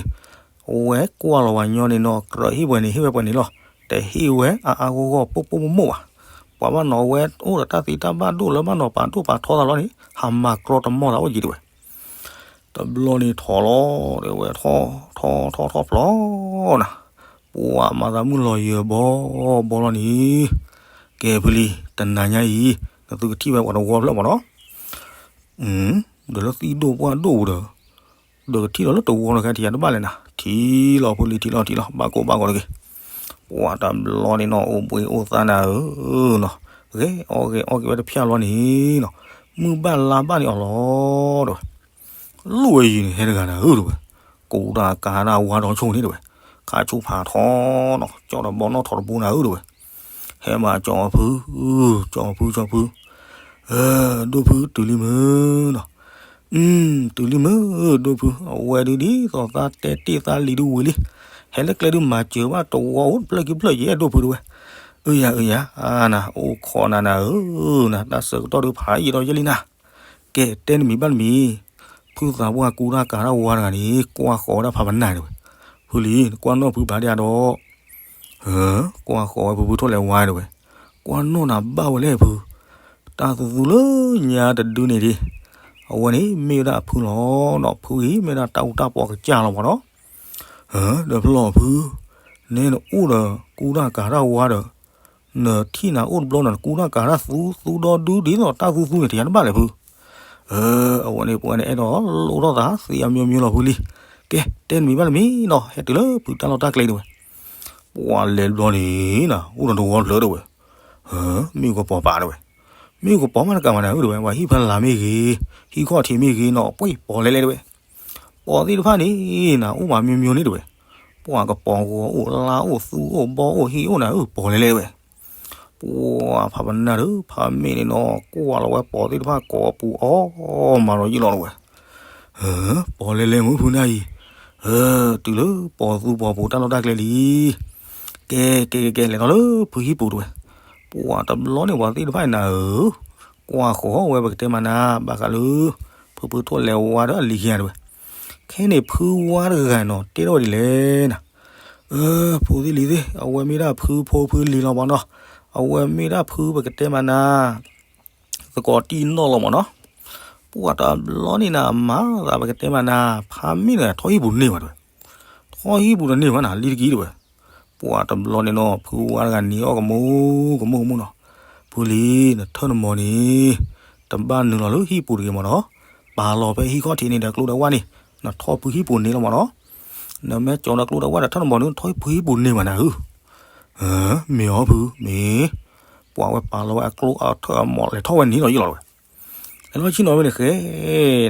အဝဲကွၢ်လီၤဝဲညီန့ၣ်နီၤ ကြၢးဟ့ၣ်ဝဲန့ၣ် ဟ့ၣ်ဝဲပှဲၤန့ၣ်လီၤ. တဟ့ၣ်ဝဲအါအါဂီၢ်ဂီၢ်ပိၢ်ပိၢ်မိၢ်မိၢ်ဘၣ်. ပှၤဘၣ်နီၤဝဲအိၣ်ဒီးတၢ်သ့တၢ်ဘၣ်ဒိၣ်လၢဘၣ်နီၤပာ်ဒိၣ်ပာ်ထီသးလီၤန့ၣ် ဟးမၤကြီတမီၢ်သးအိၣ်ယံၤတဝဲ. တဘျီန့ၣ်ထီၣ်လီၤ တဲဝဲထီၣ် ထီၣ် ထီၣ် ထီၣ်ဖျီနၤ, ပှၤမၤသးမုၢ်လီၤယၢၤဘီဘီလီၤန့ၣ်, ကဲဖုလံၤ တနၤညါအံၤ နသုကထံၣ်ဝဲပှၤတဝီဖျၢၣ်မးနီၤ, ဒီးလၢသံၣ်ဒိၣ်ပှၢ်ဒိၣ်ပူၤဒီး ဒီးကထံၣ်လီၤလၢတဝီနီၤ ခဲထံၣ်ယၤတဘၣ်လဲၣ်နၤ, ထံၣ်လီၤဖုလံၤထံၣ်လီၤထံၣ်လီၤ ဘၣ်ကိၢ်ဘၣ်ဂီၤတဂ့ၤ. ပှၤတဘျီန့ၣ်နီၤ အိၣ်ဘှံးအိၣ်သါနၤဧၢနီၤ, ဂဲၤအီၣ်ဂဲၤအီၣ်က့ၤဝဲတဖျၢၣ်လီၤန့ၣ်နီၤ, မုၢ်ဘၣ်လါဘၣ်န့ၣ်အီၤလီၤ တဲဝဲ လိၣ်ဝဲယံၤန့ၣ် ဟဲတဂၤနၤဧၢ တဲဝဲ, ကူတၢ်ကၤတၢ်ဝါဒီးဆိၣ်န့ၣ် တဲဝဲ, ခါဆူဖးထီနီၤ ကၠီဒီးဘီနီၣ်ထီၣ်တဘိနၤဧၢ တဲဝဲ, ဟဲမးကၠီဖု ကၠီဖု ကၠီဖု, ဒိၣ်ဖုတုၤလံမုၢ်နီၤ, တုၤလံမုၢ် ဒိၣ်ဖု အဝဲဒုးဒ်သိးသးတဲတ့ၢ်သးလံၤဒုးဝံၤလံ, ဟဲလၢကျဲဒုးမၤစၢၤဘၣ်တဝီအိၣ်တဖျၢၣ်ခံဖျၢၣ်ယဲ ဒိၣ်ဖုတဲဝဲ, အၢယၤ အၢယၤ န အိၣ်ခိးနၤနၤဧၢ န တၢ်ဆၢကတီၢ်ဒုးဖးယံာ်ဒီးယဲလံနၤ ကဲတဲနမံၤဘၣ်နမံၤ, ဖုသးပှၢ်ကူတၢ်ကၤတၢ်ဝါတဂၤန့ၣ် ကွၢ်ဃီၤဝဲဒၣ်ဖးပနၢ်တဲဝဲ, ဖုလံၤ နကွၢ်နီၣ်ဖုဘၣ်ဒဲးဒီး, ကွၢ်ဃီၤဝဲဖုဖုထိၣ်လဲၤဝါတဲဝဲ, ကွၢ်နီၣ်နၤဘၣ်ဝဲလဲၣ်ဖု, တၢ်သူသူလၢညါတဒုန့ၣ်ဒံး, အဝဲန့ၣ်မ့ၢ်ဝဲဒၣ်အဖုလီၤ, ဒီးဖုအံၤမ့ၢ်ဒၣ်တၢ်အူတၢ်ပီကစၢ်လီၤမးနီၤ, ဒီးဖုလီၤဖု, နဲနအိၣ်ဒီးကူတၢ်ကၤတၢ်ဝါဒီး နထံၣ်နၤအိၣ်တဘျီဒီး နကူတၢ်ကၤတၢ်သူသူဒီဒုဒ်သိးတၢ်သူသူန့ၣ် တယၤတဘၣ်လဲၣ်ဖု, အဝဲန့ၣ်ပဝဲန့ၣ်အဲၣ်ဒိးလိၣ်ထီၣ်သးသ့အမျိုးမျိုးလီၤဖုလံ, ကဲ တဲတမံၤဘၣ်တမံၤနီၤ ဟဲတုၤလၢဖုတၢ်လီၢ်တၢ်ကျဲတဲဝဲ, ပှၤလဲၤတဘျီန့ၣ်နီၤ အိၣ်ဒီးတဝီဖျၢၣ်တဲဝဲ, မ့ၣ်အူကပီၤပာ်တဲဝဲ, မ့ၣ်အူကပီၤမးတကးမးနၤဧၢတဲဝဲ ပှၤဟံၣ်ဖီလာ်မ့ၢ်ဂ့ၤ, ဟံၣ်ခီၣ်ထံးမ့ၢ်ဂ့ၤနီၤ ပှဲၤပီၤလဲလဲတဲဝဲ, ပီၤသ့ၣ်တဖၣ်န့ၣ်နၤ အိၣ်မးမိမိန့ၣ်တဲဝဲ, ပှၤကပီၤဂီၤအိၣ် လါအိၣ် သူအိၣ် ဘီအိၣ် ဟံၣ်အိၣ်နၤဧၢ ပီၤလဲလဲတဲဝဲ ပှၤဖးပနၢ်ဒီး ဖးမ့ၢ်န့ၣ်နီၤ ကွၢ်လီၤဝဲပီၤသ့ၣ်တဖၣ်ကိးပူၤအီၣ်မးဒီးယံာ်လီၤတဲဝဲ, ပီၤလဲလဲမုၢ်ဖုနၢ်အံၤ, တုၤလၢပီၤသူပီၤပူၤတၢ်လီၢ်တၢ်ကျဲလံ, ကဲ ကဲ ကဲ ကဲ လဲၤထီၣ်လၢဖုဟံၣ်ပူၤတဲဝဲ, ပှၤတဘျီန့ၣ်ပှၤသ့ၣ်တဖၣ်အံၤနၤဧၢ, ကွၢ်ဃီၤဝဲပကတဲမးနၤ ဘၣ်ဃးလၢ ဖုဖုထိၣ်လဲၤဝါဒီးအလံၤခံဂၤတဲဝဲ, ခဲန့ၣ်ဖုဝါတဂၤနီၤ တဲထီၣ်ဝဲဒ်လဲၣ်နၤ အၢ ဖိသ့ၣ်လံၤသ့ၣ် အဝဲမ့ၢ်ဒၣ်ဖုဖိဖုလံၤလီၤမးနီၤ, အဝဲမ့ၢ်ဒၣ်ဖုပကတဲမးနၤ သကိးတံၢ်နီၣ်လီၤမးနီၤ, ပှၤတဘျီန့ၣ်နၤ မၤသးပကတဲမးနၤ ဖးမ့ၢ်န့ၣ် ထီၣ်ဟံၣ်ပူၤတန့ၢ်ဘၣ်တဲဝဲ, ထီၣ်ဟံၣ်ပူၤတန့ၢ်ဘၣ်နၤ လံတကံၢ်တဲဝဲ, ပှၤတဘျီန့ၣ်နီၤ ဖုဝါတဂၤန့ၣ်အီၣ်ကမူၣ်ကမူၣ်ကမူၣ်နီၤ, ဖုလံၤ နထၢၣ်နမီၤန့ၣ် တဘၣ်နုာ်လီၤလၢဟံၣ်ပူၤတဂ့ၤမးနီၤ, ပာ်လီၤဖဲဟံၣ်ခီၣ်ထံးန့ၣ်ဒီးကျိဒီးဝၣ်န့ၣ် နထီၣ်ဖုဟံၣ်ပူၤန့ၢ်လီၤမးနီၤ, နမ့ၢ်ကၠီဒီးကျိဒီးဝၣ်ဒီးထၢၣ်နမီၤန့ၣ် နထီၣ်ဖုဟံၣ်ပူၤန့ၢ်ဘၣ်နၤဧၢ, မ့ၢ်အီၤဖု မ့ၢ်, ပှၤဝဲပာ်လီၤဝဲအကျိအထၢၣ်အမီၤလဲၤထီၣ်ဝဲန့ၣ်လီၤယံာ်လီၤတဲဝဲ, လဲၤထီၣ်ဆ့ၣ်နီၤဝဲန့ၣ်ဃဲ,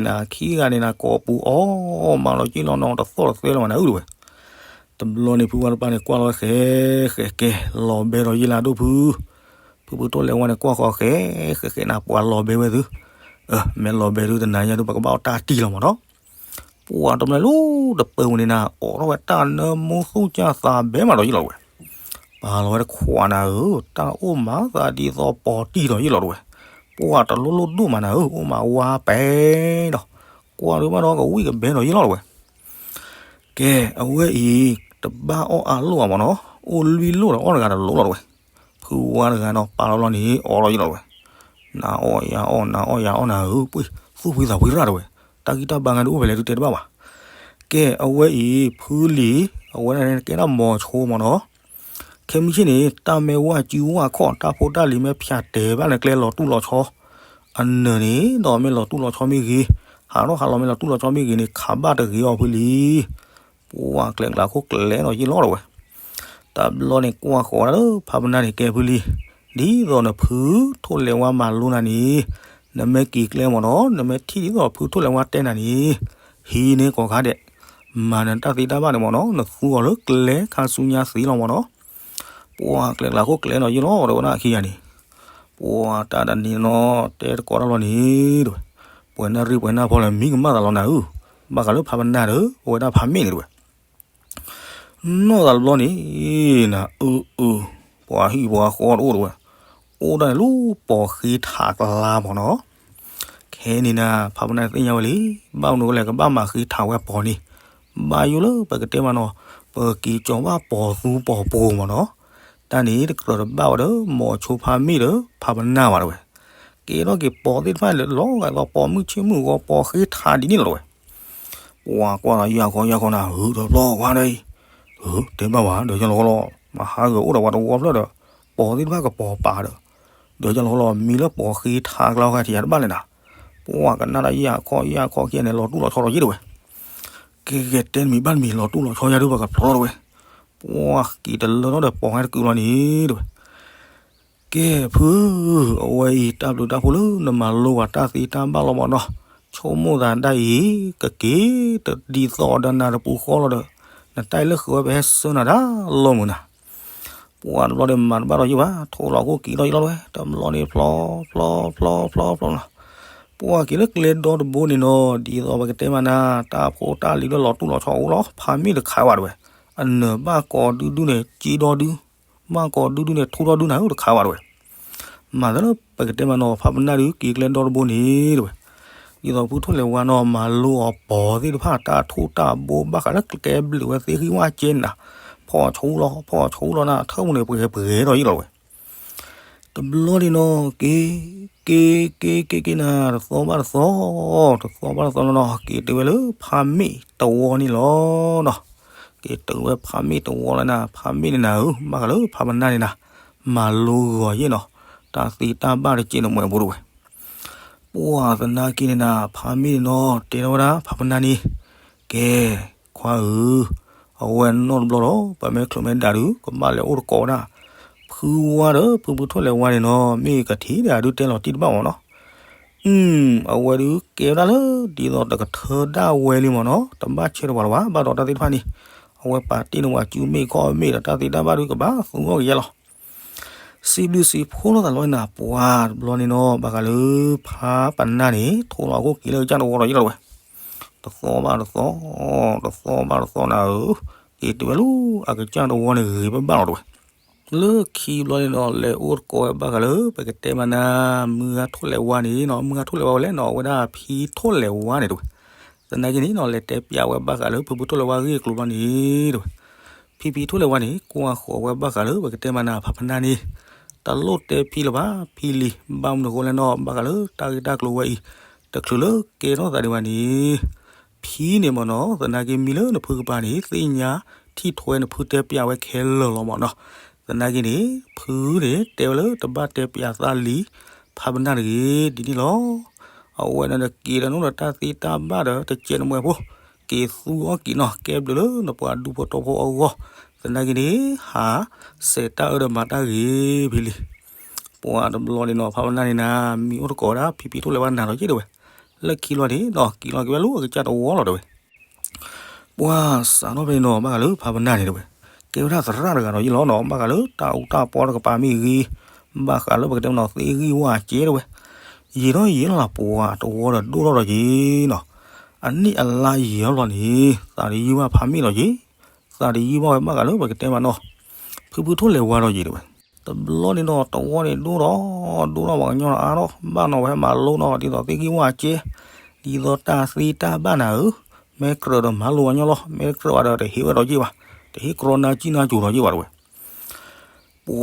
နခံဂၤန့ၣ်နၤကိးပူၤအီၣ်မးလီၤ ယံာ်လီၤနီၤ တသီၣ်တသဲလီၤမးနၤဧၢတဲဝဲ, တဘျီန့ၣ်ဖုဝါတပၢ်န့ၣ် ကွၢ်လီၤဝဲဃဲ ဃဲကဲ လီၤဘဲဒီးယံာ်လီၤဒိၣ်ဖု, ဖုဖုထိၣ်လဲၤဝါန့ၣ် ကွၢ်ဃီၤဃဲ ဃဲဃဲနၤ ပှၤလီၤဘဲဝဲသု, မ့ၢ်လီၤဘဲသုတနၤညါဒုး ပကဘၣ်အီၣ်တၢ်တံၢ်လီၤမးနီၤ, ပှၤတဘျီလၢတပၢၤဝဲန့ၣ်နၤ အိးထီၣ်ဝဲတၢ်နၢမူသူၣ်ကၢ်သးဘဲမးဒီးယံာ်လီၤတဲဝဲ, ပာ်လီၤဝဲတခွးနၤဧၢ, တၢ်အိၣ်မးသးဒ်သိးပီၤတံၢ်ဒီးယံာ်လီၤတဲဝဲ, ပှၤတလိၣ်လိၣ်ဒိၣ်မးနၤဧၢ, အိၣ်မးဝါပဲဒီး, ကွၢ်ဒုးဘၣ်ဒီးကဝံၣ်ကဘဲဒီးယံာ်လီၤတဲဝဲ, ကဲ အဝဲအံၤ တဘၣ်အီၣ်အါလိၣ်ဘၣ်မးနီၤ, အိၣ်လွံၢ်လိၣ်ဒီးအီၣ်တဂၤတလိၣ်လီၤတဲဝဲ, ဖုဝါတဂၤဒီးပာ်လီၤလီၤန့ၣ် အိးလီၤယံာ်လီၤတဲဝဲ, နအီၣ်ယၤအီၣ် နအီၣ်ယၤအီၣ်နၤဧၢ, ပှ့ၤသူၣ်ဖှံသးဖှံရၣ်တဲဝဲ, တၢ်ဂံၢ်တၢ်ဘါငါဒုးအိၣ်ဖဲလဲၣ်ဒုးတဲတဘၣ်ဘၣ်, ကဲ အဝဲအံၤ ဖုလံၤ အဝဲဒၣ်န့ၣ်ကဲဒၣ်မီၤဆိမးနီၤ, ခဲမုၢ်ဆ့ၣ်န့ၣ် တၢ်မ့ၢ်ဝၢ်စုဝၢ်ခီၣ် တၢ်ဖိတၢ်လံၤမ့ၢ်ဖၠးတဲာ်ဘၣ်လၢကျဲလီၤတူၢ်လီၤဆီ, အနၢၤန့ၣ် ဒီးမ့ၢ်လီၤတူၢ်လီၤဆီမ့ၢ်ဂ့ၤ, ဟးထီၣ်ဟးလီၤမ့ၢ်လီၤတူၢ်လီၤဆီမ့ၢ်ဂ့ၤန့ၣ် ခးဘၣ်တဂ့ၤအီၤဖုလံၤ, ပှၤကျဲကျါခိၣ်ကျဲနီၤယံာ်လီၤတဲဝဲ, တဘျီန့ၣ်ကွၢ်ဃီၤဒၣ်လၢဖးပနၢ်န့ၣ် ကဲဖုလံၤ, ဒ်သိးနဖုထိၣ်လဲၤဝါမၤလိနၤန့ၣ်, နမ့ၢ်က့ၤကျဲမးနီၤ နမ့ၢ်ထံၣ်ဒ်သိးဖုထိၣ်လဲၤဝါတဲနၤန့ၣ်, ဟံးန့ၢ်ကိးခါဒဲး, မၤနတၢ်သ့တၢ်ဘၣ်န့ၣ်မးနီၤ နသူအီၤလၢကျဲခါဆူညါသ့လီၤမးနီၤ, ပှၤကျဲကျါခိၣ်ကျဲနီၤယံာ်လီၤတဲဝဲဒၣ်ခံဂၤန့ၣ်, ပှၤတၢ်တနံၤနီၤ တဲတကိးတၢ်လီၤန့ၣ်တဲဝဲ, ပှဲၤနၢ်ရံၣ်ပှဲၤနၢ်ဖီလၢမံကမၣ်သးလီၤနၤဧၢ, ဘၣ်ဃးလၢဖးပနၢ်ဒီး အဝဲဒၣ်ဖးမ့ၢ်န့ၣ်တဲဝဲ နီၢ်သးတဘျီန့ၣ်, နအၢအၢ, ပှၤဟံၣ်ပှၤဃီတအိၣ်တဲဝဲ, အိၣ်ဒၣ်န့ၣ်လၢပီၤဃ့ထးကျါမးနီၤ, ခဲန့ၣ်နၤ ဖးပနၢ်သ့ၣ်ညါဝဲလံ, ဘၣ်မနုၤလဲၣ်ကဘၣ်မၤဃ့ထးဝဲပီၤန့ၣ်, ဘၣ်ယိၣ်လၢပကတဲမးနီၤ, ပက့ၤကၠီၤဘၣ်ပီၤသူပီၤပှိၤမးနီၤ, တၢ်န့ၣ်တကြၢးတဘၣ်ဝဲဒီး မီၤဆိဖးမ့ၢ်ဒီး ဖးပနၢ်ဘၣ်တဲဝဲ, ကဲထီၣ်က့ၤပီၤသ့ၣ်တဖၣ်လၢလီၤဂာ်ဒီးပီၤမုၢ်ဆ့ၣ်မုၢ်ဂီၤပီၤဃ့ထးဒ်န့ၣ်လီၤတဲဝဲ ပှၤကွၢ်သးယၤခီယၤခီနၤ ဟုၣ်ဒီးပျီကွၢ်ဒီးအံၤ, တဲဘၣ်ဝဲ ဒီးယလီၤဃီလီၤ, မဟါဂၤအိၣ်ဒီးပှၤတဝီဖျၢၣ်ဒီး, ပီၤသ့ၣ်တဖၣ်ကပီၤပာ်ဒီး, ဒီးယလီၤဃီလီၤ မံလၢပီၤဃ့ထးကျါဃဲထံယၤတဘၣ်လဲၣ်နၤ, ပှၤကနၣ်ဒၣ်ယၤခီယၤခီခံဂၤန့ၣ် လီၤတူၢ်လီၤဆီဒီးယ့ၣ်တဲဝဲ, ကဲကဲတဲတမံၤဘၣ်တမံၤ လီၤတူၢ်လီၤဆီယၤဒုးပကဖျီတဲဝဲ, ပှၤက့ၤတလၢထီၣ်ဒီးပီၤဟဲတကုးလီၤန့ၣ်တဲဝဲ ကဲဖု, အဝဲအံၤတၢ်ဘျုးတၢ်ဖှိၣ်လၢနမၤလိပှၤတၢ်သ့တၢ်ဘၣ်လီၤမးနီၤ, ဆိကမိၣ်သးဒၣ်အံၤ, ကက့ၤတဒ်သိးဒီးနၤတပူၤဃီလီၤဒီး, နတၢ်အံၤလၢဃုာ်ဝဲပဟဲဆှၢနၤဒၣ်လီၤမုၢ်နၤ, ပှၤတဘျီဒီးမၤတဘၣ်ဒီးယ့ၣ်ဘၣ်, ထိၣ်လီၤခိၣ်က့ၤထီၣ်ယ့ၣ်လီၤတဲဝဲ, တဘျီန့ၣ်ဖျီ, ဖျီ, ဖျီ, ဖျီဖျီနီၤ, ပှၤက့ၤလၢကျဲဒီတဘိန့ၣ်နီၤ, ဒ်သိးပကတဲမးနၤ, တၢ်ဖိတၢ်လံၤလၢလီၤတူၢ်လီၤဆီအိၣ်လီၤ, ဖးမ့ၢ်တခးဝဲတဲဝဲ, အနၢၤဘၣ်ကိးဒူဒူန့ၣ် က့ဒီဒူ ဘၣ်ကိးဒူဒူန့ၣ် ထူထီၣ်ဒူနၤဧၢတခးဝဲတဲဝဲ, မၤသးလၢပကတဲမးနီၤ ဖးပနၢ်ဒုးက့ၤကျဲဒီတဘိန့ၣ်တဲဝဲ, ဒ်သိးဖုထိၣ်လဲၤဝါနီၤ မၤလိအီၤပီၤသ့ၣ်တဖၣ် တၢ်ထူၣ်တၢ်ဘိ ဘၣ်ဃးလၢကဲဘျုးဝဲသ့ၣ်ဃံဝၣ်ကဲနၤ, ဖီၣ်ဆူလီၤ ဖီၣ်ဆူလီၤနၤ ထၢၣ်ပူၤန့ၣ်ပှဲၤပှဲၤဒီးယ့ၣ်လီၤတဲဝဲ တဘျီန့ၣ်နီၤ က့ၤ, က့ၤ, က့ၤ, က့ၤ, က့ၤနၤ တသီဘၣ်တသီ, တသီဘၣ်တသီလီၤနီၤ က့ၤတုၤဝဲလၢဖးမ့ၣ်တဝီန့ၣ်လီၤနီၤ, က့ၤတုၤဝဲဖးမ့ၣ်တဝီလီၤနၤ ဖးမ့ၣ်န့ၣ်နၤဧၢ ဘၣ်ဃးလၢဖးပနၢ်န့ၣ်နၤ, မၤလိဂီၤယ့ၣ်နီၤ, တၢ်သ့တၢ်ဘၣ်တကဲန့ၣ်မွဲပူၤတဲဝဲ, ပှၤသနာ်က့န့ၣ်နၤ ဖးမ့ၣ်န့ၣ်နီၤ တဲထီၣ်ဝဲဒၣ်ဖးပနၢ်န့ၣ်, ကဲ, ခိ ဖိခွါဧၢ, အဝဲနီၢ်တဘျီဒီး ပှၤမ့ၢ်ချုးမ့ၢ်ဒၣ်ဒုး ကဘၣ်လဲၤအိၣ်တကိးဝဲဒၣ် ဖုဝါဒီး ဖုဖုထိၣ်လဲၤဝါန့ၣ်နီၤ, မ့ၢ်ကထံၣ်ဒီးဒုးတဲလီၤတံၢ်တဘၣ်မၢ်နီၤ. အဝဲဒုးကဲဝဲဒၣ်လၢ ဒ်သိးတကထၢဒၣ်ဝဲလံမၢ်နီၤ, တဘၣ်ဆဲးတဝးလၢၤဘၣ်, ဘၣ်ဒီးတၢ်သ့ၣ်တဖၣ်န့ၣ် အဝဲပာ်တ့ၢ်န့ၢ်ဝဲစုမ့ၣ်ခီၣ်မ့ၣ်ဒီး တၢ်သ့တၢ်ဘၣ်ဒုးကဘၣ်သူအီၤကယဲလီၤ. စံးဘျုးစံးဖှိၣ်လိာ်သးလီၤနၤ ပှၤတဘျီန့ၣ်နီၤ, ဘၣ်ဃးလၢဖးပနၢ်န့ၣ် ထိၣ်လီၤအခိၣ်က့ၤလၢကစၢ်တဝီဒီးယဲလီၤဝဲ, တသီဘၣ်တသီ, တသီဘၣ်တသီနၤဧၢ, က့ၤတုၤဝဲလၢအကစၢ်တဝီန့ၣ်ဂ့ၤဘၣ်ဘၣ်လီၤတဝဲ. လၢခံဘျီန့ၣ်နီၤ လဲၤအိၣ်တကိးဝဲဘၣ်ဃးလၢ ပကတဲမးနၤ မုၢ်ဂၤထိၣ်လဲၤဝါန့ၣ်နီၤ, မုၢ်ဂၤထိၣ်လဲၤဝါဝဲလဲၣ်နီၤ, အဝဲဒၣ်ဖံထိၣ်လဲၤဝါန့ၣ်တဝဲ. သနာ်က့န့ၣ်နီၤ လဲၤတဲပျးဝဲဘၣ်ဃးလၢ ဖုဖုထိၣ်လဲၤဝါဂ့ၢ်ကျိၤဘျီန့ၣ်တဝဲ. ဖံဖံထိၣ်လဲၤဝါန့ၣ် ကွၢ်ဃီၤဝဲဘၣ်ဃးလၢ ပကတဲမးနၤ ဖးပနၢ်န့ၣ် တလိၣ်တဲဖံလၢၤဘၣ်, ဖံလံၤ, ဘၣ်မနုၤဃိလဲၣ်နီၤ, ဘၣ်ဃးလၢတၢ်ဂ့ၢ်တၢ်ကျိၤဝဲအံၤ တချုးလၢကဲထီၣ်သးဒံးဘၣ်န့ၣ် ဖံန့ၣ်မၢ်နီၤ, သနာ်က့မံလၢနဖုကပၤန့ၣ် သ့ၣ်ညါထံၣ်ထွဲနဖုတဲပျးဝဲခဲလၢာ်လီၤမၢ်နီၤ. သနာ်က့န့ၣ် ဖုန့ၣ်တဲဝဲလၢတဘၣ်တဲပျးသးလံ ဖးပနၢ်တဂ့ၤ ဒ်န့ၣ်လီၤ. အဝဲန့ၣ်ဒီးက့ၤဒီးနီၢ်ဒီးတၢ်သ့တၢ်ဘၣ်ဒီး တကဲးနမှဲဖိ က့ၤသူအီၣ်က့ၤနီၤ ကဲဘျုးလၢနပှၤဒူဖိထီဖိအဂီၢ်, သနာ်က့န့ၣ် ဟးစဲးတၢ်အၢဒီးမၤတၢ်ဂ့ၤဖံလံၤ. ပှၤတဘျီန့ၣ်နီၤ ဖးပနၢ်န့ၣ်နၤ မံအိၣ်တကိးဝဲဒၣ် ဖံဖံထိၣ်လဲၤဝါနၤဒီးယ့ၢ်တဝဲ, လၢခံဘျီန့ၣ်နီၤ က့ၤလီၤက့ၤဝဲလၢအကစၢ်တဝီလီၤတဝဲ. ပှၤစးထီၣ်ဖဲန့ၣ်နီၤ ဘၣ်ဃးလၢဖးပနၢ်န့ၣ်တဝဲ, ကဲဝဲဒၣ်သရၣ်တဂၤဒီးယ့ၢ်လီၤနီၤ, ဘၣ်ဃးလၢတၢ်အူတၢ်ပီတကပၤမ့ၢ်ဂ့ၤ, ဘၣ်ဃးလၢပကတဲမးနီၤ သ့ဂံၢ်ဝၣ်ကဲတဝဲ, ယံာ်ထီၣ်ယံာ်လီၤလၢပှၤတဝီဒီးဒိၣ်ထီၣ်ဒီးက့ၤနီၤ, အနံၣ်အလါယံာ်လီၤန့ၣ် သးတယုၢ်ဘၣ်ဖးမ့ၣ်လီၤက့ၤ, သးတယုၢ်ဘၣ်ဝဲဘၣ်ဃးလၢပကတဲမးနီၤ ဖုဖုထိၣ်လဲၤဝါဒီးယ့ၢ်တဝဲ. တဘျီန့ၣ်နီၤ တဝီန့ၣ်ဒိၣ်ထီၣ် ဒိၣ်ထီၣ်ပှၤကညီအါထီၣ် ဘၣ်နီၤဝဲဟဲမၤလိနီၤ ဒ်သိးသ့ဂံၢ်ဝၣ်ကဲ, ဒ်သိးတၢ်သ့တၢ်ဘၣ်နၤဧၢ, မ့ၢ်ကြၢးဒီးမၤလိပှၤကညီလီၤ, မ့ၢ်တကြၢးဘၣ်ဒီးတဟ့ၣ်ဝဲဒီးက့ၤဘၣ်, တဟ့ၣ်ကြီနါကံၣ်နါကိၤဒီးက့ၤဘၣ်တဝဲ. ပှ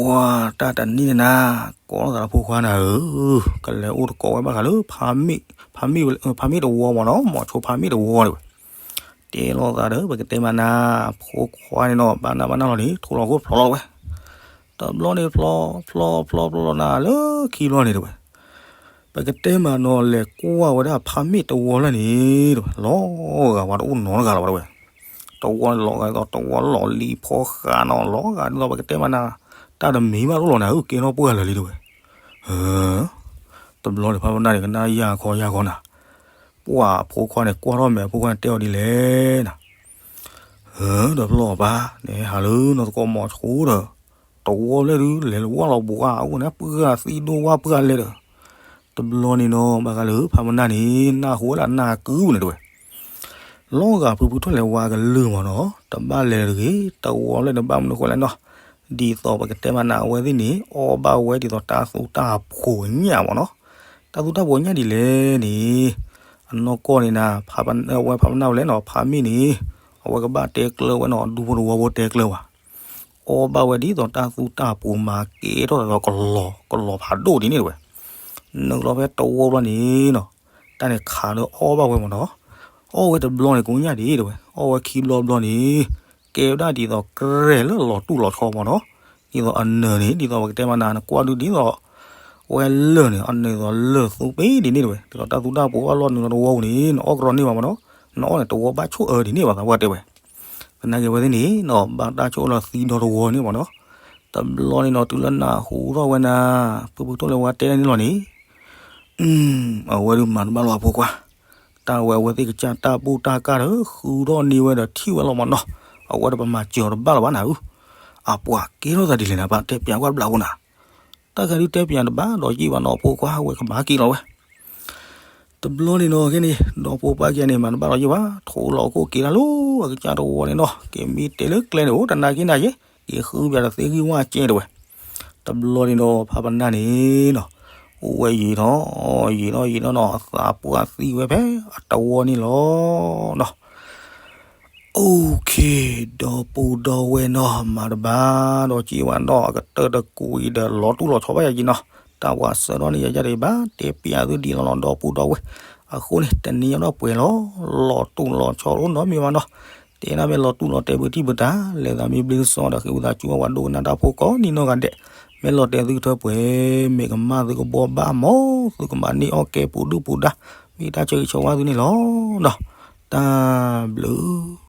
ၤတၢ်တနံၣ်န့ၣ်နၤ ကိးထီၣ်သးလၢဖိခွါနၤဧၢ, ကလဲၤအိၣ်တကိးဝဲဘၣ်ဃးလၢ ဖးမ့ၣ်တဝီမၢ်နီၤ, မိၤဆိဖးမ့ၣ်တဝီတဝဲ. တဲလိာ်သးဒီး ပကတဲမးနၤ ဖိခွါန့ၣ်နီၤ ဘၣ်နၢ်ဘၣ်နၢ်လီၤန့ၣ် ထိၣ်လီၤခိၣ်ဖျိးလီၤတဝဲ. တဘျီန့ၣ်ဖျိး ဖျိး ဖျိး ဖျိးလီၤနၤလၢခံဘျီန့ၣ်တဝဲ. ပကတဲမးနီၤ လဲၤကွၢ်ဝဲဒၣ်ဖးမ့ၣ်တဝီလၢန့ၣ်တဝဲ လီၤဂာ်ဝဲတအိၣ်နီတဂၤလၢၤဘၣ်တဝဲ. တဝီလီၤဂာ်ဒ်သိး တဝီလီၤလံၤဖီဃးနီၤ လီၤဂာ်ဒ်သိး ပကတဲမးနၤ တၢ်တမံၤဘၣ်တအိၣ်လီၤနၤဧၢ ကဲထီၣ်ပှၢ်လၢာ်လံတဝဲ. တဘျီန့ၣ်ဖးပနၢ်န့ၣ် ကနၣ်ယၢ်ခီယၢ်ခီနၤ. ပှၤဖိခွါန့ၣ် ကွၢ်ထီၣ်မဲာ်အဖိခွါန့ၣ် တဲအီၤဒ်လဲၣ်နၤ. ဒီးဖျီၣ်ပၢ် နဟဲဟးလၢနီၢ်သကိးမိၤဆိဒီး တဝီလၢဒုး လဲၤလၢဝၣ်လီၤဘှါ အအိၣ်န့ၣ် ပှၢ်သံဒိၣ်ဝၣ်ပှၢ်လဲၣ်ဒီး. တဘျီန့ၣ်နီၤ ဘၣ်ဃးလၢဖးပနၢ်န့ၣ် နၢ်ဟူဝဲဒၣ်နၢ်ကုန့ၣ်တဝဲ. လီၤဂာ်ဖုဖုထိၣ်လဲၤဝါကလုၢ်မၢ်နီၤ တဘၣ်လဲၤတဂ့ၤ တဝီလၢန့ၣ် ဘၣ်မနုၤဃိလဲၣ်နီၤ. ဒ်သိးပကတဲမးနၤ အဝဲသ့ၣ်န့ၣ် အီၣ်ဘၣ်ဝဲဒ်သိးတၢ်သူတၢ်ပိၤညၣ်မၢ်နီၤ. တၢ်သူတၢ်ပိၤညၣ်ဒ်လဲၣ်န့ၣ် အနီၢ်ကီၢ်န့ၣ်နၤ ဖးပနၢ်ဝဲ ဖးပနၢ်ဝဲလဲၣ်နီၤ ဖးမ့ၣ်န့ၣ် အဝဲကဘၣ်တဲကျၢၤဝဲနီၤ ဒူဖိတဝီဖိတဲကျၢၤဘၣ်. အီၣ်ဘၣ်ဝဲဒ်သိးတၢ်သူတၢ်ပိၤမၤကဲထီၣ်သးဒီးကလီၤ ကလီၤဖးဒိၣ်ဒ်န့ၣ်တဝဲ. နုာ်လီၤဖဲတဝီဘျီန့ၣ်နီၤ တၢ်န့ၣ်ခးဒီးအီၣ်ဘၣ်ဝဲမၢ်နီၤ. အီၣ်ဝဲတဘျီန့ၣ် ကိညၣ်ဒံးတဝဲ အီၣ်ဝဲခံဘျီဘျီန့ၣ် ကဲဝဲဒၣ်ဒ်သိးကြဲၢ်လၢလီၤတူၢ်လီၤဆီမၢ်နီၤ. ဒ်သိးအနၢၤန့ၣ် ဒ်သိးပကတဲမးနၤ နကွၢ်ဒုးဒ်သိး ဝဲလၢၢ်န့ၣ် အနၢၤဒ်သိးလၢၢ်သူပ့ၤဒ်န့ၣ်တဝဲ ဒ်သိးတၢ်သူတၢ်ပိၤအီၣ်လီၤနုာ်လီၤတဝီပူၤန့ၣ် နအီၣ်ကရီန့ၢ်ဘၣ်မၢ်နီၤ. နအီၣ်န့ၣ်တဝီဘၣ်ဆိၣ်အၢဒ်န့ၣ်ဘၣ်သးပှၢ်တဲဝဲ. သနာ်က့ဝဲသ့ၣ်န့ၣ်နီၤ ဘၣ်တၢ်ဆိၣ်အၢလီၤသံဒီတဝီန့ၣ်မၢ်နီၤ. တဘျီန့ၣ်နီၤ တုၤလၢနၢ်ဟူထီၣ်ဝဲနၤ ဖုဖုထိၣ်လဲၤဝါတဲန့ၣ်လီၤန့ၣ် အဝဲဒုးမၤတဘၣ်လီၤအဖိခွါ, တၢ်ဝဲအဝဲသ့ၣ်ကစၢ်တၢ်ဘူၣ်တၢ်ကၢ်ဒီး ဃုထီၣ်န့ၢ်ဝဲဒီးထံၣ်ဝဲလီၤမၢ်နီၤ. အဝဲဒီးပမၤစၢၤအီၤတဘၣ်လၢၤဘၣ်နၤဧၢ, အပှၤကဲထီၣ်သးဒ်လဲၣ်နၤ ဘၣ်တဲပျးကွၢ်ဘျးဖိနၤ, တၢ်ခါဒုးတဲပျးတဘၣ်ဒီးယံာ်ဘၣ်နီၤ အဖိခွါဝဲကမၤက့ၤလီၤဝဲ. တဘျီန့ၣ်နီၤ ခဲန့ၣ် ဒီဖိပၢ်ခံဂၤန့ၣ် မၤတဘၣ်လီၤယံာ်ဘၣ် ထိၣ်လီၤခိၣ်က့ၤတၢ်လၢအကစၢ်တဝီန့ၣ်နီၤ က့ၤမ့ၢ်တဲလၢကျဲန့ၣ် အိၣ်တနာ်က့နၤယ့ၣ် က့ၤဃုပၠးဒီးသ့ဂံၢ်ဝၣ်ကဲတဝဲ. တဘျီန့ၣ်ဒီး ဖးပနၢ်န့ၣ်နီၤ အိၣ်ဝဲယံာ်နီၤ ယံာ်နီၤယံာ်နီၤနီၤ အသးပှၢ်သံဝဲဖဲအတဝီန့ၣ်လီၤနီၤ. အိၣ်ခ့ ဒီပုၢ်ဒီဝဲၢ်နီၤ မၤတဘၣ်ဒီးက့ၤဝဲနီၤ အကတၢၢ်တကူအံၤဒီး လီၤတူၢ်လီၤဆီဘၣ်ယၤက့ၤနီၤ. တၢ်ဝးစၢၤထီၣ်န့ၣ် ယၤယၤတဂ့ၤဘၣ်တဲပျးသုဒ်လီၤလီၤ ဒီပုၢ်ဒီဝဲၢ်. အဃိန့ၣ် တနံၤညါဒီးပှဲၤလီၤ လီၤတူၢ်လီၤဆီတအိၣ်နီတမံၤဘၣ်နီၤ. တဲဒၣ်မ့ၢ်လီၤတူၢ်လီၤတဲာ်ဘုတံၢ်ဘုတၢ် လဲၤသးမံဘျ့ကစီဒီး ဃ့ဝံသးစူၤဝဲပှၤဒိကနၣ်တၢ်ဖိကိး နံၤနီၢ်ဂၤဒဲး မ့ၢ်လီၤတဲာ်သုကထၢပှဲၤ မ့ၢ်ကမၣ်သုကဘှီဘၣ်မး သုကမၤန့ၢ်အီၣ်ကဲပူၤဒုၣ်ပူၤဒါ မ့ၢ်တၢ်ဆၢဂ့ၤဆၢဝါသုန့ၣ်လီၤနီၤ. တၢ်ဘျုး